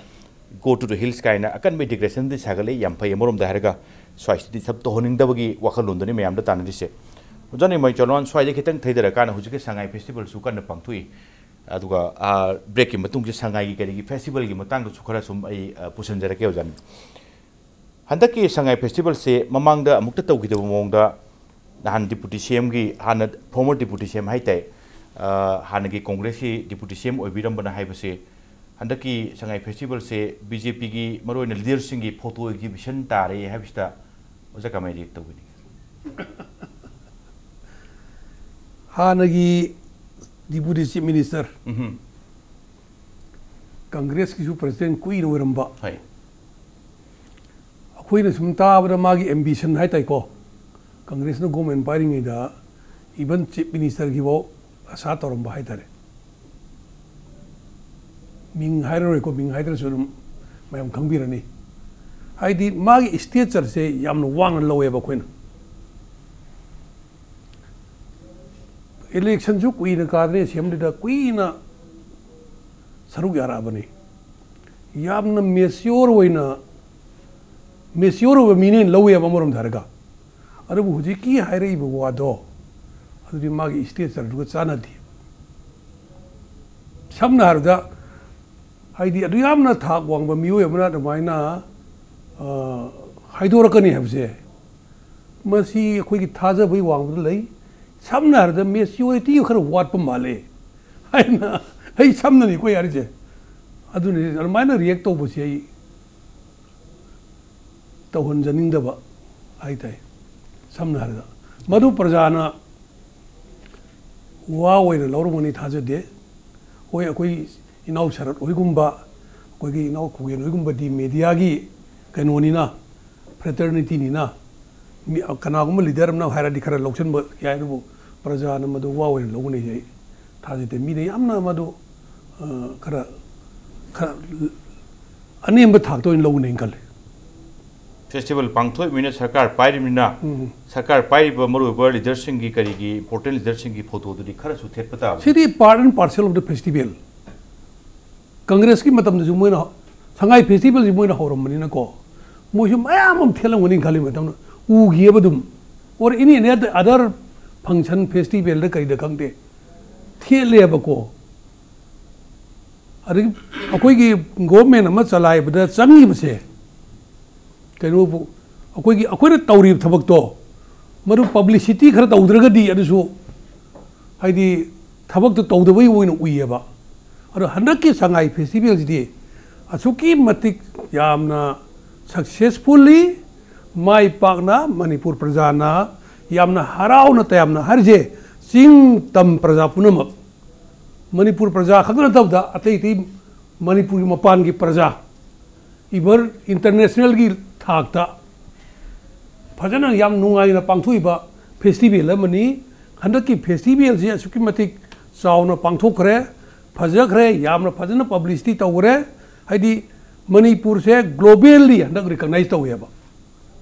go to the hills ꯀꯥꯏꯅ ꯑꯀꯟꯕ ꯗꯤꯀ꯭ꯂꯦꯔꯦꯁꯟꯗꯤ ꯁꯥꯒꯠꯂꯛꯏ, ꯌꯥꯝ ꯐꯩ꯫ ꯑꯃꯔꯣꯝꯗ ꯍꯥꯏꯔꯒ ꯁ꯭ꯋꯥꯏꯁꯤꯗꯤ ꯗꯤꯁꯇꯔꯕ ꯇꯧꯍꯟꯅꯤꯡꯗꯕꯒꯤ ꯋꯥꯈꯜꯂꯣꯟꯗꯨꯅꯤ ꯃꯌꯥꯝꯗ ꯇꯥꯟꯅꯔꯤꯁꯦ꯫ ꯑꯣꯖꯥ ꯅꯤꯃꯆꯥꯂꯣꯟ, ꯁ꯭ꯋꯥꯏꯗꯒꯤ ꯈꯤꯇꯪ ꯊꯩꯗꯔꯀꯥꯟꯗ ꯍꯧꯖꯤꯛꯀꯤ ꯁꯉꯥꯏ ꯐꯦꯁꯇꯤꯚꯦꯜꯁꯨ ꯀꯟꯅ ꯄꯥꯡꯊꯣꯛꯏ꯫ ꯑꯗꯨꯒ, ꯑ, ꯕ꯭ꯔꯦꯛꯀꯤ ꯃꯇꯨꯡꯁꯦ ꯁꯉꯥꯏꯒꯤ ꯀꯔꯤꯒꯤ ꯐꯦꯁꯇꯤꯚꯦꯜꯒꯤ ꯃꯇꯥꯡꯗꯁꯨ ꯈꯔ ꯁꯨꯝ ꯑꯩ, ꯑ, ꯄꯨꯁꯤꯟꯖꯔꯛꯀꯦ ꯑꯣꯖꯥꯅꯤ꯫ ꯍꯟꯗꯛꯀꯤ ꯁꯉꯥꯏ ꯐꯦꯁꯇꯤꯚꯦꯜꯁꯦ ꯃꯃꯥꯡꯗ ꯑꯃꯨꯛꯇ ꯇꯧꯈꯤꯗꯕ ꯃꯑꯣꯡꯗ ꯅꯍꯥꯟ ꯗꯤꯄꯨꯇꯤ ꯁꯤ ꯑꯦꯝꯒꯤ, ꯍꯥꯟꯅ ꯐꯣꯔꯃꯔ ꯗꯤꯄꯨꯇꯤ ꯁꯤ ꯑꯦꯝ ꯍꯥꯏꯇꯥꯔꯦ, ꯑ, ꯍꯥꯟꯅꯒꯤ ꯀꯣꯡꯒ꯭ꯔꯦꯁꯀꯤ ꯗꯤꯄꯨꯇꯤ ꯁꯤ ꯑꯦꯝ ꯑꯣꯏꯕꯤꯔꯝꯕꯅ ꯍꯥꯏꯕꯁꯦ, ꯍꯟꯗꯛꯀꯤ ꯁꯉꯥꯏ ꯐꯦꯁꯇꯤꯚꯦꯜꯁꯦ ꯕꯤ ꯖꯦ ꯄꯤꯒꯤ ꯃꯔꯨꯑꯣꯏꯅ ꯂꯤꯗꯔꯁꯤꯡꯒꯤ ꯐꯣꯇꯣ ꯑꯦꯛꯖꯤꯕꯤꯁꯟ ꯇꯥꯔꯦ ꯍꯥꯏꯕꯁꯤꯗ ꯑꯣꯖꯥ ꯀꯃꯥꯏꯅ ꯔꯤꯌꯦꯛ ꯇꯧꯒꯅꯤ? ꯍꯥꯟꯅꯒꯤ ꯗꯤꯄꯨꯇꯤ ꯆꯤꯐ ꯃꯤꯅꯤꯁꯇꯔ, ꯎꯝꯍꯨꯝ꯫ ꯀꯪꯒ꯭ꯔꯦꯁꯀꯤꯁꯨ ꯄ꯭ꯔꯁꯤꯗꯦꯟ ꯀꯨꯏꯅ ꯑꯣꯏꯔꯝꯕ, ꯍꯣꯏ꯫ ꯑꯩꯈꯣꯏꯅ ꯁꯨꯝ ꯇꯥꯕꯗ ꯃꯥꯒꯤ ꯑꯦꯝꯕꯤꯁꯟ ꯍꯥꯏ ꯇꯥꯏꯀꯣ, ꯀꯪꯒ꯭ꯔꯦꯁꯅ ꯒꯣꯃꯦꯟ ꯄꯥꯏꯔꯤꯉꯩꯗ ꯏꯚꯟ ꯆꯤꯐ ꯃꯤꯅꯤꯁꯇꯔꯒꯤꯐꯥꯎ ꯑꯁꯥ ꯇꯧꯔꯝꯕ ꯍꯥꯏ ꯇꯥꯔꯦ꯫ ꯃꯤꯡ ꯍꯥꯏꯔꯔꯣꯏꯀꯣ, ꯃꯤꯡ ꯍꯥꯏꯗ꯭ꯔꯁꯨ ꯑꯗꯨꯝ ꯃꯌꯥꯝ ꯈꯪꯕꯤꯔꯅꯤ꯫ ꯍꯥꯏꯗꯤ ꯃꯥꯒꯤ ꯏꯁꯇꯦꯆꯔꯁꯦ ꯌꯥꯝꯅ ꯋꯥꯡꯅ ꯂꯧꯋꯦꯕ ꯑꯩꯈꯣꯏꯅ꯫ ꯏꯂꯦꯛꯁꯟꯁꯨ ꯀꯨꯏꯅ ꯀꯥꯗ꯭ꯔꯦ, ꯑꯦꯁꯦꯝꯕ꯭ꯂꯤꯗ ꯀꯨꯏꯅ ꯁꯔꯨꯛ ꯌꯥꯔꯛꯑꯕꯅꯤ꯫ ꯌꯥꯝꯅ ꯃꯦꯆꯤꯌꯣꯔ ꯑꯣꯏꯅ, ꯃꯦꯆꯤꯌꯣꯔ ꯑꯣꯏꯕ ꯃꯤꯅꯦꯅ ꯂꯧꯋꯦꯕ ꯑꯃꯔꯣꯝꯗ ꯍꯥꯏꯔꯒ꯫ ꯑꯗꯨꯕꯨ ꯍꯧꯖꯤꯛꯀꯤ ꯍꯥꯏꯔꯛꯏꯕ ꯋꯥꯗꯣ, ꯑꯗꯨꯗꯤ ꯃꯥꯒꯤ ꯏꯁꯇꯦꯆꯔꯗꯨꯒ ꯆꯥꯟꯅꯗꯦ꯫ ꯁꯝꯅ ꯍꯥꯏꯔꯕꯗ, ꯍꯥꯏꯗꯤ ꯑꯗꯨ ꯌꯥꯝꯅ ꯊꯥꯛ ꯋꯥꯡꯕ ꯃꯤꯑꯣꯏ ꯑꯃꯅ ꯑꯗꯨꯃꯥꯏꯅ, ꯑ, ꯍꯥꯏꯗꯣꯔꯛꯀꯅꯤ ꯍꯥꯏꯕꯁꯦ, ꯃꯁꯤ ꯑꯩꯈꯣꯏꯒꯤ ꯊꯥꯖꯕꯒꯤ ꯋꯥꯡꯃꯗ ꯂꯩ꯫ ꯁꯝꯅ ꯍꯥꯏꯔꯕꯗ ꯃꯦꯆꯤꯌꯣꯔꯤꯇꯤ ꯈꯔ ꯋꯥꯠꯄ ꯃꯥꯜꯂꯦ ꯍꯥꯏꯅ ꯑꯩ ꯁꯝꯅꯅꯤꯀꯣ ꯌꯥꯔꯤꯁꯦ꯫ ꯑꯗꯨꯅꯤ ꯑꯗꯨꯃꯥꯏꯅ ꯔꯤꯌꯦꯛ ꯇꯧꯕꯁꯦ ꯑꯩ ꯇꯧꯍꯟꯖꯅꯤꯡꯗꯕ ꯍꯥꯏ ꯇꯥꯏ꯫ ꯁꯝꯅ ꯍꯥꯏꯔꯕꯗ ꯃꯗꯨ ꯄ꯭ꯔꯖꯥꯅ ꯋꯥ ꯑꯣꯏꯅ ꯂꯧꯔꯝꯒꯅꯤ ꯊꯥꯖꯗꯦ꯫ ꯍꯣꯏ, ꯑꯩꯈꯣꯏ ꯏꯅꯥꯎ ꯁꯔꯠ ꯍꯣꯏꯒꯨꯝꯕ, ꯑꯩꯈꯣꯏꯒꯤ ꯏꯅꯥꯎ ꯈꯣꯒꯦꯟ ꯍꯣꯏꯒꯨꯝꯕꯗꯤ ꯃꯦꯗꯤꯌꯥꯒꯤ ꯀꯩꯅꯣꯅꯤꯅ, ꯐ꯭ꯔꯦꯇꯔꯅꯤꯇꯤꯅꯤꯅ, ꯃꯤ, ꯀꯅꯥꯒꯨꯝꯕ ꯂꯤꯗꯔ ꯑꯃꯅ ꯍꯥꯏꯔꯗꯤ ꯈꯔ ꯂꯧꯁꯤꯟꯕ ꯌꯥꯏ, ꯑꯗꯨꯕꯨ ꯄ꯭ꯔꯖꯥꯅ ꯃꯗꯨ ꯋꯥ ꯑꯣꯏꯅ ꯂꯧꯒꯅꯤ ꯑꯩ ꯊꯥꯖꯗꯦ꯫ ꯃꯤꯅ ꯌꯥꯝꯅ ꯃꯗꯨ, ꯑ, ꯈꯔ, ꯈꯔ ꯑꯅꯦꯝꯕ ꯊꯥꯛꯇ ꯑꯣꯏꯅ ꯂꯧꯒꯅꯤ ꯈꯜꯂꯤ꯫ ꯐꯦꯁꯇꯤꯚꯦꯜ ꯄꯥꯡꯊꯣꯛꯏꯕꯅꯤꯅ, ꯁꯔꯀꯥꯔ ꯄꯥꯏꯔꯤꯕꯅꯤꯅ, ꯎꯝ꯫ ꯁꯔꯀꯥꯔ ꯄꯥꯏꯔꯤꯕ ꯃꯔꯨꯑꯣꯏꯕ ꯂꯤꯗꯔꯁꯤꯡꯒꯤ, ꯀꯔꯤꯒꯤ, ꯏꯝꯄꯣꯔꯇꯦꯟ ꯂꯤꯗꯔꯁꯤꯡꯒꯤ ꯐꯣꯇꯣꯗꯨꯗꯤ ꯈꯔꯁꯨ ꯊꯦꯠꯄ ꯇꯥꯕꯅꯤ꯫ ꯁꯤꯗꯤ part and parcel of the festival꯫ ꯀꯪꯒ꯭ꯔꯦꯁꯀꯤ ꯃꯇꯝꯗꯁꯨ ꯃꯣꯏꯅ, ꯁꯉꯥꯏ ꯐꯦꯁꯇꯤꯚꯦꯜꯁꯤ ꯃꯣꯏꯅ ꯍꯧꯔꯝꯕꯅꯤꯅꯀꯣ, ꯃꯣꯏꯁꯨ ꯃꯌꯥꯝ ꯑꯃ ꯊꯦꯠꯂꯝꯒꯅꯤ ꯈꯜꯂꯤ꯫ ꯃꯇꯝꯗ ꯎꯈꯤꯑꯕ ꯑꯗꯨꯝ, or any, any other function, ꯐꯦꯁꯇꯤꯚꯦꯜꯗ ꯀꯩꯗ ꯈꯪꯗꯦ, ꯊꯦꯠꯂꯦꯕꯀꯣ꯫ ꯑꯗꯒꯤ ꯑꯩꯈꯣꯏꯒꯤ ꯒꯣꯚꯔꯟꯃꯦꯟ ꯑꯃ ꯆꯂꯥꯏꯕꯗ ꯆꯪꯉꯤꯕꯁꯦ, ꯀꯩꯅꯣꯕꯨ, ꯑꯩꯈꯣꯏꯒꯤ, ꯑꯩꯈꯣꯏꯅ ꯇꯧꯔꯤꯕ ꯊꯕꯛꯇꯣ, ꯃꯗꯨ ꯄꯕ꯭ꯂꯤꯁꯤꯇꯤ ꯈꯔ ꯇꯧꯗ꯭ꯔꯒꯗꯤ, ꯑꯗꯨꯁꯨ, ꯍꯥꯏꯗꯤ, ꯊꯕꯛꯇꯣ ꯇꯧꯗꯕꯒꯤ ꯑꯣꯏꯅ ꯎꯏꯌꯦꯕ꯫ ꯑꯗꯣ ꯍꯟꯗꯛꯀꯤ ꯁꯉꯥꯏ ꯐꯦꯁꯇꯤꯚꯦꯜꯁꯤꯗꯤ ꯑꯁꯨꯛꯀꯤ ꯃꯇꯤꯛ ꯌꯥꯝꯅ ꯁꯛꯁꯦꯁꯐꯨꯜꯂꯤ, ꯃꯥꯏ ꯄꯥꯛꯅ ꯃꯅꯤꯄꯨꯔ ꯄ꯭ꯔꯖꯥꯅ ꯌꯥꯝꯅ ꯍꯔꯥꯎꯅ ꯇꯌꯥꯝꯅ ꯍꯥꯏꯔꯤꯁꯦ, ꯆꯤꯡ ꯇꯝ ꯄ꯭ꯔꯖꯥ ꯄꯨꯝꯅꯃꯛ, ꯃꯅꯤꯄꯨꯔ ꯄ꯭ꯔꯖꯥ ꯈꯛꯇ ꯅꯠꯇꯕꯗ, ꯑꯇꯩ ꯑꯇꯩ ꯃꯅꯤꯄꯨꯔꯒꯤ ꯃꯄꯥꯟꯒꯤ ꯄ꯭ꯔꯖꯥ, ꯏꯚꯟ ꯏꯟꯇꯔꯅꯦꯁꯅꯦꯜꯒꯤ ꯊꯥꯛꯇ ꯐꯖꯅ ꯌꯥꯝ ꯅꯨꯡꯉꯥꯏꯅ ꯄꯥꯡꯊꯣꯛꯏꯕ ꯐꯦꯁꯇꯤꯚꯦꯜ ꯑꯃꯅꯤ꯫ ꯍꯟꯗꯛꯀꯤ ꯐꯦꯁꯇꯤꯚꯦꯜꯁꯤ ꯑꯁꯨꯛꯀꯤ ꯃꯇꯤꯛ ꯆꯥꯎꯅ ꯄꯥꯡꯊꯣꯛꯈ꯭ꯔꯦ, ꯐꯖꯈ꯭ꯔꯦ, ꯌꯥꯝꯅ ꯐꯖꯅ ꯄꯕ꯭ꯂꯤꯁꯤꯇꯤ ꯇꯧꯈ꯭ꯔꯦ꯫ ꯍꯥꯏꯗꯤ, ꯃꯅꯤꯄꯨꯔꯁꯦ ꯒ꯭ꯂꯣꯕꯦꯜꯂꯤ ꯍꯟꯗꯛ ꯔꯤꯀꯛꯅꯥꯏꯖ ꯇꯧꯋꯦꯕ꯫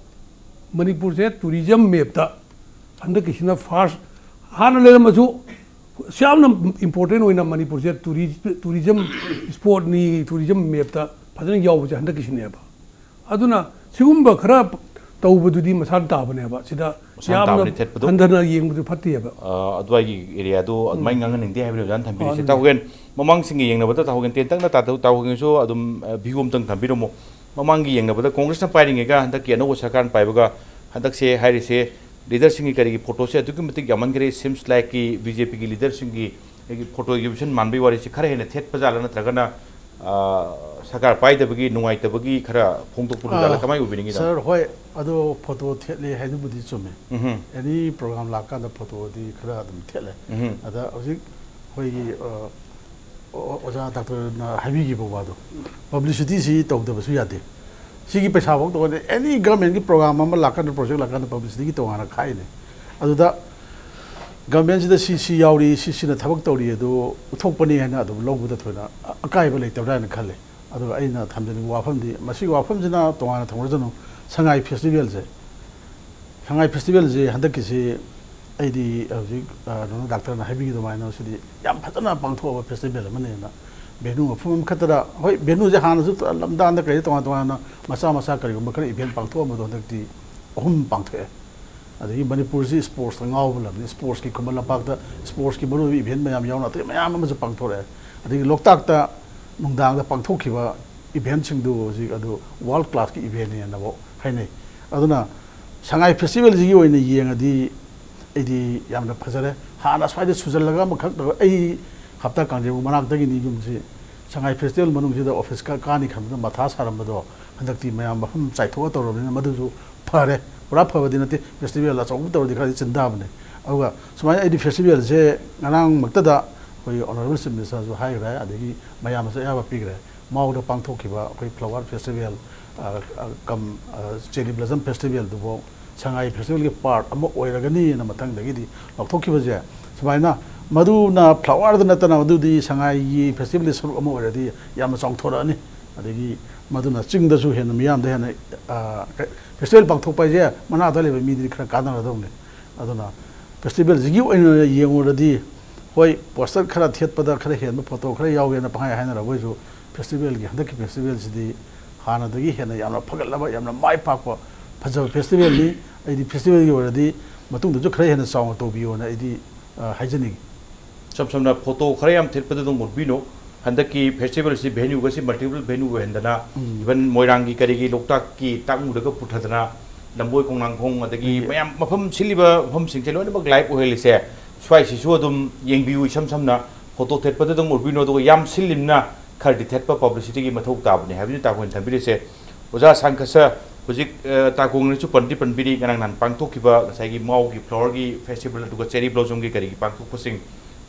ꯃꯅꯤꯄꯨꯔꯁꯦ ꯇꯨꯔꯤꯖꯝ ꯃꯦꯞꯇ ꯍꯟꯗꯛꯀꯤꯁꯤꯅ ꯐꯥꯔꯁ, ꯍꯥꯟꯅ ꯂꯩꯔꯝꯃꯁꯨ, ꯌꯥꯝꯅ ꯏꯝꯄꯣꯔꯇꯦꯟ ꯑꯣꯏꯅ ꯃꯅꯤꯄꯨꯔꯁꯦ ꯇꯨꯔꯤ-, ꯇꯨꯔꯤꯖꯝ ꯁ꯭ꯄꯣꯠꯅꯤ, ꯇꯨꯔꯤꯖꯝ ꯃꯦꯞꯇ ꯐꯖꯅ ꯌꯥꯎꯕꯁꯦ ꯍꯟꯗꯛꯀꯤꯁꯤꯅꯦꯕ꯫ ꯑꯗꯨꯅ ꯁꯤꯒꯨꯝꯕ ꯈꯔ ꯇꯧꯕꯗꯨꯗꯤ ꯃꯁꯥꯅ ꯇꯥꯕꯅꯦꯕ꯫ ꯁꯤꯗ ꯃꯁꯥꯅ ꯌꯥꯝꯅ ꯇꯥꯕꯅꯤ ꯊꯦꯠꯄꯗꯣ꯫ ꯍꯟꯊꯅ ꯌꯦꯡꯕꯗꯤ ꯐꯠꯇꯦꯕ꯫ ꯑ, ꯑꯗꯨꯋꯥꯏꯒꯤ ꯑꯦꯔꯤꯌꯥꯗꯣ ꯑꯗꯨꯃꯥꯏꯅ ꯉꯥꯡꯍꯟꯅꯤꯡꯗꯦ ꯍꯥꯏꯕꯅꯤ ꯑꯣꯖꯥꯅ ꯊꯝꯕꯤꯔꯤꯁꯦ꯫ ꯑꯗꯨꯅꯤ꯫ ꯇꯥꯎꯍꯧꯒꯦꯟ, ꯃꯃꯥꯡꯁꯤꯡꯒ ꯌꯦꯡꯅꯕꯗ ꯇꯥꯎꯍꯧꯒꯦꯟ, ꯇꯦꯟꯇꯛꯅ ꯇꯥꯊꯧ-, ꯇꯥꯎꯍꯧꯒꯦꯟꯁꯨ ꯑꯗꯨꯝ, ꯑ, ꯚ꯭ꯌꯨ ꯑꯝꯇꯪ ꯊꯝꯕꯤꯔꯝꯃꯣ꯫ ꯃꯃꯥꯡꯒꯤ ꯌꯦꯡꯅꯕꯗ ꯀꯣꯡꯒ꯭ꯔꯦꯁꯅ ꯄꯥꯏꯔꯤꯉꯩꯒ ꯍꯟꯗꯛꯀꯤ ꯑꯅꯧꯕ ꯁꯔꯀꯥꯔꯅ ꯄꯥꯏꯕꯒ ꯍꯟꯗꯛꯁꯦ ꯍꯥꯏꯔꯤꯁꯦ, ꯂꯤꯗꯔꯁꯤꯡꯒꯤ ꯀꯔꯤꯒꯤ ꯐꯣꯇꯣꯁꯦ ꯑꯗꯨꯛꯀꯤ ꯃꯇꯤꯛ ꯌꯥꯝꯃꯟꯈ꯭ꯔꯦ꯫ ꯁꯤꯝꯁ ꯂꯥꯏꯛꯀꯤ ꯕꯤ ꯖꯦ ꯄꯤꯒꯤ ꯂꯤꯗꯔꯁꯤꯡꯒꯤ ꯑꯩꯒꯤ ꯐꯣꯇꯣ ꯑꯦꯛꯖꯤꯕꯤꯁꯟ ꯃꯥꯟꯕꯒꯤ ꯋꯥꯔꯤꯁꯤ ꯈꯔ ꯍꯦꯟꯅ ꯊꯦꯠꯄ ꯖꯥꯠꯂ, ꯅꯠꯇ꯭ꯔꯒꯅ, ꯑ, ꯁꯔꯀꯥꯔ ꯄꯥꯏꯗꯕꯒꯤ ꯅꯨꯡꯉꯥꯏꯇꯕꯒꯤ ꯈꯔ ꯐꯣꯡꯗꯣꯛꯄꯗꯨ ꯖꯥꯠꯂ? ꯑ, ꯀꯃꯥꯏꯅ ꯎꯕꯤꯅꯤꯡꯉꯤ, ꯇꯥꯃꯣ? ꯁꯥꯔ, ꯍꯣꯏ, ꯑꯗꯣ ꯐꯣꯇꯣ ꯊꯦꯠꯂꯤ ꯍꯥꯏꯗꯨꯕꯨꯗꯤ ꯆꯨꯝꯃꯦ꯫ ꯎꯝꯍꯨꯝ. ꯑꯦꯅꯤ ꯄ꯭ꯔꯣꯒ꯭ꯔꯥꯝ ꯂꯥꯛꯀꯥꯟꯗ ꯐꯣꯇꯣꯗꯤ ꯈꯔ ꯑꯗꯨꯝ ꯊꯦꯠꯂꯦ꯫ ꯎꯝꯍꯨꯝ. ꯑꯗ ꯍꯧꯖꯤꯛ ꯑꯩꯈꯣꯏꯒꯤ, ꯑ, ꯑꯣ-, ꯑꯣꯖꯥ ꯗꯥꯛꯇꯔꯅ ꯍꯥꯏꯕꯤꯈꯤꯕ ꯋꯥꯗꯣ, ꯄꯕ꯭ꯂꯤꯁꯤꯇꯤꯁꯤ ꯇꯧꯗꯕꯁꯨ ꯌꯥꯗꯦ꯫ ꯁꯤꯒꯤ ꯄꯩꯁꯥꯐꯧ ꯇꯧꯅꯗꯦ꯫ ꯑꯦꯅꯤ ꯒꯚꯔꯟꯃꯦꯟꯒꯤ ꯄ꯭ꯔꯣꯒ꯭ꯔꯥꯝ ꯑꯃ ꯂꯥꯛꯀꯥꯟꯗ, ꯄ꯭ꯔꯣꯖꯦꯛ ꯂꯥꯛꯀꯥꯟꯗ ꯄꯕ꯭ꯂꯤꯁꯤꯇꯤꯒꯤ ꯇꯣꯉꯥꯟꯅ ꯈꯥꯛꯏꯅꯦ꯫ ꯑꯗꯨꯗ ꯒꯚꯔꯟꯃꯦꯟꯁꯤꯗ ꯁꯤ ꯁꯤ ꯌꯥꯎꯔꯤ, ꯁꯤ ꯁꯤꯅ ꯊꯕꯛ ꯇꯧꯔꯤ, ꯑꯗꯨ ꯎꯠꯊꯣꯛꯄꯅꯤ ꯍꯥꯏꯅ ꯑꯗꯨꯝ ꯂꯧꯕꯗ ꯊꯣꯏꯅ ꯑꯀꯥꯏꯕ ꯂꯩꯇꯕ꯭ꯔꯥ ꯍꯥꯏꯅ ꯈꯜꯂꯤ꯫ ꯑꯗꯨꯒ ꯑꯩꯅ ꯊꯝꯖꯅꯤꯡꯕ ꯋꯥꯐꯝꯗꯤ, ꯃꯁꯤꯒꯤ ꯋꯥꯐꯝꯁꯤꯅ ꯇꯣꯉꯥꯟꯅ ꯊꯝꯈ꯭ꯔꯁꯅꯨ, ꯁꯉꯥꯏ ꯐꯦꯁꯇꯤꯚꯦꯜꯁꯦ, ꯁꯉꯥꯏ ꯐꯦꯁꯇꯤꯚꯦꯜꯁꯦ ꯍꯟꯗꯛꯀꯤꯁꯤ ꯑꯩꯗꯤ ꯍꯧꯖꯤꯛ, ꯑ, ꯀꯩꯅꯣ, ꯗꯥꯛꯇꯔꯅ ꯍꯥꯏꯕꯤꯈꯤꯕ ꯑꯗꯨꯃꯥꯏꯅ ꯁꯤꯗꯤ ꯌꯥꯝ ꯐꯖꯅ ꯄꯥꯡꯊꯣꯛꯑꯕ ꯐꯦꯁꯇꯤꯚꯦꯜ ꯑꯃꯅꯦꯅ, ꯚꯦꯅꯨ ꯃꯐꯝ ꯑꯃꯈꯛꯇꯗ, ꯍꯣꯏ, ꯚꯦꯅꯨꯁꯦ ꯍꯥꯟꯅꯁꯨ ꯂꯝꯗꯥꯟꯗ ꯀꯩꯗ ꯇꯣꯉꯥꯟ ꯇꯣꯉꯥꯟꯅ ꯃꯆꯥ ꯃꯆꯥ ꯀꯔꯤꯒꯨꯝꯕ ꯈꯔ ꯏꯚꯦꯟ ꯄꯥꯡꯊꯣꯛꯑꯝꯕꯗꯣ ꯍꯟꯗꯛꯇꯤ ꯑꯍꯨꯝ ꯄꯥꯡꯊꯣꯛꯑꯦ꯫ ꯑꯗꯒꯤ ꯃꯅꯤꯄꯨꯔꯁꯤ ꯁ꯭ꯄꯣꯔꯠꯁꯇ ꯉꯥꯎꯕ ꯂꯝꯅꯤ, ꯁ꯭ꯄꯣꯔꯠꯁꯀꯤ ꯈꯨꯃꯟ ꯂꯝꯄꯥꯛꯇ ꯁ꯭ꯄꯣꯔꯠꯁꯀꯤ ꯃꯔꯨꯑꯣꯏꯕ ꯏꯚꯦꯟ ꯃꯌꯥꯝ ꯌꯥꯎꯅ ꯑꯇꯩ ꯃꯌꯥꯝ ꯑꯃꯁꯨ ꯄꯥꯡꯊꯣꯔꯛꯑꯦ꯫ ꯑꯗꯒꯤ ꯂꯣꯛꯇꯥꯛꯇ ꯅꯨꯡꯗꯥꯡꯗ ꯄꯥꯡꯊꯣꯛꯈꯤꯕ ꯏꯚꯦꯟꯁꯤꯡꯗꯨ ꯍꯧꯖꯤꯛ ꯑꯗꯨ ꯋꯥꯔꯜ ꯀ꯭ꯂꯥꯁꯀꯤ ꯏꯚꯦꯟꯅꯦꯅꯐꯥꯎ ꯍꯥꯏꯅꯩ꯫ ꯑꯗꯨꯅ ꯁꯉꯥꯏ ꯐꯦꯁꯇꯤꯚꯦꯜꯁꯤꯒꯤ ꯑꯣꯏꯅ ꯌꯦꯡꯉꯗꯤ ꯑꯩꯗꯤ ꯌꯥꯝꯅ ꯐꯖꯔꯦ꯫ ꯍꯥꯟꯅ ꯁ꯭ꯋꯥꯏꯗ ꯁꯨꯖꯜꯂꯒ ꯑꯃꯈꯛ ꯇꯧꯔ, ꯑꯩ ꯍꯞꯇꯥ ꯀꯥꯡꯖꯩꯕꯨꯡ ꯃꯅꯥꯛꯇꯒꯤꯅꯤ ꯌꯨꯝꯁꯤ꯫ ꯁꯉꯥꯏ ꯐꯦꯁꯇꯤꯚꯦꯜ ꯃꯅꯨꯡꯁꯤꯗ ꯑꯣꯐꯤꯁ ꯀꯥ-, ꯀꯥꯅꯤ ꯈꯟꯕꯗ ꯃꯊꯥ ꯁꯥꯔꯝꯕꯗꯣ ꯍꯟꯗꯛꯇꯤ ꯃꯌꯥꯝ ꯃꯐꯝ ꯆꯥꯏꯊꯣꯛꯑ ꯇꯧꯔꯕꯅꯤꯅ ꯃꯗꯨꯁꯨ ꯐꯔꯦ꯫ ꯄꯨꯔꯥ ꯐꯕꯗꯤ ꯅꯠꯇꯦ, ꯐꯦꯁꯇꯤꯚꯦꯜ ꯑꯆꯧꯕ ꯇꯧꯔꯗꯤ ꯈꯔꯗꯤ ꯆꯤꯟꯗꯕꯅꯦ꯫ ꯑꯗꯨꯒ ꯁꯨꯃꯥꯏꯅ ꯑꯩꯗꯤ ꯐꯦꯁꯇꯤꯚꯦꯜꯁꯦ ꯉꯔꯥꯡꯃꯛꯇꯗ ꯑꯩꯈꯣꯏ ꯑꯣꯅꯔꯦꯕꯜ ꯆꯤꯐ ꯃꯤꯅꯤꯁꯇꯔꯁꯨ ꯍꯥꯏꯈ꯭ꯔꯦ, ꯑꯗꯒꯤ ꯃꯌꯥꯝꯅꯁꯨ ꯑꯌꯥꯕ ꯄꯤꯈ꯭ꯔꯦ꯫ ꯃꯥꯎꯗ ꯄꯥꯡꯊꯣꯛꯈꯤꯕ ꯑꯩꯈꯣꯏ ꯐ꯭ꯂꯥꯋꯔ ꯐꯦꯁꯇꯤꯚꯦꯜ, ꯑ, ꯑ, ꯀꯝ, ꯑ, ꯆꯦꯔꯤ ꯕ꯭ꯂꯣꯁꯝ ꯐꯦꯁꯇꯤꯚꯦꯜꯗꯨꯐꯥꯎ ꯁꯉꯥꯏ ꯐꯦꯁꯇꯤꯚꯦꯜꯒꯤ ꯄꯥꯔꯠ ꯑꯃ ꯑꯣꯏꯔꯒꯅꯤꯅ ꯃꯊꯪꯗꯒꯤꯗꯤ ꯂꯧꯊꯣꯛꯈꯤꯕꯁꯦ, ꯁꯨꯃꯥꯏꯅ ꯃꯗꯨꯅ ꯐ꯭ꯂꯥꯋꯔꯗ ꯅꯠꯇꯅ ꯃꯗꯨꯗꯤ ꯁꯉꯥꯏꯒꯤ ꯐꯦꯁꯇꯤꯚꯦꯜꯒꯤ ꯁꯔꯨꯛ ꯑꯃ ꯑꯣꯏꯔꯗꯤ ꯌꯥꯝꯅ ꯆꯥꯎꯊꯣꯔꯛꯑꯅꯤ꯫ ꯑꯗꯒꯤ ꯃꯗꯨꯅ ꯆꯤꯡꯗꯁꯨ ꯍꯦꯟꯅ ꯃꯤꯌꯥꯝꯗ ꯍꯦꯟꯅ, ꯑ, ꯐꯦꯁꯇꯤꯚꯦꯜ ꯄꯥꯡꯊꯣꯛꯄ ꯍꯥꯏꯁꯦ ꯃꯅꯥꯛꯇ ꯂꯩꯕ ꯃꯤꯗꯗꯤ ꯈꯔ ꯀꯥꯟꯅꯔꯗꯧꯅꯤ꯫ ꯑꯗꯨꯅ ꯐꯦꯁꯇꯤꯚꯦꯜꯁꯤꯒꯤ ꯑꯣꯏꯅ ꯌꯦꯡꯉꯨꯔꯗꯤ, ꯍꯣꯏ, ꯄꯣꯁꯇꯔ ꯈꯔ ꯊꯦꯠꯄꯗ ꯈꯔ ꯍꯦꯟꯕ, ꯐꯣꯇꯣ ꯈꯔ ꯌꯥꯎꯋꯦꯅ ꯄꯪꯍꯥꯏ ꯍꯥꯏꯅꯔꯕ ꯑꯣꯏꯁꯨ, ꯐꯦꯁꯇꯤꯚꯦꯜꯒꯤ, ꯍꯟꯗꯛꯀꯤ ꯐꯦꯁꯇꯤꯚꯦꯜꯁꯤꯗꯤ ꯍꯥꯟꯅꯗꯒꯤ ꯍꯦꯟꯅ ꯌꯥꯝꯅ ꯐꯒꯠꯂꯕ, ꯌꯥꯝꯅ ꯃꯥꯏ ꯄꯥꯛꯄ, ꯐꯖꯕ ꯐꯦꯁꯇꯤꯚꯦꯜꯅꯤ꯫ ꯑꯩꯗꯤ ꯐꯦꯁꯇꯤꯚꯦꯜꯒꯤ ꯑꯣꯏꯔꯗꯤ ꯃꯇꯨꯡꯗꯁꯨ ꯈꯔ ꯍꯦꯟꯅ ꯆꯥꯎꯅ ꯇꯧꯕꯤꯌꯣꯅ ꯑꯩꯗꯤ, ꯑ, ꯍꯥꯏꯖꯅꯤꯡꯉꯤ꯫ ꯏꯁꯝ ꯁꯝꯅ ꯐꯣꯇꯣ ꯈꯔ ꯌꯥꯝ ꯊꯦꯠꯄꯗ ꯑꯗꯨꯝ ꯎꯠꯄꯤꯅꯨ꯫ ꯍꯟꯗꯛꯀꯤ ꯐꯦꯁꯇꯤꯚꯦꯜꯁꯤ ꯚꯦꯅ꯭ꯌꯨꯒꯁꯤ ꯃꯜꯇꯤꯄꯜ ꯚꯦꯅ꯭ꯌꯨ ꯑꯣꯏꯍꯟꯗꯅ, ꯎꯝ꯫ ꯏꯚꯟ ꯃꯣꯏꯔꯥꯡꯒꯤ ꯀꯔꯤꯒꯤ ꯂꯣꯛꯇꯥꯛꯀꯤ ꯇꯥꯛꯃꯨꯗꯒ ꯄꯨꯊꯗꯅ, ꯂꯝꯕꯣꯏ ꯈꯣꯡꯅꯥꯡꯈꯣꯡ, ꯑꯗꯒꯤ ꯎꯝ꯫ ꯃꯌꯥꯝ ꯃꯐꯝ ꯁꯤꯜꯂꯤꯕ ꯃꯐꯝꯁꯤꯡꯁꯦ ꯂꯣꯏꯅꯃꯛ ꯂꯥꯏꯚ ꯑꯣꯏꯍꯜꯂꯤꯁꯦ꯫ ꯁ꯭ꯋꯥꯏꯁꯤꯁꯨ ꯑꯗꯨꯝ ꯌꯦꯡꯕꯤꯌꯨ, ꯏꯁꯝ ꯁꯝꯅ ꯐꯣꯇꯣ ꯊꯦꯠꯄꯗ ꯑꯗꯨꯝ ꯎꯠꯄꯤꯅꯨ, ꯑꯗꯨꯒ ꯌꯥꯝ ꯁꯤꯜꯂꯤꯝꯅ ꯈꯔꯗꯤ ꯊꯦꯠꯄ ꯄꯕ꯭ꯂꯤꯁꯤꯇꯤꯒꯤ ꯃꯊꯧ ꯇꯥꯕꯅꯤ ꯍꯥꯏꯕꯁꯤ ꯇꯥꯛꯄ ꯑꯣꯏꯅ ꯊꯝꯕꯤꯔꯤꯁꯦ꯫ ꯑꯣꯖꯥ ꯁꯥꯡꯈꯁ, ꯍꯧꯖꯤꯛ, ꯑ, ꯇꯥꯀꯣꯡꯅꯁꯨ ꯄꯟꯗꯤ ꯄꯟꯕꯤꯔꯤ, ꯉꯔꯥꯡ ꯅꯍꯥꯟ ꯄꯥꯡꯊꯣꯛꯈꯤꯕ ꯉꯁꯥꯏꯒꯤ ꯃꯥꯎꯒꯤ ꯐ꯭ꯂꯥꯋꯔꯒꯤ ꯐꯦꯁꯇꯤꯚꯦꯜ ꯑꯗꯨꯒ ꯆꯦꯔꯤ ꯕ꯭ꯂꯣꯁꯝꯒꯤ ꯀꯔꯤꯒꯤ ꯄꯥꯡꯊꯣꯛꯄꯁꯤꯡ,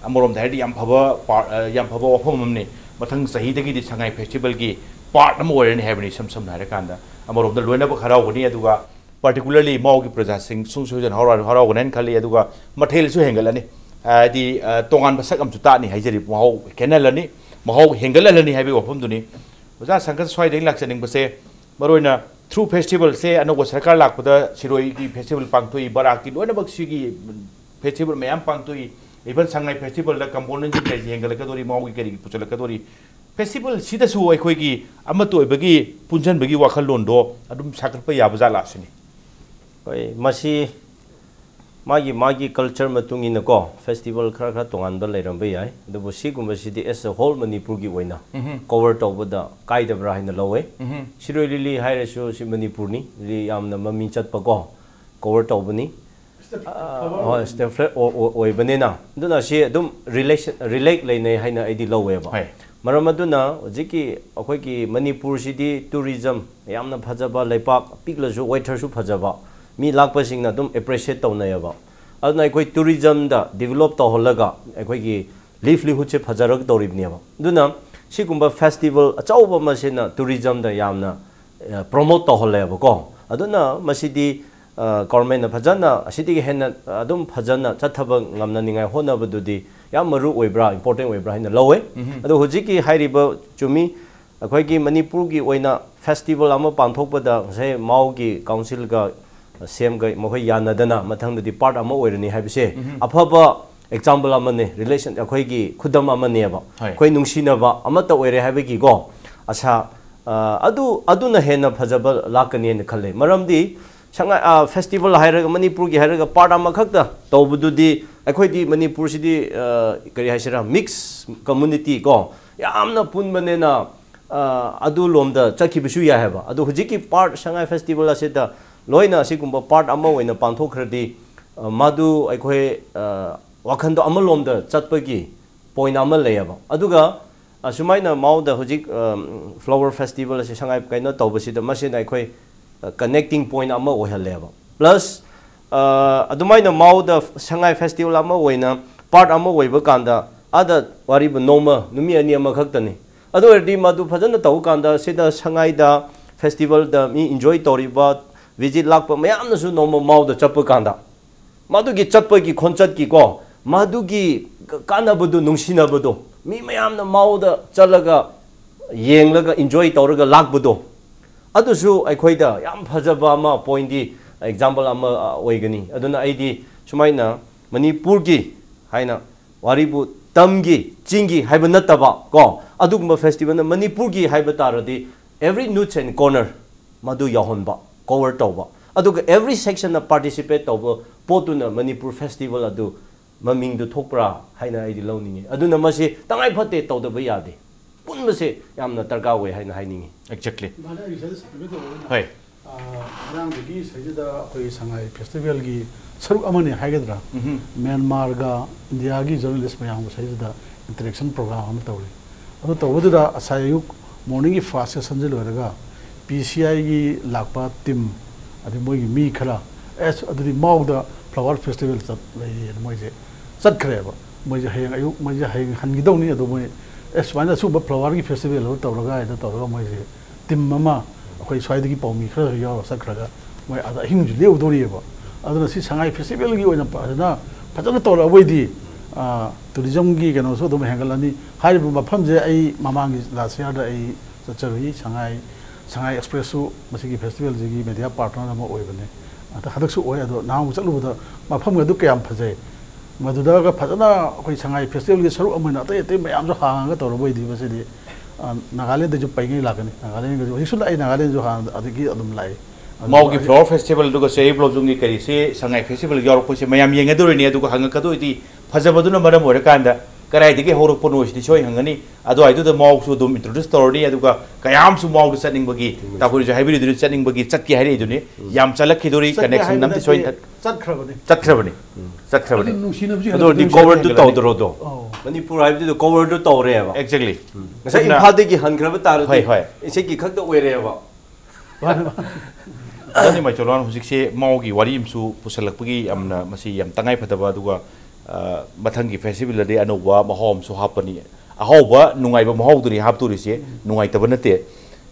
ꯑꯃꯔꯣꯝꯗ ꯍꯥꯏꯔꯗꯤ ꯌꯥꯝ ꯐꯕ ꯄꯥꯔ-, ꯑ, ꯌꯥꯝ ꯐꯕ ꯋꯥꯐꯝ ꯑꯃꯅꯤ꯫ ꯃꯊꯪ ꯆꯍꯤꯗꯒꯤꯗꯤ ꯁꯉꯥꯏ ꯐꯦꯁꯇꯤꯚꯦꯜꯒꯤ ꯄꯥꯔꯠ ꯑꯃ ꯑꯣꯏꯔꯅꯤ ꯍꯥꯏꯕꯅꯤ, ꯏꯁꯝ ꯁꯝꯅ ꯍꯥꯏꯔꯀꯥꯟꯗ꯫ ꯑꯃꯔꯣꯝꯗ ꯂꯣꯏꯅꯃꯛ ꯍꯔꯥꯎꯒꯅꯤ, ꯑꯗꯨꯒ particularly ꯃꯥꯎꯒꯤ ꯄ꯭ꯔꯖꯥꯁꯤꯡ ꯁꯨꯡꯁꯣꯏ ꯁꯣꯏꯗꯅ ꯍꯔꯥꯎ ꯍꯔꯥꯎꯒꯅꯤ ꯍꯥꯏꯅ ꯈꯜꯂꯤ꯫ ꯑꯗꯨꯒ ꯃꯊꯦꯜꯁꯨ ꯍꯦꯟꯒꯠꯂꯅꯤ, ꯍꯥꯏꯗꯤ ꯇꯣꯉꯥꯟꯕ ꯁꯛ ꯑꯃꯁꯨ ꯇꯥꯛꯑꯅꯤ ꯍꯥꯏꯖꯔꯤ꯫ ꯃꯍꯥꯎ ꯈꯦꯠꯅꯍꯜꯂꯅꯤ, ꯃꯍꯥꯎ ꯍꯦꯟꯒꯠꯍꯜꯂꯅꯤ ꯍꯥꯏꯕꯒꯤ ꯋꯥꯐꯝꯗꯨꯅꯤ꯫ ꯑꯣꯖꯥ ꯁꯪꯀꯠ, ꯁ꯭ꯋꯥꯏꯗꯒꯤ ꯂꯥꯛꯆꯅꯤꯡꯕꯁꯦ ꯃꯔꯨꯑꯣꯏꯅ through festivalꯁꯦ ꯑꯅꯧꯕ ꯁꯔꯀꯥꯔ ꯂꯥꯛꯄꯗ ꯁꯤꯔꯣꯏꯒꯤ festival ꯄꯥꯡꯊꯣꯛꯏ, ꯕꯔꯥꯛꯀꯤ ꯂꯣꯏꯅꯃꯛ ꯁꯤꯒꯤ festival ꯃꯌꯥꯝ ꯄꯥꯡꯊꯣꯛꯏ꯫ Even ꯁꯉꯥꯏ festivalꯗ componentꯁꯤꯡ ꯀꯔꯤ ꯍꯦꯟꯒꯠꯂꯛꯀꯗꯣꯔꯤ, ꯃꯥꯎꯒꯤ ꯀꯔꯤꯒꯤ ꯄꯨꯁꯜꯂꯛꯀꯗꯣꯔꯤ, festivalꯁꯤꯗꯁꯨ ꯑꯩꯈꯣꯏꯒꯤ ꯑꯃꯠꯇ ꯑꯣꯏꯕꯒꯤ ꯄꯨꯟꯁꯤꯟꯕꯒꯤ ꯋꯥꯈꯜꯂꯣꯟꯗꯣ ꯑꯗꯨꯝ ꯁꯥꯒꯠꯄ ꯌꯥꯕ ꯖꯥꯠꯂꯥ ꯁꯤꯅꯤ꯫ ꯍꯣꯏ, ꯃꯁꯤ ꯃꯥꯒꯤ ꯃꯥꯒꯤ culture ꯃꯇꯨꯡ ꯏꯟꯅꯀꯣ festival ꯈꯔ ꯈꯔ ꯇꯣꯉꯥꯟꯕ ꯂꯩꯔꯝꯕ ꯌꯥꯏ, ꯑꯗꯨꯕꯨ ꯁꯤꯒꯨꯝꯕꯁꯤꯗꯤ as a whole ꯃꯅꯤꯄꯨꯔꯒꯤ ꯑꯣꯏꯅ cover ꯇꯧꯕꯗ ꯀꯥꯏꯗꯕ꯭ꯔꯥ ꯍꯥꯏꯅ ꯂꯧꯋꯦ꯫ ꯁꯤꯔꯣꯏ ꯂꯤꯂꯤ ꯍꯥꯏꯔꯁꯨ ꯁꯤ ꯃꯅꯤꯄꯨꯔꯅꯤ, ꯂꯤ-, ꯌꯥꯝꯅ ꯃꯃꯤꯡ ꯆꯠꯄꯀꯣ, cover ꯇꯧꯕꯅꯤ꯫ ꯑ, ꯍꯣꯏ, state flag ꯑꯣ-, ꯑꯣ-, ꯑꯣꯏꯕꯅꯤꯅ, ꯑꯗꯨꯅ ꯁꯤ ꯑꯗꯨꯝ relation, relate ꯂꯩꯅꯩ ꯍꯥꯏꯅ ꯑꯩꯗꯤ ꯂꯧꯋꯦꯕ꯫ ꯍꯣꯏ꯫ ꯃꯔꯝ ꯑꯗꯨꯅ ꯍꯧꯖꯤꯛꯀꯤ ꯑꯩꯈꯣꯏꯒꯤ ꯃꯅꯤꯄꯨꯔꯁꯤꯗꯤ tourism ꯌꯥꯝꯅ ꯐꯖꯕ ꯂꯩꯄꯥꯛ, ꯄꯤꯛꯂꯁꯨ weatherꯁꯨ ꯐꯖꯕ, ꯃꯤ ꯂꯥꯛꯄꯁꯤꯡꯅ ꯑꯗꯨꯝ appreciate ꯇꯧꯅꯩꯌꯦꯕ꯫ ꯑꯗꯨꯅ ꯑꯩꯈꯣꯏ tourismꯗ develop ꯇꯧꯍꯜꯂꯒ ꯑꯩꯈꯣꯏꯒꯤ livelihoodꯁꯦ ꯐꯖꯔꯛꯇꯧꯔꯤꯕꯅꯦꯕ꯫ ꯑꯗꯨꯅ ꯁꯤꯒꯨꯝꯕ festival ꯑꯆꯧꯕ ꯑꯃꯁꯤꯅ tourismꯗ ꯌꯥꯝꯅ, ꯑ, promote ꯇꯧꯍꯜꯂꯦꯕꯀꯣ꯫ ꯑꯗꯨꯅ ꯃꯁꯤꯗꯤ, ꯑ, governmentꯅ ꯐꯖꯅ ꯑꯁꯤꯗꯒꯤ ꯍꯦꯟꯅ ꯑꯗꯨꯝ ꯐꯖꯅ ꯆꯠꯊꯕ ꯉꯝꯅꯅꯤꯡꯉꯥꯏ ꯍꯣꯠꯅꯕꯗꯨꯗꯤ ꯌꯥꯝ ꯃꯔꯨ ꯑꯣꯏꯕ꯭ꯔꯥ, important ꯑꯣꯏꯕ꯭ꯔꯥ ꯍꯥꯏꯅ ꯂꯧꯋꯦ꯫ ꯑꯗꯣ ꯍꯧꯖꯤꯛꯀꯤ ꯍꯥꯏꯔꯤꯕ ꯆꯨꯝꯃꯤ, ꯑꯩꯈꯣꯏꯒꯤ ꯃꯅꯤꯄꯨꯔꯒꯤ ꯑꯣꯏꯅ festival ꯑꯃ ꯄꯥꯡꯊꯣꯛꯄꯗ ꯉꯁꯥꯏ ꯃꯥꯎꯒꯤ councilꯒ ꯁꯦꯝꯒ ꯃꯈꯣꯏ ꯌꯥꯅꯗꯅ ꯃꯊꯪꯗꯗꯤ part ꯑꯃ ꯑꯣꯏꯔꯅꯤ ꯍꯥꯏꯕꯁꯦ ꯑꯐꯕ example ꯑꯃꯅꯦ, relation, ꯑꯩꯈꯣꯏꯒꯤ ꯈꯨꯗꯝ ꯑꯃꯅꯦꯕ꯫ ꯍꯣꯏ꯫ ꯑꯩꯈꯣꯏ ꯅꯨꯡꯁꯤꯅꯕ ꯑꯃꯠꯇ ꯑꯣꯏꯔꯦ ꯍꯥꯏꯕꯒꯤꯀꯣ ꯑꯁꯥ, ꯑ, ꯑꯗꯨ, ꯑꯗꯨꯅ ꯍꯦꯟꯅ ꯐꯖꯕ ꯂꯥꯛꯀꯅꯤ ꯍꯥꯏꯅ ꯈꯜꯂꯦ꯫ ꯃꯔꯝꯗꯤ ꯁꯉꯥꯏ, ꯑ, festival ꯍꯥꯏꯔꯒ, ꯃꯅꯤꯄꯨꯔꯒꯤ ꯍꯥꯏꯔꯒ part ꯑꯃꯈꯛꯇ ꯇꯧꯕꯗꯨꯗꯤ ꯑꯩꯈꯣꯏꯗꯤ ꯃꯅꯤꯄꯨꯔꯁꯤꯗꯤ, ꯑ, ꯀꯔꯤ ꯍꯥꯏꯁꯤꯔꯥ, mix community ꯀꯣ, ꯌꯥꯝꯅ ꯄꯨꯟꯕꯅꯤꯅ, ꯑ, ꯑꯗꯨ ꯂꯣꯝꯗ ꯆꯠꯈꯤꯕꯁꯨ ꯌꯥꯏ ꯍꯥꯏꯕ꯫ ꯑꯗꯨ ꯍꯧꯖꯤꯛꯀꯤ part ꯁꯉꯥꯏ festival ꯑꯁꯤꯗ ꯂꯣꯏꯅ ꯑꯁꯤꯒꯨꯝꯕ part ꯑꯃ ꯑꯣꯏꯅ ꯄꯥꯡꯊꯣꯛꯈ꯭ꯔꯗꯤ, ꯑ, ꯃꯗꯨ ꯑꯩꯈꯣꯏ, ꯑ, ꯋꯥꯈꯟꯗꯣ ꯑꯃꯂꯣꯝꯗ ꯆꯠꯄꯒꯤ point ꯑꯃ ꯂꯩꯌꯦꯕ꯫ ꯑꯗꯨꯒ ꯑꯁꯨꯃꯥꯏꯅ ꯃꯥꯎꯗ ꯍꯧꯖꯤꯛ, ꯑ, flower festival ꯑꯁꯤ ꯁꯉꯥꯏ ꯀꯩꯅꯣ ꯇꯧꯕꯁꯤꯗ ꯃꯁꯤꯅ ꯑꯩꯈꯣꯏ, ꯑ, connecting point ꯑꯃ ꯑꯣꯏꯍꯜꯂꯦꯕ꯫ Plus, ꯑ, ꯑꯗꯨꯃꯥꯏꯅ ꯃꯥꯎꯗ ꯁꯉꯥꯏ festival ꯑꯃ ꯑꯣꯏꯅ part ꯑꯃ ꯑꯣꯏꯕ ꯀꯥꯟꯗ ꯑꯥꯗ ꯋꯥꯔꯤꯕꯨ ꯅꯣꯡꯃ, ꯅꯨꯃꯤꯠ ꯑꯅꯤ ꯑꯃꯈꯛꯇꯅꯤ꯫ ꯑꯗꯨ ꯑꯣꯏꯔꯗꯤ ꯃꯗꯨ ꯐꯖꯅ ꯇꯧꯕ ꯀꯥꯟꯗ ꯁꯤꯗ ꯁꯉꯥꯏꯗ festivalꯗ ꯃꯤ enjoy ꯇꯧꯔꯤꯕ, ꯚꯤꯖꯤꯠ ꯂꯥꯛꯄ ꯃꯌꯥꯝꯅꯁꯨ ꯅꯣꯡꯃ ꯃꯥꯎꯗ ꯆꯠꯄ ꯀꯥꯟꯗ ꯃꯗꯨꯒꯤ ꯆꯠꯄꯒꯤ ꯈꯣꯟꯆꯠꯀꯤꯀꯣ, ꯃꯗꯨꯒꯤ ꯀꯥꯟꯅꯕꯗꯨ, ꯅꯨꯡꯁꯤꯅꯕꯗꯣ, ꯃꯤ ꯃꯌꯥꯝꯅ ꯃꯥꯎꯗ ꯆꯠꯂꯒ ꯌꯦꯡꯂꯒ ꯏꯟꯖꯣꯏ ꯇꯧꯔꯒ ꯂꯥꯛꯄꯗꯣ, ꯑꯗꯨꯁꯨ ꯑꯩꯈꯣꯏꯗ ꯌꯥꯝ ꯐꯖꯕ ꯑꯃ, ꯄꯣꯏꯟꯗꯤ, ꯑꯦꯛꯖꯥꯝꯄꯜ ꯑꯃ ꯑꯣꯏꯒꯅꯤ꯫ ꯑꯗꯨꯅ ꯑꯩꯗꯤ ꯁꯨꯃꯥꯏꯅ ꯃꯅꯤꯄꯨꯔꯒꯤ ꯍꯥꯏꯅ ꯋꯥꯔꯤꯕꯨ ꯇꯝꯒꯤ, ꯆꯤꯡꯒꯤ ꯍꯥꯏꯕ ꯅꯠꯇꯕ ꯀꯣ, ꯑꯗꯨꯒꯨꯝꯕ ꯐꯦꯁꯇꯤꯚꯦꯜꯅ ꯃꯅꯤꯄꯨꯔꯒꯤ ꯍꯥꯏꯕ ꯇꯥꯔꯗꯤ every nooks and corner ꯃꯗꯨ ꯌꯥꯎꯍꯟꯕ, ꯀꯣꯚꯔ ꯇꯧꯕ, ꯑꯗꯨꯒ every sectionꯅ participate ꯇꯧꯕ ꯄꯣꯠꯇꯨꯅ ꯃꯅꯤꯄꯨꯔ ꯐꯦꯁꯇꯤꯚꯦꯜ ꯑꯗꯨ ꯃꯃꯤꯡꯗꯨ ꯊꯣꯛꯄ꯭ꯔꯥ ꯍꯥꯏꯅ ꯑꯩꯗꯤ ꯂꯧꯅꯤꯡꯉꯤ꯫ ꯑꯗꯨꯅ ꯃꯁꯤ ꯇꯉꯥꯏ ꯐꯗꯦ, ꯇꯧꯗꯕ ꯌꯥꯗꯦ꯫ ꯄꯨꯟꯕꯁꯦ ꯌꯥꯝꯅ ꯗꯔꯀꯥꯔ ꯑꯣꯏ ꯍꯥꯏꯅ ꯍꯥꯏꯅꯤꯡꯉꯤ꯫ ꯑꯦꯛꯖꯦꯛꯂꯤ꯫ ꯚꯥꯏ, ꯑꯩ ꯁꯤꯗ ꯁꯕꯃꯤꯠ ꯇꯧꯔꯒꯅꯦ꯫ ꯍꯣꯏ꯫ ꯑꯥ, ꯉꯔꯥꯡꯗꯒꯤ ꯁꯤꯗꯩꯁꯤꯗ ꯑꯩꯈꯣꯏ ꯁꯉꯥꯏ ꯐꯦꯁꯇꯤꯚꯦꯜꯒꯤ ꯁꯔꯨꯛ ꯑꯃꯅꯤ ꯍꯥꯏꯒꯗ꯭ꯔꯥ, ꯎꯝꯍꯨꯝ꯫ ꯃ꯭ꯌꯥꯟꯃꯥꯔꯒ ꯏꯟꯗꯤꯌꯥꯒꯤ ꯖꯔꯅꯦꯂꯤꯁ ꯃꯌꯥꯝꯒ ꯁꯤꯗꯩꯁꯤꯗ ꯏꯟꯇꯔꯦꯛꯁꯟ ꯄ꯭ꯔꯣꯒ꯭ꯔꯥꯝ ꯑꯃ ꯇꯧꯔꯤ꯫ ꯑꯗꯨ ꯇꯧꯕꯗꯨꯗ ꯉꯁꯥꯏ ꯑꯌꯨꯛ ꯃꯣꯔꯅꯤꯡꯒꯤ ꯐꯥꯔꯁ ꯁꯦꯁꯟꯁꯤ ꯂꯣꯏꯔꯒ ꯄꯤ ꯁꯤ ꯑꯥꯏꯒꯤ ꯂꯥꯛꯄ ꯇꯤꯝ, ꯑꯗꯩ ꯃꯣꯏꯒꯤ ꯃꯤ ꯈꯔ, ꯑꯦꯁ, ꯑꯗꯨꯗꯤ ꯃꯥꯎꯗ ꯐ꯭ꯂꯥꯋꯔ ꯐꯦꯁꯇꯤꯚꯦꯜ ꯆꯠ ꯂꯩꯌꯦꯅ ꯃꯣꯏꯁꯦ ꯆꯠꯈ꯭ꯔꯦꯕ꯫ ꯃꯣꯏꯁꯦ ꯍꯌꯦꯡ ꯑꯌꯨꯛ, ꯃꯣꯏꯁꯦ ꯍꯌꯦꯡ ꯍꯟꯈꯤꯗꯧꯅꯤ꯫ ꯑꯗꯣ ꯃꯣꯏ, ꯑꯦ, ꯁꯨꯃꯥꯏꯅ ꯑꯁꯤꯒꯨꯝꯕ ꯐ꯭ꯂꯥꯋꯔꯒꯤ ꯐꯦꯁꯇꯤꯚꯦꯜ ꯑꯃ ꯇꯧꯔꯒ ꯍꯥꯏꯅ ꯇꯧꯔꯒ ꯃꯣꯏꯁꯦ ꯇꯤꯝ ꯑꯃ, ꯑꯩꯈꯣꯏ ꯁ꯭ꯋꯥꯏꯗꯒꯤ ꯄꯥꯎꯃꯤ ꯈꯔꯁꯨ ꯌꯥꯎꯔꯒ ꯆꯠꯈ꯭ꯔꯒ ꯃꯣꯏ ꯑꯥꯗ ꯑꯍꯤꯡꯁꯨ ꯂꯦꯛꯎꯗꯧꯔꯤꯑꯕ꯫ ꯑꯗꯨꯅ ꯁꯤ ꯁꯉꯥꯏ ꯐꯦꯁꯇꯤꯚꯦꯜꯒꯤ ꯑꯣꯏꯅ ꯐꯖꯅ, ꯐꯖꯅ ꯇꯧꯔꯛꯑꯕꯣꯏꯗꯤ, ꯑꯥ, ꯇꯨꯔꯤꯖꯝꯒꯤ ꯀꯩꯅꯣꯁꯨ ꯑꯗꯨꯝ ꯍꯦꯟꯒꯠꯂꯅꯤ꯫ ꯍꯥꯏꯔꯤꯕ ꯃꯐꯝꯁꯦ ꯑꯩ ꯃꯃꯥꯡꯒꯤ ꯂꯥꯁ ꯌꯥꯔꯗ ꯑꯩ ꯆꯠꯆꯔꯨꯏ꯫ ꯁꯉꯥꯏ, ꯁꯉꯥꯏ ꯑꯦꯛꯁꯄ꯭ꯔꯦꯁꯁꯨ ꯃꯁꯤꯒꯤ ꯐꯦꯁꯇꯤꯚꯦꯜꯁꯤꯒꯤ ꯃꯦꯗꯤꯌꯥ ꯄꯥꯔꯠꯅꯔ ꯑꯃ ꯑꯣꯏꯕꯅꯦ꯫ ꯑꯗ ꯍꯟꯗꯛꯁꯨ ꯑꯣꯏ꯫ ꯑꯗꯣ ꯅꯍꯥꯟꯃꯨꯛ ꯆꯠꯂꯨꯕꯗ ꯃꯐꯝ ꯑꯗꯨ ꯀꯌꯥꯝ ꯐꯖꯩ꯫ ꯃꯗꯨꯗꯒ ꯐꯖꯅ ꯑꯩꯈꯣꯏ ꯁꯉꯥꯏ ꯐꯦꯁꯇꯤꯚꯦꯜꯒꯤ ꯁꯔꯨꯛ ꯑꯃ ꯑꯣꯏꯅ ꯑꯇꯩ ꯑꯇꯩ ꯃꯌꯥꯝꯁꯨ ꯍꯥꯡꯉꯒ ꯇꯧꯔꯕꯣꯏꯗꯤ ꯃꯁꯤꯗꯤ, ꯑ, ꯅꯥꯒꯥꯂꯦꯟꯗꯁꯨ ꯄꯩꯉꯩ ꯂꯥꯛꯀꯅꯤ꯫ ꯅꯥꯒꯥꯂꯦꯟꯒꯁꯨ ꯍꯧꯖꯤꯛꯁꯨ ꯂꯥꯛꯏ, ꯅꯥꯒꯥꯂꯦꯟꯁꯨ ꯍꯥꯟꯅ ꯑꯗꯒꯤ ꯑꯗꯨꯝ ꯂꯥꯛꯏ꯫ ꯑꯗꯨ ꯃꯥꯎꯒꯤ ꯑꯩ- ꯐ꯭ꯂꯥꯋꯔ ꯐꯦꯁꯇꯤꯚꯦꯜ ꯑꯗꯨꯒ ꯆꯦꯔꯤ ꯕ꯭ꯂꯣꯖꯝꯒꯤ ꯀꯔꯤꯁꯦ ꯁꯉꯥꯏ ꯐꯦꯁꯇꯤꯚꯦꯜ ꯌꯥꯎꯔꯛꯄꯁꯦ ꯃꯌꯥꯝ ꯌꯦꯡꯒꯗꯣꯔꯤꯅꯤ꯫ ꯑꯗꯨꯒ ꯍꯪꯉꯛꯀꯗꯣꯏꯗꯤ ꯐꯖꯕꯗꯨꯅ ꯃꯔꯝ ꯑꯣꯏꯔꯀꯥꯟꯗ ꯀꯗꯥꯏꯗꯒꯤ ꯍꯧꯔꯛꯄꯅꯣ ꯁꯤꯗꯤ ꯁꯣꯏ ꯍꯪꯒꯅꯤ꯫ ꯑꯗꯨꯋꯥꯏꯗꯨꯗ ꯃꯥꯎꯁꯨ ꯑꯗꯨꯝ ꯏꯟꯇ꯭ꯔꯣꯗ꯭ꯌꯨꯁ ꯇꯧꯔꯅꯤ꯫ ꯑꯗꯨꯒ ꯀꯌꯥꯝꯁꯨ ꯃꯥꯎꯗ ꯆꯠꯅꯤꯡꯕꯒꯤ, ꯇꯥꯀꯨꯔꯤꯁꯨ ꯍꯥꯏꯕꯤꯔꯤꯗꯨꯅꯤ, ꯆꯠꯅꯤꯡꯕꯒꯤ, ꯆꯠꯀꯦ ꯍꯥꯏꯔꯛꯏꯗꯨꯅꯤ꯫ ꯌꯥꯝ ꯆꯠꯂꯛꯈꯤꯗꯣꯔꯤ, ꯆꯠꯀꯦ ꯀꯅꯦꯛꯁꯟ ꯍꯥꯏꯕ ꯑꯝꯗꯤ ꯅꯠꯇꯦ, ꯁꯣꯏꯅ ꯆꯠꯈ꯭ꯔꯕꯅꯤ꯫ ꯑꯗꯨ ꯅꯨꯡꯁꯤꯅꯕꯁꯨ ꯑꯗꯨ ꯑꯣꯏꯔꯗꯤ ꯍꯦꯟꯒꯠꯂꯛꯇꯣꯏꯅꯤ꯫ ꯀꯣꯚꯔꯗꯨ ꯍꯦꯟꯒꯠꯂꯛꯀꯅꯤ꯫ ꯇꯧꯗ꯭ꯔꯣꯗꯣ? ꯑꯧ꯫ ꯃꯅꯤꯄꯨꯔ ꯍꯥꯏꯕꯗꯨꯗ ꯀꯣꯚꯔꯗꯨ ꯇꯧꯔꯦꯕ꯫ ꯑꯦꯛꯖꯦꯛꯂꯤ꯫ ꯉꯁꯥꯏ ꯑꯗꯨꯅ ꯏꯝꯐꯥꯜꯗꯒꯤ ꯍꯟꯈ꯭ꯔꯕ ꯇꯥꯔꯗꯤ ꯍꯣꯏ, ꯍꯣꯏ꯫ ꯏꯁꯩꯒꯤ ꯈꯛꯇ ꯑꯣꯏꯔꯦꯕ꯫ ꯃꯥꯅꯦ, ꯃꯥꯅꯦ꯫ ꯑꯗꯨꯅꯤ ꯃꯥꯏꯆꯣꯂꯥꯟ ꯍꯧꯖꯤꯛꯁꯦ ꯃꯥꯎꯒꯤ ꯋꯥꯔꯤ ꯑꯃꯁꯨ ꯄꯨꯁꯜꯂꯛꯄꯒꯤ ꯌꯥꯝꯅ ꯃꯁꯤ ꯌꯥꯝ ꯇꯉꯥꯏ ꯐꯗꯕ, ꯑꯗꯨꯒ, ꯑ, ꯃꯊꯪꯒꯤ ꯐꯦꯁꯇꯤꯚꯦꯜꯗꯗꯤ ꯑꯅꯧꯕ ꯃꯍꯥꯎ ꯑꯃꯁꯨ ꯍꯥꯞꯄꯅꯤ꯫ ꯑꯍꯥꯎꯕ ꯅꯨꯡꯉꯥꯏꯕ ꯃꯍꯥꯎꯗꯨꯅꯤ ꯍꯥꯞꯇꯣꯔꯤꯁꯦ, ꯅꯨꯡꯉꯥꯏꯇꯕ ꯅꯠꯇꯦ꯫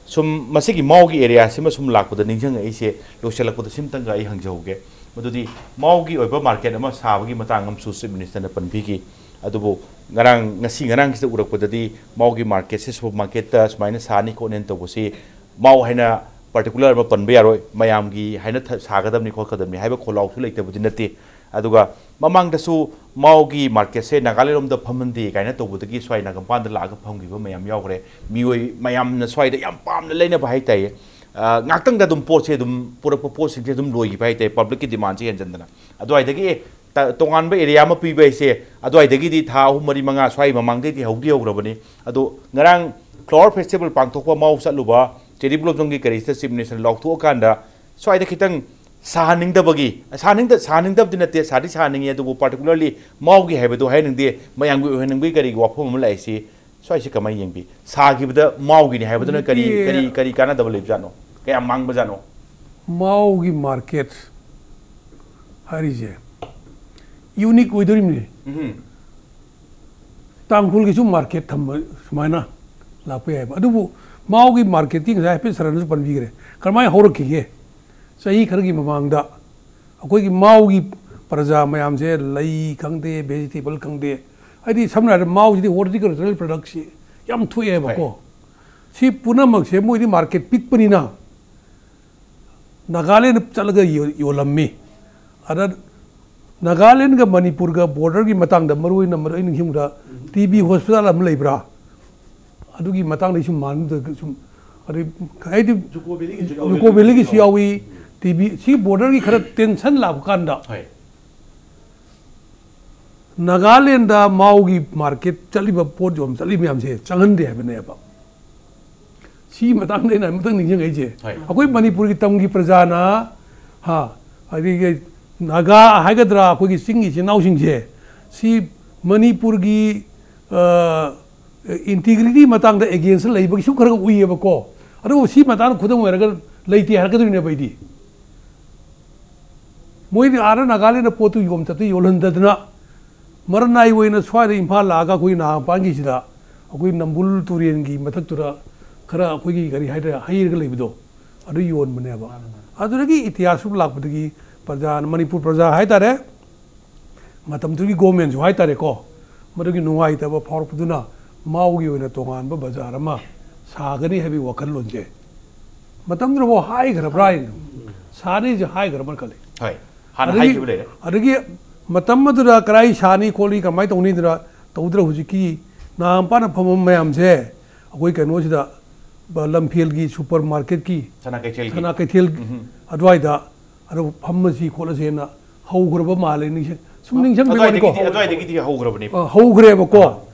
ꯁꯨꯝ ꯃꯁꯤꯒꯤ ꯃꯥꯎꯒꯤ ꯑꯦꯔꯤꯌꯥꯁꯤꯃ ꯁꯨꯝ ꯂꯥꯛꯄꯗ ꯅꯤꯡꯁꯤꯡꯉꯛꯏꯁꯦ, ꯂꯣꯏꯁꯤꯜꯂꯛꯄꯗ ꯁꯤꯝꯇꯪꯒ ꯑꯩ ꯍꯪꯖꯍꯧꯒꯦ꯫ ꯃꯗꯨꯗꯤ ꯃꯥꯎꯒꯤ ꯑꯣꯏꯕ ꯃꯥꯔꯀꯦꯠ ꯑꯃ ꯁꯥꯕꯒꯤ ꯃꯇꯥꯡ ꯑꯃꯁꯨ ꯆꯤꯐ ꯃꯤꯅꯤꯁꯇꯔꯅ ꯄꯟꯕꯤꯈꯤ꯫ ꯑꯗꯨꯕꯨ ꯉꯔꯥꯡ, ꯉꯁꯤ ꯉꯔꯥꯡꯁꯤꯗ ꯎꯔꯛꯄꯗꯗꯤ ꯃꯥꯎꯒꯤ ꯃꯥꯔꯀꯦꯠꯁꯦ ꯁꯨꯄꯔ ꯃꯥꯔꯀꯦꯠꯇ ꯁꯨꯃꯥꯏꯅ ꯁꯥꯅꯤ ꯈꯣꯠꯅꯦꯅ ꯇꯧꯕꯁꯤ, ꯃꯥꯎ ꯍꯥꯏꯅ ꯄꯥꯔꯇꯤꯀꯨꯂꯔ ꯑꯃ ꯄꯟꯕ ꯌꯥꯔꯣꯏ, ꯃꯌꯥꯝꯒꯤ ꯍꯥꯏꯅ ꯊ-, ꯁꯥꯒꯗꯕꯅꯤ ꯈꯣꯠꯀꯗꯕꯅꯤ ꯍꯥꯏꯕ ꯈꯣꯜꯂꯥꯎꯁꯨ ꯂꯩꯇꯕꯗꯤ ꯅꯠꯇꯦ꯫ ꯑꯗꯨꯒ ꯃꯃꯥꯡꯗꯁꯨ ꯃꯥꯎꯒꯤ ꯃꯥꯔꯀꯦꯠꯁꯦ ꯅꯥꯒꯥꯂꯦꯟ ꯂꯣꯝꯗ ꯐꯝꯍꯟꯗꯦ ꯀꯥꯏꯅ ꯇꯧꯕꯗꯒꯤ ꯁ꯭ꯋꯥꯏ ꯅꯥꯒꯝꯄꯥꯟꯗ ꯂꯥꯛꯑꯒ ꯐꯝꯈꯤꯕ ꯃꯌꯥꯝ ꯌꯥꯎꯈ꯭ꯔꯦ꯫ ꯃꯤꯑꯣꯏ ꯃꯌꯥꯝꯅ ꯁ꯭ꯋꯥꯏꯗ ꯌꯥꯝ ꯄꯥꯝꯅ ꯂꯩꯅꯕ ꯍꯥꯏꯇꯥꯔꯦ꯫ ꯑ, ꯉꯥꯛꯇꯪꯗ ꯑꯗꯨꯝ ꯄꯣꯠꯁꯦ ꯑꯗꯨꯝ ꯄꯨꯔꯛꯄ ꯄꯣꯠꯁꯤꯡꯁꯦ ꯑꯗꯨꯝ ꯂꯣꯏꯈꯤꯕ ꯍꯥꯏꯇꯥꯔꯦ, ꯄꯕ꯭ꯂꯤꯛꯀꯤ ꯗꯤꯃꯥꯟꯁꯦ ꯍꯦꯟꯖꯟꯗꯅ꯫ ꯑꯗꯨꯋꯥꯏꯗꯒꯤ, ꯑꯦ, ꯇ-, ꯇꯣꯉꯥꯟꯕ ꯑꯦꯔꯤꯌꯥ ꯑꯃ ꯄꯤꯕ ꯍꯥꯏꯁꯦ, ꯑꯗꯨꯋꯥꯏꯗꯒꯤꯗꯤ ꯊꯥ ꯑꯍꯨꯝ, ꯃꯔꯤ, ꯃꯉꯥ ꯁ꯭ꯋꯥꯏ ꯃꯃꯥꯡꯗꯩꯗꯤ ꯍꯧꯗꯤ ꯍꯧꯈ꯭ꯔꯕꯅꯤ꯫ ꯑꯗꯣ ꯉꯔꯥꯡ ꯐ꯭ꯂꯥꯋꯔ ꯐꯦꯁꯇꯤꯚꯦꯜ ꯄꯥꯡꯊꯣꯛꯄ ꯃꯥꯎ ꯆꯠꯂꯨꯕ ꯆꯦꯔꯤ ꯕ꯭ꯂꯣꯁꯝꯒꯤ ꯀꯔꯤꯁꯤꯗ ꯆꯤꯐ ꯃꯤꯅꯤꯁꯇꯔ ꯂꯥꯎꯊꯣꯛꯑꯀꯥꯟꯗ ꯁ꯭ꯋꯥꯏꯗ ꯈꯤꯇꯪ ꯁꯥꯍꯟꯅꯤꯡꯗꯕꯒꯤ, ꯁꯥꯍꯟꯅꯤꯡꯗ-, ꯁꯥꯍꯟꯅꯤꯡꯗꯕꯗꯤ ꯅꯠꯇꯦ, ꯁꯥꯗꯤ ꯁꯥꯍꯟꯅꯤꯡꯉꯤ, ꯑꯗꯨꯕꯨ ꯄꯥꯔꯇꯤꯀꯨꯂꯔꯂꯤ ꯃꯥꯎꯒꯤ ꯍꯥꯏꯕꯗꯨ ꯍꯥꯏꯍꯟꯅꯤꯡꯗꯦ, ꯃꯌꯥꯝꯒꯤ ꯑꯣꯏꯍꯟꯅꯤꯡꯕꯒꯤ ꯀꯔꯤꯒꯤ ꯋꯥꯐꯝ ꯑꯃ ꯂꯥꯛꯏꯁꯤ, ꯁ꯭ꯋꯥꯏꯁꯤ ꯀꯃꯥꯏꯅ ꯌꯦꯡꯕꯤ? ꯁꯥꯈꯤꯕꯗ ꯃꯥꯎꯒꯤꯅꯤ ꯍꯥꯏꯕꯗꯨꯅ ꯀꯔꯤ, ꯍꯧꯖꯤꯛꯇꯤ ꯀꯔꯤ, ꯀꯔꯤ ꯀꯥꯟꯅꯗꯕ ꯂꯩꯕꯖꯥꯠꯅꯣ? ꯀꯌꯥꯝ ꯃꯥꯡꯕꯖꯥꯠꯅꯣ? ꯃꯥꯎꯒꯤ ꯃꯥꯔꯀꯦꯠ ꯍꯥꯏꯔꯤꯁꯦ ꯌꯨꯅꯤꯛ ꯑꯣꯏꯗꯣꯔꯤꯕꯅꯤ꯫ ꯎꯝ꯫ ꯇꯥꯡꯈꯨꯜꯒꯤꯁꯨ ꯃꯥꯔꯀꯦꯠ ꯊꯝꯕ ꯁꯨꯃꯥꯏꯅ ꯂꯥꯛꯄ ꯌꯥꯏꯕ꯫ ꯑꯗꯨꯕꯨ ꯃꯥꯎꯒꯤ ꯃꯥꯔꯀꯦꯠꯇꯤ ꯉꯁꯥꯏ ꯍꯥꯏꯐꯦꯠ ꯁꯔꯅꯁꯨ ꯄꯟꯕꯤꯈ꯭ꯔꯦ꯫ ꯀꯔꯝꯍꯥꯏꯅ ꯍꯧꯔꯛꯈꯤꯒꯦ? ꯆꯍꯤ ꯈꯔꯒꯤ ꯃꯃꯥꯡꯗ ꯑꯩꯈꯣꯏꯒꯤ ꯃꯥꯎꯒꯤ ꯄ꯭ꯔꯖꯥ ꯃꯌꯥꯝꯁꯦ, ꯂꯩ ꯈꯪꯗꯦ, ꯚꯦꯖꯤꯇꯦꯕꯜ ꯈꯪꯗꯦ, ꯍꯥꯏꯗꯤ ꯁꯝꯅ ꯍꯥꯏꯔꯕꯗ ꯃꯥꯎꯁꯤꯗꯤ ꯍꯣꯔꯇꯤꯀꯜꯆꯔꯦꯜ ꯄ꯭ꯔꯗꯛꯁꯤ ꯌꯥꯝ ꯊꯣꯛꯑꯦꯕꯀꯣ꯫ ꯍꯣꯏ꯫ ꯁꯤ ꯄꯨꯝꯅꯃꯛꯁꯦ ꯃꯣꯏꯗꯤ ꯃꯥꯔꯀꯦꯠ ꯄꯤꯛꯄꯅꯤꯅ ꯅꯥꯒꯥꯂꯦꯟꯗ ꯆꯠꯂꯒ ꯌꯣ-, ꯌꯣꯜꯂꯝꯃꯤ꯫ ꯑꯗ ꯅꯥꯒꯥꯂꯦꯟꯒ ꯃꯅꯤꯄꯨꯔꯒ ꯕꯣꯔꯗꯔꯒꯤ ꯃꯇꯥꯡꯗ ꯃꯔꯨ ꯑꯣꯏꯅ ꯃꯔꯨ ꯑꯩꯅ ꯅꯤꯡꯁꯤꯡꯕꯗ ꯇꯤ ꯕꯤ ꯍꯣꯁꯄꯤꯇꯥꯜ ꯑꯃ ꯂꯩꯕ꯭ꯔꯥ? ꯑꯗꯨꯒꯤ ꯃꯇꯥꯡꯗ ꯑꯩ ꯁꯨꯝ ꯃꯥꯟꯅꯗ ꯁꯨꯝ, ꯑꯗꯩ ꯍꯥꯏꯗꯤ ꯖꯨꯀꯣ ꯚꯦꯂꯤꯒꯤꯁꯨ ꯌꯥꯎꯋꯤ꯫ ꯖꯨꯀꯣ ꯚꯦꯂꯤꯒꯤꯁꯨ ꯌꯥꯎꯋꯤ꯫ ꯇꯤ ꯕꯤ, ꯁꯤ ꯕꯣꯔꯗꯔꯒꯤ ꯈꯔ ꯇꯦꯟꯁꯟ ꯂꯥꯛꯄ ꯀꯥꯟꯗ ꯍꯣꯏ꯫ ꯅꯥꯒꯥꯂꯦꯟꯗ ꯃꯥꯎꯒꯤ ꯃꯥꯔꯀꯦꯠ ꯆꯠꯂꯤꯕ, ꯄꯣꯠ ꯌꯣꯟꯕ ꯆꯠꯂꯤꯕ ꯃꯌꯥꯝꯁꯦ ꯆꯪꯍꯟꯗꯦ ꯍꯥꯏꯕꯅꯦꯕ꯫ ꯁꯤꯒꯤ ꯃꯇꯥꯡꯗ ꯑꯩꯅ ꯑꯃꯇꯪ ꯅꯤꯡꯁꯤꯡꯉꯛꯏꯁꯦ, ꯍꯣꯏ꯫ ꯑꯩꯈꯣꯏ ꯃꯅꯤꯄꯨꯔꯒꯤ ꯇꯝꯒꯤ ꯄ꯭ꯔꯖꯥꯅ, ꯍꯥ, ꯑꯗꯒꯤ ꯅꯥꯒꯥ ꯍꯥꯏꯒꯗ꯭ꯔꯥ, ꯑꯩꯈꯣꯏꯒꯤ ꯆꯤꯡꯒꯤ ꯏꯆꯤꯜ ꯏꯅꯥꯎꯁꯤꯡꯁꯦ, ꯁꯤ ꯃꯅꯤꯄꯨꯔꯒꯤ, ꯑ, ꯏꯟꯇꯤꯒ꯭ꯔꯤꯇꯤ ꯃꯇꯥꯡꯗ ꯑꯦꯒꯦꯟꯁ ꯂꯩꯕꯒꯤꯁꯨ ꯈꯔ ꯈꯔ ꯎꯏꯌꯦꯕꯀꯣ꯫ ꯑꯗꯨꯕꯨ ꯁꯤ ꯃꯇꯥꯡꯗ ꯈꯨꯗꯝ ꯑꯣꯏꯔꯒ ꯂꯩꯇꯦ ꯍꯥꯏꯔꯛꯀꯗꯣꯏꯅꯦꯕ ꯑꯩꯗꯤ꯫ ꯃꯣꯏꯗꯤ ꯑꯥꯗ ꯅꯥꯒꯥꯂꯦꯟꯗ ꯄꯣꯠꯇꯨ ꯌꯣꯟ ꯆꯠꯇ ꯌꯣꯜꯍꯟꯗꯗꯅ, ꯃꯔꯅꯥꯏ ꯑꯣꯏꯅ ꯁ꯭ꯋꯥꯏꯗ ꯏꯝꯐꯥꯜ ꯂꯥꯛꯑꯒ ꯑꯩꯈꯣꯏ ꯅꯥꯒꯥꯃꯄꯥꯟꯒꯤꯁꯤꯗ ꯑꯩꯈꯣꯏ ꯅꯝꯕꯨꯜ ꯇꯨꯔꯦꯟꯒꯤ ꯃꯊꯛꯇꯨꯗ ꯈꯔ ꯑꯩꯈꯣꯏꯒꯤ ꯀꯔꯤ ꯍꯥꯏꯇꯥꯔꯦ, ꯍꯩꯔꯒ ꯂꯩꯕꯗꯣ, ꯑꯗꯨ ꯌꯣꯟꯕꯅꯦꯕ꯫ ꯑꯗꯨꯗꯒꯤ ꯏꯇꯤꯍꯥꯁ ꯁꯨꯝ ꯂꯥꯛꯄꯗꯒꯤ ꯄ꯭ꯔꯖꯥꯅ, ꯃꯅꯤꯄꯨꯔ ꯄ꯭ꯔꯖꯥ ꯍꯥꯏꯇꯥꯔꯦ, ꯃꯇꯝꯗꯨꯒꯤ ꯒꯣꯔꯃꯦꯟꯁꯨ ꯍꯥꯏꯇꯥꯔꯦꯀꯣ, ꯃꯗꯨꯒꯤ ꯅꯨꯡꯉꯥꯏꯇꯕ ꯐꯥꯎꯔꯛꯄꯗꯨꯅ ꯃꯥꯎꯒꯤ ꯑꯣꯏꯅ ꯇꯣꯉꯥꯟꯕ ꯕꯖꯥꯔ ꯑꯃ ꯁꯥꯒꯅꯤ ꯍꯥꯏꯕꯒꯤ ꯋꯥꯈꯜꯂꯣꯟꯁꯦ ꯃꯇꯝꯗꯨꯗꯐꯥꯎ ꯍꯥꯏꯈ꯭ꯔꯕ꯭ꯔꯥ ꯍꯥꯏꯅ, ꯁꯥꯅꯤꯁꯦ ꯍꯥꯏꯈ꯭ꯔꯕ꯭ꯔꯥ ꯈꯜꯂꯤ꯫ ꯍꯣꯏ, ꯍꯥꯟꯅ ꯑꯗꯒꯤ ꯍꯥꯏꯈꯤꯕ ꯂꯩꯔꯦ꯫ ꯑꯗꯒꯤ ꯃꯇꯝ ꯑꯗꯨꯗ ꯀꯗꯥꯏ ꯁꯥꯅꯤ ꯈꯣꯠꯂꯤ, ꯀꯃꯥꯏꯅ ꯇꯧꯅꯤꯗꯨꯅ ꯇꯧꯗ꯭ꯔ, ꯍꯧꯖꯤꯛꯀꯤ ꯅꯍꯥꯟ ꯃꯄꯥꯅ ꯐꯝꯕ ꯃꯌꯥꯝꯁꯦ ꯑꯩꯈꯣꯏ ꯀꯩꯅꯣꯁꯤꯗ, ꯕ-, ꯂꯝꯐꯦꯜꯒꯤ ꯁꯨꯄꯔ ꯃꯥꯔꯀꯦꯠꯀꯤ ꯁꯅꯥ ꯀꯩꯊꯦꯜꯒꯤ꯫ ꯁꯅꯥ ꯀꯩꯊꯦꯜ ꯑꯗꯨꯋꯥꯏꯗ ꯑꯗꯨ ꯐꯝꯃꯁꯤ ꯈꯣꯠꯂꯁꯦꯅ ꯍꯧꯈ꯭ꯔꯕ ꯃꯥꯜꯂꯦ, ꯅꯤꯡꯁꯤꯡ ꯁꯨꯝ ꯅꯤꯡꯁꯤꯡꯕ ꯋꯥꯅꯤꯀꯣ꯫ ꯑꯗꯨꯋꯥꯏꯗꯒꯤꯗꯤ, ꯑꯗꯨꯋꯥꯏꯗꯒꯤꯗꯤ ꯍꯧꯈ꯭ꯔꯕꯅꯦꯕ꯫ ꯑ, ꯍꯧꯈ꯭ꯔꯦꯕꯀꯣ꯫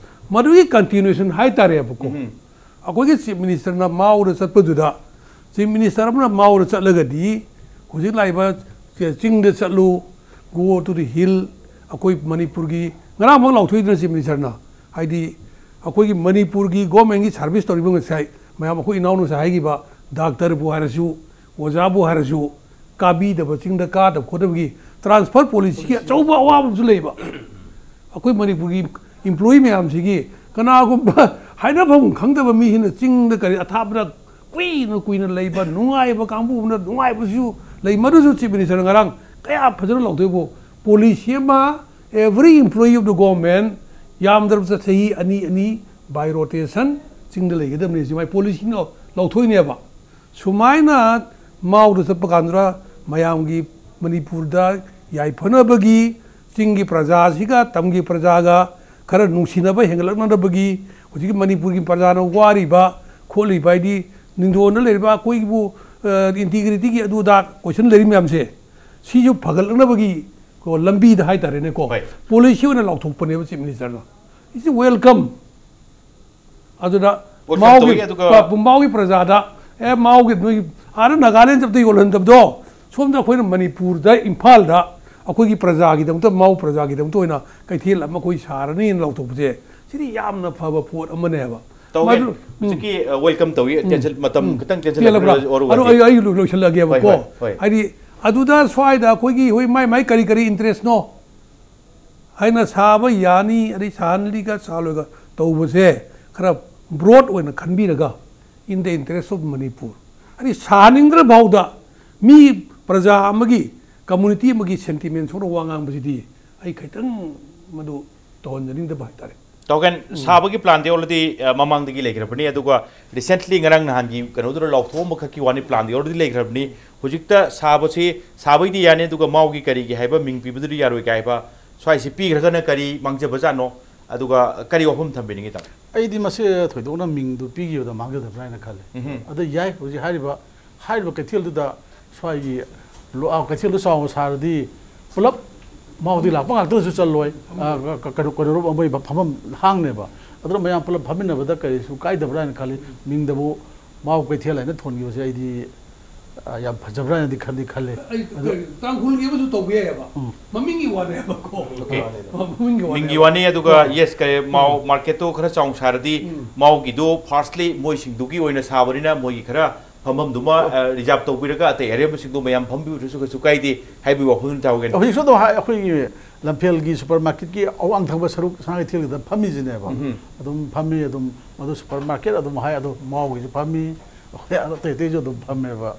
ꯃꯗꯨꯒꯤ ꯀꯟꯇꯤꯅ꯭ꯌꯨꯁꯟ ꯍꯥꯏꯇꯥꯔꯦꯕꯀꯣ꯫ ꯑꯩꯈꯣꯏꯒꯤ ꯆꯤꯐ ꯃꯤꯅꯤꯁꯇꯔꯅ ꯃꯥꯎꯗ ꯆꯠꯄꯗꯨꯗ, ꯆꯤꯐ ꯃꯤꯅꯤꯁꯇꯔ ꯑꯃꯅ ꯃꯥꯎꯗ ꯆꯠꯂꯒꯗꯤ ꯍꯧꯖꯤꯛ ꯂꯥꯛꯏꯕ ꯆꯤꯡꯗ ꯆꯠꯂꯨ, go to the hill, ꯑꯩꯈꯣꯏ ꯃꯅꯤꯄꯨꯔꯒꯤ, ꯉꯔꯥꯡꯃꯛ ꯂꯥꯎꯊꯣꯛꯏꯗꯅ ꯆꯤꯐ ꯃꯤꯅꯤꯁꯇꯔꯅ, ꯍꯥꯏꯗꯤ ꯑꯩꯈꯣꯏꯒꯤ ꯃꯅꯤꯄꯨꯔꯒꯤ ꯒꯣꯔꯃꯦꯟꯒꯤ ꯁꯥꯔꯚꯤꯁ ꯇꯧꯔꯤꯕ ꯉꯁꯥꯏ ꯃꯌꯥꯝ ꯑꯩꯈꯣꯏ ꯏꯅꯥꯎꯅ ꯉꯁꯥꯏ ꯍꯥꯏꯈꯤꯕ ꯗꯥꯛꯇꯔꯕꯨ ꯍꯥꯏꯔꯁꯨ, ꯑꯣꯖꯥꯕꯨ ꯍꯥꯏꯔꯁꯨ, ꯀꯥꯕꯤꯗꯕ, ꯆꯤꯡꯗ ꯀꯥꯗꯕ ꯈꯣꯠꯇꯕꯒꯤ ꯇ꯭ꯔꯥꯟꯁꯐꯔ ꯄꯣꯂꯤꯁꯤꯒꯤ ꯑꯆꯧꯕ ꯑꯋꯥꯕ ꯑꯃꯁꯨ ꯂꯩꯕ꯫ ꯑꯩꯈꯣꯏ ꯃꯅꯤꯄꯨꯔꯒꯤ ꯏꯝꯄ꯭ꯂꯣꯌꯤ ꯃꯌꯥꯝꯁꯤꯒꯤ ꯀꯅꯥꯒꯨꯝꯕ ꯍꯥꯏꯅꯐꯝ ꯈꯪꯗꯕ ꯃꯤꯁꯤꯅ ꯆꯤꯡꯗ ꯀꯔꯤ ꯑꯊꯥꯞꯄꯗ ꯀꯨꯏꯅ ꯀꯨꯏꯅ ꯂꯩꯕ, ꯅꯨꯡꯉꯥꯏꯕ ꯀꯥꯡꯕꯨ ꯑꯃꯅ ꯅꯨꯡꯉꯥꯏꯕꯁꯨ ꯂꯩ, ꯃꯗꯨꯁꯨ ꯆꯤꯐ ꯃꯤꯅꯤꯁꯇꯔꯅ ꯉꯔꯥꯡ ꯀꯌꯥ ꯐꯖꯅ ꯂꯥꯎꯊꯣꯛꯏꯕꯨ꯫ ꯄꯣꯂꯤꯁꯤ ꯑꯃ, every employee of the government, ꯌꯥꯝꯗ꯭ꯔꯕꯗ ꯆꯍꯤ ꯑꯅꯤ ꯑꯅꯤ by rotation ꯆꯤꯡꯗ ꯂꯩꯒꯗꯕꯅꯤ, ꯁꯤ ꯃꯥꯏ ꯄꯣꯂꯤꯁꯤꯅ ꯂꯧꯊꯣꯛꯏꯅꯦꯕ꯫ ꯁꯨꯃꯥꯏꯅ ꯃꯥꯎꯗ ꯆꯠꯄ ꯀꯥꯟꯗꯨꯗ ꯃꯌꯥꯝꯒꯤ, ꯃꯅꯤꯄꯨꯔꯗ ꯌꯥꯏꯐꯅꯕꯒꯤ, ꯆꯤꯡꯒꯤ ꯄ꯭ꯔꯖꯥꯁꯤꯒ ꯇꯝꯒꯤ ꯄ꯭ꯔꯖꯥꯒ ꯈꯔ ꯅꯨꯡꯁꯤꯅꯕ ꯍꯦꯟꯒꯠꯂꯛꯅꯅꯕꯒꯤ, ꯍꯧꯖꯤꯛꯀꯤ ꯃꯅꯤꯄꯨꯔꯒꯤ ꯄ꯭ꯔꯖꯥꯅ ꯋꯥꯔꯤꯕ ꯈꯣꯠꯂꯤꯕ ꯍꯥꯏꯗꯤ ꯅꯤꯡꯗꯣꯟꯗ ꯂꯩꯔꯤꯕ ꯑꯩꯈꯣꯏꯒꯤꯕꯨ, ꯑ, ꯏꯟꯇꯤꯒ꯭ꯔꯤꯇꯤꯒꯤ ꯑꯗꯨ ꯑꯗꯥ ꯀꯣꯏꯁꯟ ꯂꯩꯔꯤ ꯃꯌꯥꯝꯁꯦ, ꯁꯤꯁꯨ ꯐꯒꯠꯂꯛꯅꯕꯒꯤ ꯀꯣ ꯂꯝꯕꯤꯗ ꯍꯥꯏꯇꯥꯔꯦꯅꯦꯀꯣ, ꯍꯣꯏ꯫ ꯄꯣꯂꯤꯁꯤ ꯑꯣꯏꯅ ꯂꯥꯎꯊꯣꯛꯄꯅꯦꯕ ꯆꯤꯐ ꯃꯤꯅꯤꯁꯇꯔꯅ꯫ It's welcome꯫ ꯑꯗꯨꯗ Welcome ꯃꯥꯎꯒꯤ ꯇꯧꯏ, ꯑꯗꯨꯒ ꯄ-, ꯄꯨꯝꯕꯥꯎꯒꯤ ꯄ꯭ꯔꯖꯥꯗ, ꯑꯦ, ꯃꯥꯎꯒꯤ ꯅꯣꯏ ꯑꯥꯗ ꯅꯥꯒꯥꯂꯦꯟ ꯆꯠꯄꯗ ꯌꯣꯜꯍꯟꯗꯕꯗꯣ, ꯁꯣꯝꯗ ꯑꯩꯈꯣꯏꯅ ꯃꯅꯤꯄꯨꯔꯗ, ꯏꯝꯐꯥꯜꯗ ꯑꯩꯈꯣꯏꯒꯤ ꯄ꯭ꯔꯖꯥꯒꯤꯗꯃꯛꯇ, ꯃꯥꯎ ꯄ꯭ꯔꯖꯥꯒꯤꯗꯃꯛꯇ ꯑꯣꯏꯅ ꯀꯩꯊꯦꯜ ꯑꯃ ꯑꯩꯈꯣꯏ ꯁꯥꯔꯅꯤꯅ ꯂꯥꯎꯊꯣꯛꯄꯁꯦ, ꯁꯤꯗꯤ ꯌꯥꯝꯅ ꯐꯕ ꯄꯣꯠ ꯑꯃꯅꯦꯕ꯫ ꯇꯧꯋꯦ꯫ ꯃꯗꯨ-, ꯎꯝ꯫ ꯍꯧꯖꯤꯛꯀꯤ, ꯑ, welcome ꯇꯧꯏ꯫ ꯇꯦꯟꯁꯤꯜ-, ꯃꯇꯝ ꯎꯝ꯫ ꯈꯤꯇꯪ ꯇꯦꯟꯁꯤꯜꯂꯛꯄ ꯇꯦꯜꯂꯕ꯭ꯔꯥ? ꯑꯣꯏꯔꯨ ꯑꯗꯣ ꯍꯥꯏꯗꯤ꯫ ꯑꯩ, ꯑꯩ ꯂꯣꯏꯁꯤꯜꯂꯒꯦꯕꯀꯣ꯫ ꯍꯣꯏ, ꯍꯣꯏ, ꯍꯣꯏ꯫ ꯍꯥꯏꯗꯤ ꯑꯗꯨꯗ ꯁ꯭ꯋꯥꯏꯗ ꯑꯩꯈꯣꯏꯒꯤ ꯍꯣꯏ ꯃꯥꯏ ꯃꯥꯏ ꯀꯔꯤ ꯀꯔꯤ ꯏꯟꯇꯔꯦꯁꯅꯣ ꯍꯥꯏꯅ ꯁꯥꯕ ꯌꯥꯅꯤ, ꯑꯗꯩ ꯁꯥꯍꯟꯂꯤꯒ ꯁꯥꯍꯜꯂꯣꯏꯒ ꯇꯧꯕꯁꯦ ꯈꯔ ꯕ꯭ꯔꯣꯗ ꯑꯣꯏꯅ ꯈꯟꯕꯤꯔꯒ, in the interest of Manipur. ꯑꯗꯤ ꯁꯥꯍꯟꯅꯤꯡꯗ꯭ꯔ ꯐꯥꯎꯗ ꯃꯤ ꯄ꯭ꯔꯖꯥ ꯑꯃꯒꯤ, ꯀꯝꯃꯨꯅꯤꯇꯤ ꯑꯃꯒꯤ ꯁꯦꯟꯇꯤꯃꯦꯟ ꯁꯣꯛꯅ ꯋꯥ ꯉꯥꯡꯕꯁꯤꯗꯤ ꯑꯩ ꯈꯤꯇꯪ ꯃꯗꯨ ꯇꯧꯍꯟꯖꯅꯤꯡꯗꯕ ꯍꯥꯏꯇꯥꯔꯦ꯫ ꯇꯧꯒꯦꯟ, ꯁꯥꯕꯒꯤ ꯄ꯭ꯂꯥꯟꯗꯤ ꯑꯣꯜꯔꯦꯗꯤ ꯃꯃꯥꯡꯗꯒꯤ ꯂꯩꯈ꯭ꯔꯕꯅꯤ, ꯑꯗꯨꯒ ꯔꯤꯁꯦꯟꯠꯂꯤ ꯉꯔꯥꯡ ꯅꯍꯥꯟꯒꯤ ꯀꯩꯅꯣꯗꯨꯗ ꯂꯥꯎꯊꯣꯛꯑꯝꯕ ꯈꯛꯀꯤ ꯋꯥꯅꯤ, ꯄ꯭ꯂꯥꯟꯗꯤ ꯑꯣꯜꯔꯦꯗꯤ ꯂꯩꯈ꯭ꯔꯕꯅꯤ꯫ ꯍꯧꯖꯤꯛꯇ ꯁꯥꯕꯁꯤ, ꯁꯥꯕꯩꯗꯤ ꯌꯥꯅꯤ, ꯑꯗꯨꯒ ꯃꯥꯎꯒꯤ ꯀꯔꯤꯒꯤ ꯍꯥꯏꯕ ꯃꯤꯡ ꯄꯤꯕꯗꯨꯗꯤ ꯌꯥꯔꯣꯏ ꯀꯥꯏ ꯍꯥꯏꯕ, ꯁ꯭ꯋꯥꯏꯁꯤ ꯄꯤꯈ꯭ꯔꯒꯅ ꯀꯔꯤ ꯃꯥꯡꯖꯕꯖꯥꯠꯅꯣ? ꯑꯗꯨꯒ ꯀꯔꯤ ꯋꯥꯐꯝ ꯊꯝꯕꯤꯅꯤꯡꯉꯤ, ꯇꯥꯃꯣ? ꯑꯩꯗꯤ ꯃꯁꯤ ꯊꯣꯏꯗꯣꯛꯅ ꯃꯤꯡꯗꯨ ꯄꯤꯈꯤꯕꯗ ꯃꯥꯡꯖꯗꯕ꯭ꯔꯥ ꯍꯥꯏꯅ ꯈꯜꯂꯦ꯫ ꯎꯝꯍꯨꯝ꯫ ꯑꯗ ꯌꯥꯏ, ꯍꯧꯖꯤꯛ ꯍꯥꯏꯔꯤꯕ, ꯍꯥꯏꯔꯤꯕ ꯀꯩꯊꯦꯜꯗꯨꯗ ꯁ꯭ꯋꯥꯏꯒꯤ ꯂꯣ-, ꯑ, ꯀꯩꯊꯦꯜꯗꯨ ꯆꯥꯎꯅ ꯁꯥꯔꯗꯤ ꯄꯨꯂꯞ ꯃꯥꯎꯗꯤ ꯂꯥꯛꯄ ꯉꯥꯛꯇꯅꯁꯨ ꯆꯜꯂꯣꯏ꯫ ꯑ, ꯀ-, ꯀꯩꯅꯣ, ꯀꯩꯅꯣꯔꯣꯝ ꯑꯃ ꯐꯝꯐꯝ ꯍꯥꯡꯅꯦꯕ꯫ ꯑꯗꯨꯅ ꯃꯌꯥꯝ ꯄꯨꯂꯞ ꯐꯝꯃꯤꯟꯅꯕꯗ ꯀꯔꯤꯁꯨ ꯀꯥꯏꯗꯕ꯭ꯔꯥ ꯍꯥꯏꯅ ꯈꯜꯂꯤ꯫ ꯃꯤꯡꯗꯕꯨ ꯃꯥꯎ ꯀꯩꯊꯦꯜ ꯍꯥꯏꯅ ꯊꯣꯟꯈꯤꯕꯁꯦ ꯑꯩꯗꯤ, ꯑ, ꯌꯥꯝ ꯐꯖꯕ꯭ꯔꯥ ꯍꯥꯏꯅꯗꯤ ꯈꯟꯗꯤ ꯈꯜꯂꯦ꯫ ꯑꯩ ꯑꯗꯣ ꯇꯥꯡꯈꯨꯜꯒꯤ ꯑꯃꯁꯨ ꯇꯧꯕ ꯌꯥꯏꯑꯕ꯫ ꯎꯝ꯫ ꯃꯃꯤꯡꯒꯤ ꯋꯥꯅꯦꯕꯀꯣ꯫ ꯑꯣꯀꯦ꯫ ꯃꯃꯤꯡꯒꯤ ꯃꯤꯡꯒꯤ ꯋꯥꯅꯦꯕ꯫ ꯋꯥꯅꯤ, ꯑꯗꯨꯒ ꯎꯝ꯫ ꯌꯦꯁ, ꯀꯔꯤ, ꯃꯥꯎ ꯎꯝ꯫ ꯃꯥꯔꯀꯦꯠꯇꯣ ꯈꯔ ꯆꯥꯎꯅ ꯁꯥꯔꯗꯤ ꯎꯝ꯫ ꯃꯥꯎꯒꯤꯗꯣ ꯐꯥꯔꯁꯂꯤ ꯃꯣꯏꯁꯤꯡꯗꯨꯒꯤ ꯑꯣꯏꯅ ꯁꯥꯕꯅꯤꯅ ꯃꯣꯏꯒꯤ ꯈꯔ ꯐꯝꯐꯝꯗꯨꯃ, ꯑꯣ꯫ ꯑ, ꯔꯤꯖꯥꯔꯚ ꯇꯧꯕꯤꯔꯒ ꯑꯇꯩ ꯑꯔꯦꯝꯕꯁꯤꯡꯗꯣ ꯃꯌꯥꯝ ꯐꯝꯕꯤꯕꯗꯨꯁꯨ ꯀꯩꯁꯨ ꯀꯥꯏꯗꯦ ꯍꯥꯏꯕꯒꯤ ꯋꯥꯐꯝꯗꯨ ꯇꯧꯒꯦ꯫ ꯍꯧꯖꯤꯛꯁꯨ ꯑꯗꯨꯝ ꯍꯥꯏ-, ꯑꯩꯈꯣꯏꯒꯤ ꯂꯝꯐꯦꯜꯒꯤ ꯁꯨꯄꯔ ꯃꯥꯔꯀꯦꯠꯀꯤ ꯑꯋꯥꯡ ꯊꯪꯕ ꯁꯔꯨꯛ ꯁꯅꯥ ꯀꯩꯊꯦꯜꯒꯤꯗ ꯐꯝꯃꯤꯁꯤꯅꯦꯕ꯫ ꯎꯝ꯫ ꯑꯗꯨꯝ ꯐꯝꯃꯤ, ꯑꯗꯨꯝ ꯃꯗꯨ ꯁꯨꯄꯔ ꯃꯥꯔꯀꯦꯠ ꯑꯗꯨꯝ ꯍꯥꯏ, ꯑꯗꯨꯝ ꯃꯥꯎꯒꯤꯁꯨ ꯐꯝꯃꯤ, ꯑꯩꯈꯣꯏ ꯑꯇꯩ ꯑꯇꯩꯁꯨ ꯑꯗꯨꯝ ꯐꯝꯃꯦꯕ꯫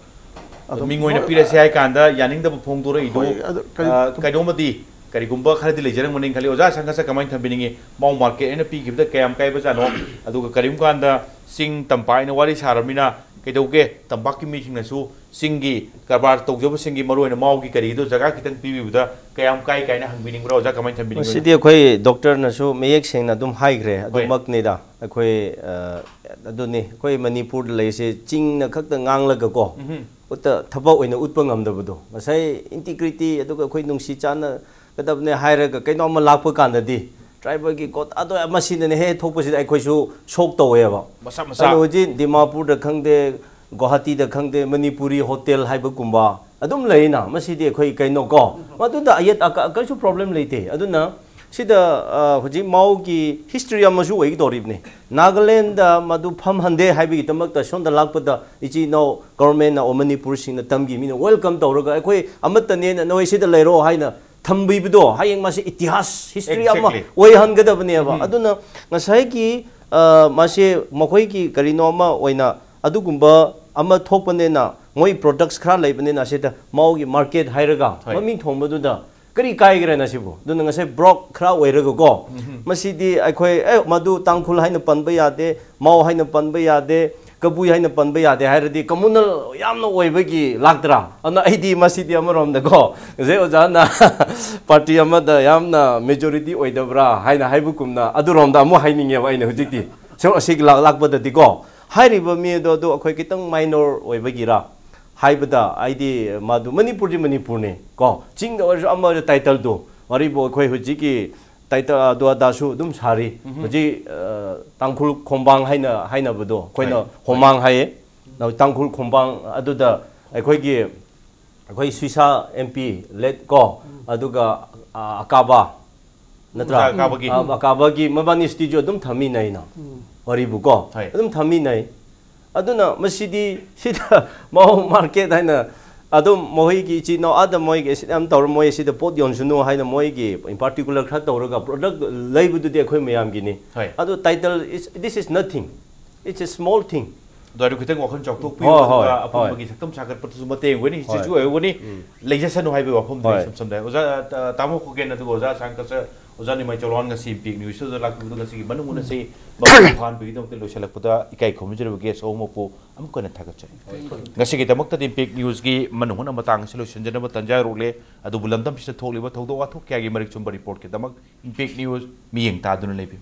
ꯑꯗꯨꯝ ꯃꯤꯡ ꯑꯣꯏꯅ ꯃꯣꯏ ꯄꯤꯔꯁꯦ ꯍꯥꯏ ꯀꯥꯟꯗ ꯌꯥꯅꯤꯡꯗꯕ ꯐꯣꯡꯗꯣꯔꯛꯏꯗꯣ, ꯍꯣꯏ, ꯑꯗꯨ ꯀꯔꯤ ꯑ, ꯀꯩꯅꯣꯝꯃꯗꯤ, ꯀꯔꯤꯒꯨꯝꯕ ꯈꯔꯗꯤ ꯂꯩꯖꯔꯝꯒꯅꯤ ꯈꯜꯂꯤ꯫ ꯑꯣꯖꯥ ꯁꯪꯒꯠꯁꯦ ꯀꯃꯥꯏꯅ ꯊꯝꯕꯤꯅꯤꯡꯉꯤ? ꯃꯥꯎ ꯃꯥꯔꯀꯦꯠ ꯍꯥꯏꯅ ꯄꯤꯈꯤꯕꯗ ꯀꯌꯥꯝ ꯀꯥꯏꯕꯖꯥꯠꯅꯣ? ꯑꯗꯨꯒ ꯀꯔꯤꯒꯨꯝꯕ ꯀꯥꯟꯗ ꯆꯤꯡ ꯇꯝꯄꯥꯛ ꯍꯥꯏꯅ ꯋꯥꯔꯤ ꯁꯥꯔꯕꯅꯤꯅ ꯀꯩꯗꯧꯒꯦ? ꯇꯝꯄꯥꯛꯀꯤ ꯃꯤꯁꯤꯡꯅꯁꯨ ꯆꯤꯡꯒꯤ ꯀꯔꯕꯥꯔ ꯇꯧꯖꯕꯁꯤꯡꯒꯤ ꯃꯔꯨꯑꯣꯏꯅ ꯃꯥꯎꯒꯤ ꯀꯔꯤꯗꯣ ꯖꯒꯥ ꯈꯤꯇꯪ ꯄꯤꯕꯤꯕꯗ ꯀꯌꯥꯝ ꯀꯥꯏ ꯀꯥꯏꯅ ꯍꯪꯕꯤꯅꯤꯡꯕ꯭ꯔꯥ? ꯑꯣꯖꯥ ꯀꯃꯥꯏꯅ ꯊꯝꯕꯤꯅꯤꯡꯕ꯭ꯔꯥ? ꯃꯁꯤꯗꯤ ꯑꯩꯈꯣꯏ ꯗꯣꯛꯇꯔꯅꯁꯨ ꯃꯌꯦꯛ ꯁꯦꯡꯅ ꯑꯗꯨꯝ ꯍꯥꯏꯈ꯭ꯔꯦ, ꯍꯣꯏ꯫ ꯑꯗꯨꯃꯛꯅꯤꯗ꯫ ꯑꯩꯈꯣꯏ, ꯑ, ꯑꯗꯨꯅꯤ, ꯑꯩꯈꯣꯏ ꯃꯅꯤꯄꯨꯔꯗ ꯂꯩꯔꯤꯁꯦ ꯆꯤꯡꯅ ꯈꯛꯇ ꯉꯥꯡꯂꯒꯀꯣ, ꯎꯝꯍꯨꯝ꯫ ꯎꯠꯇ ꯊꯕꯛ ꯑꯣꯏꯅ ꯎꯠꯄ ꯉꯝꯗꯕꯗꯣ꯫ ꯉꯁꯥꯏ ꯏꯟꯇꯤꯒ꯭ꯔꯤꯇꯤ, ꯑꯗꯨꯒ ꯑꯩꯈꯣꯏ ꯅꯨꯡꯁꯤ ꯆꯥꯟꯅꯒꯗꯕꯅꯦ ꯍꯥꯏꯔꯒ ꯀꯩꯅꯣꯝꯃ ꯂꯥꯛꯄ ꯀꯥꯟꯗꯗꯤ ꯇ꯭ꯔꯥꯏꯕꯦꯜꯒꯤ ꯀꯣꯠ ꯑꯗꯣ ꯃꯁꯤꯅꯅꯦ ꯍꯦꯛ ꯊꯣꯛꯄꯁꯤꯗ ꯑꯩꯈꯣꯏꯁꯨ ꯁꯣꯛ ꯇꯧꯋꯦꯕ꯫ ꯃꯁꯥ ꯃꯁꯥ꯫ ꯑꯗꯣ ꯍꯧꯖꯤꯛ ꯗꯤꯃꯥꯄꯨꯔꯗ ꯈꯪꯗꯦ, ꯒꯨꯋꯥꯍꯥꯇꯤꯗ ꯈꯪꯗꯦ, ꯃꯅꯤꯄꯨꯔꯤ ꯍꯣꯇꯦꯜ ꯍꯥꯏꯕꯒꯨꯝꯕ ꯑꯗꯨꯝ ꯂꯩꯅ, ꯃꯁꯤꯗꯤ ꯑꯩꯈꯣꯏ ꯀꯩꯅꯣ ꯀꯣ, ꯃꯗꯨꯗ ꯑꯌꯦꯠ ꯑꯀ-, ꯀꯩꯁꯨ ꯄ꯭ꯔꯣꯕ꯭ꯂꯦꯝ ꯂꯩꯇꯦ꯫ ꯑꯗꯨꯅ ꯁꯤꯗ, ꯑ, ꯍꯧꯖꯤꯛ ꯃꯥꯎꯒꯤ ꯍꯤꯁꯇ꯭ꯔꯤ ꯑꯃꯁꯨ ꯑꯣꯏꯒꯗꯧꯔꯤꯕꯅꯤ꯫ ꯅꯥꯒꯥꯂꯦꯟꯗ ꯃꯗꯨ ꯐꯝꯍꯟꯗꯦ ꯍꯥꯏꯕꯒꯤꯗꯃꯛꯇ ꯁꯣꯝꯗ ꯂꯥꯛꯄꯗ ꯏꯆꯤꯟ ꯏꯅꯥꯎ ꯒꯣꯔꯃꯦꯟꯅ ꯑꯣ ꯃꯅꯤꯄꯨꯔꯁꯤꯡꯅ ꯇꯝꯈꯤ, ꯃꯤꯅ ꯋꯦꯜꯀꯝ ꯇꯧꯔꯒ ꯑꯩꯈꯣꯏ ꯑꯃꯠꯇꯅꯦꯅ ꯅꯣꯏ ꯁꯤꯗ ꯂꯩꯔꯣ ꯍꯥꯏꯅ ꯊꯝꯕꯤꯕꯗꯣ, ꯍꯌꯦꯡ ꯃꯁꯤ ꯏꯇꯤꯍꯥꯁ, ꯍꯤꯁꯇ꯭ꯔꯤ ꯑꯃ Exactly. ꯑꯣꯏꯍꯟꯒꯗꯕꯅꯦꯕ꯫ ꯎꯝ꯫ ꯑꯗꯨꯅ ꯉꯁꯥꯏꯒꯤ ꯑ, ꯃꯁꯤ ꯃꯈꯣꯏꯒꯤ ꯀꯔꯤꯅꯣ ꯑꯃ ꯑꯣꯏꯅ ꯑꯗꯨꯒꯨꯝꯕ ꯑꯃ ꯊꯣꯛꯄꯅꯤꯅ, ꯃꯣꯏ products ꯈꯔ ꯂꯩꯕꯅꯤꯅ, ꯁꯤꯗ ꯃꯥꯎꯒꯤ market ꯍꯥꯏꯔꯒ ꯍꯣꯏ꯫ ꯃꯃꯤꯡ ꯊꯣꯟꯕꯗꯨꯗ ꯀꯔꯤ ꯀꯥꯏꯒ꯭ꯔꯦꯅ ꯁꯤꯕꯨ? ꯑꯗꯨꯅ ꯉꯁꯥꯏ broke ꯈꯔ ꯑꯣꯏꯔꯒꯀꯣ, ꯎꯝꯍꯨꯝ꯫ ꯃꯁꯤꯗꯤ ꯑꯩꯈꯣꯏ, "ꯑꯦ, ꯃꯗꯨ ꯇꯥꯡꯈꯨꯜ ꯍꯥꯏꯅ ꯄꯟꯕ ꯌꯥꯗꯦ, ꯃꯥꯎ ꯍꯥꯏꯅ ꯄꯟꯕ ꯌꯥꯗꯦ, ꯀꯕꯨꯏ ꯍꯥꯏꯅ ꯄꯟꯕ ꯌꯥꯗꯦ" ꯍꯥꯏꯔꯗꯤ communal ꯌꯥꯝꯅ ꯑꯣꯏꯕꯒꯤ ꯂꯥꯛꯇ꯭ꯔꯥ? ꯑꯗꯨꯅ ꯑꯩꯗꯤ ꯃꯁꯤꯗꯤ ꯑꯃꯔꯣꯝꯗꯀꯣ, ꯉꯁꯥꯏ ꯑꯣꯖꯥꯅ party ꯑꯃꯗ ꯌꯥꯝꯅ majority ꯑꯣꯏꯗꯕ꯭ꯔꯥ ꯍꯥꯏꯅ ꯍꯥꯏꯕꯒꯨꯝꯅ, ꯑꯗꯨꯔꯣꯝꯗ ꯑꯃꯨꯛ ꯍꯥꯏꯅꯤꯡꯉꯦꯕ ꯑꯩꯅ ꯍꯧꯖꯤꯛꯇꯤ꯫ ꯁꯣ-, ꯑꯁꯤꯒꯤ ꯂꯥꯛ-, ꯂꯥꯛꯄꯗꯗꯤꯀꯣ, ꯍꯥꯏꯔꯤꯕ ꯃꯤ ꯑꯗꯣ, ꯑꯗꯣ ꯑꯩꯈꯣꯏ ꯈꯤꯇꯪ minor ꯑꯣꯏꯕꯒꯤꯔꯥ ꯍꯥꯏꯕꯗ, ꯑꯩꯗꯤ ꯃꯥꯗꯨ ꯃꯅꯤꯄꯨꯔꯗꯤ ꯃꯅꯤꯄꯨꯔꯅꯤ ꯀꯣ, ꯆꯤꯡꯗ ꯑꯣꯏꯔꯁꯨ ꯑꯃ ꯑꯣꯏꯔꯁꯨ title ꯗꯨ, ꯋꯥꯔꯤꯕꯨ ꯑꯩꯈꯣꯏ ꯍꯧꯖꯤꯛꯀꯤ title ꯑꯗꯨ ꯑꯗꯥꯁꯨ ꯑꯗꯨꯝ ꯁꯥꯔꯤ꯫ ꯎꯝꯍꯨꯝ꯫ ꯍꯧꯖꯤꯛ, ꯑ, ꯇꯥꯡꯈꯨꯜ ꯈꯣꯡꯕꯥꯡ ꯍꯥꯏꯅ ꯍꯥꯏꯅꯕꯗꯣ, ꯑꯩꯈꯣꯏꯅ ꯍꯣꯏ꯫ ꯍꯣꯃꯥꯡ ꯍꯥꯏꯌꯦ꯫ ꯇꯥꯡꯈꯨꯜ ꯈꯣꯡꯕꯥꯡ ꯑꯗꯨꯗ ꯑꯩꯈꯣꯏꯒꯤ, ꯑꯩꯈꯣꯏ ꯁꯨꯏꯁꯥ M P late ꯀꯣ, ꯎꯝ꯫ ꯑꯗꯨꯒ, ꯑ, ꯑꯀꯥꯕ ꯅꯠꯇ꯭ꯔꯥ? ꯑꯣꯖꯥ ꯑꯀꯥꯕꯒꯤ꯫ ꯑ, ꯑꯀꯥꯕꯒꯤ ꯃꯕꯥꯅꯤ statue ꯑꯗꯨꯝ ꯊꯝꯃꯤꯟꯅꯩꯅ꯫ ꯎꯝ꯫ ꯋꯥꯔꯤꯕꯨ ꯀꯣ꯫ ꯍꯣꯏ꯫ ꯑꯗꯨꯝ ꯊꯝꯃꯤꯟꯅꯩ꯫ ꯑꯗꯨꯅ ꯃꯁꯤꯗꯤ ꯁꯤꯗ ꯃꯥꯎ market ꯍꯥꯏꯅ ꯑꯗꯨꯝ ꯃꯈꯣꯏꯒꯤ ꯏꯆꯤꯟ ꯏꯅꯥꯎ ꯑꯥꯗ ꯃꯣꯏꯒꯤ ꯑꯁꯤ ꯌꯥꯝ ꯇꯧꯔ, ꯃꯣꯏ ꯁꯤꯗ ꯄꯣꯠ ꯌꯣꯟꯁꯅꯨ ꯍꯥꯏꯅ ꯃꯣꯏꯒꯤ in particular ꯈꯔ ꯇꯧꯔꯒ product ꯂꯩꯕꯗꯨꯗꯤ ꯑꯩꯈꯣꯏ ꯃꯌꯥꯝꯒꯤꯅꯤ꯫ ꯍꯣꯏ꯫ ꯑꯗꯨ title is, this is nothing. It's a small thing. ꯑꯗꯣ ꯑꯗꯨ ꯈꯤꯇꯪ ꯋꯥꯈꯜ ꯆꯥꯎꯊꯣꯛꯄꯤꯌꯨ, ꯍꯣꯏ, ꯑꯗꯨꯒ ꯍꯣꯏ, ꯑꯄꯨꯟꯕꯒꯤ ꯍꯣꯏ꯫ ꯁꯛꯇꯝ ꯁꯥꯒꯠꯄꯗꯁꯨ ꯃꯇꯦꯡ ꯑꯣꯏꯒꯅꯤ, ꯍꯣꯏ꯫ ꯁꯤꯁꯨ ꯑꯣꯏꯒꯅꯤ꯫ ꯎꯝ꯫ ꯂꯩꯖꯁꯅꯨ ꯍꯥꯏꯕꯒꯤ ꯋꯥꯐꯝꯗꯨꯅꯤ ꯍꯣꯏ꯫ ꯏꯁꯝ ꯁꯝꯅ꯫ ꯑꯣꯖꯥ, ꯑ, ꯇꯥꯃꯣ ꯈꯣꯀꯦꯟ ꯑꯗꯨꯒ ꯑꯣꯖꯥ ꯁꯥꯡꯀꯁ, ꯑꯣꯖꯥ ꯅꯤꯃꯥꯏ ꯆꯣꯂꯣꯟ ꯉꯁꯤ Impact News ꯇꯨꯗ ꯂꯥꯛꯄꯤꯕꯗꯨ ꯉꯁꯤꯒꯤ ꯃꯅꯨꯡ ꯍꯨꯠꯅ ꯁꯤ ꯃꯄꯨꯡ ꯐꯥꯍꯟꯕꯒꯤꯗꯃꯛꯇ ꯂꯣꯏꯁꯤꯜꯂꯛꯄꯗ ꯏꯀꯥꯏ ꯈꯨꯝꯅꯖꯔꯤꯕ guest ꯑꯍꯨꯝꯃꯛꯄꯨ ꯑꯃꯨꯛ ꯍꯟꯅ ꯊꯥꯒꯠꯆꯔꯤ꯫ ꯉꯁꯤꯒꯤꯗꯃꯛꯇꯗꯤ Impact News ꯒꯤ ꯃꯅꯨꯡ ꯍꯨꯠꯅ ꯃꯇꯥꯡ ꯑꯁꯤ ꯂꯣꯏꯁꯤꯟꯖꯅꯕ ꯇꯥꯟꯖꯥ ꯌꯧꯔꯛꯂꯦ꯫ ꯑꯗꯨꯕꯨ ꯂꯝꯗꯝꯁꯤꯗ ꯊꯣꯛꯂꯤꯕ ꯊꯧꯗꯣꯛ ꯋꯥꯊꯣꯛ ꯀꯌꯥꯒꯤ ꯃꯔꯤꯛ ꯆꯨꯝꯕ report ꯀꯤꯗꯃꯛ Impact News ꯃꯤꯠꯌꯦꯡ ꯇꯥꯗꯨꯅ ꯂꯩꯕꯤꯌꯨ꯫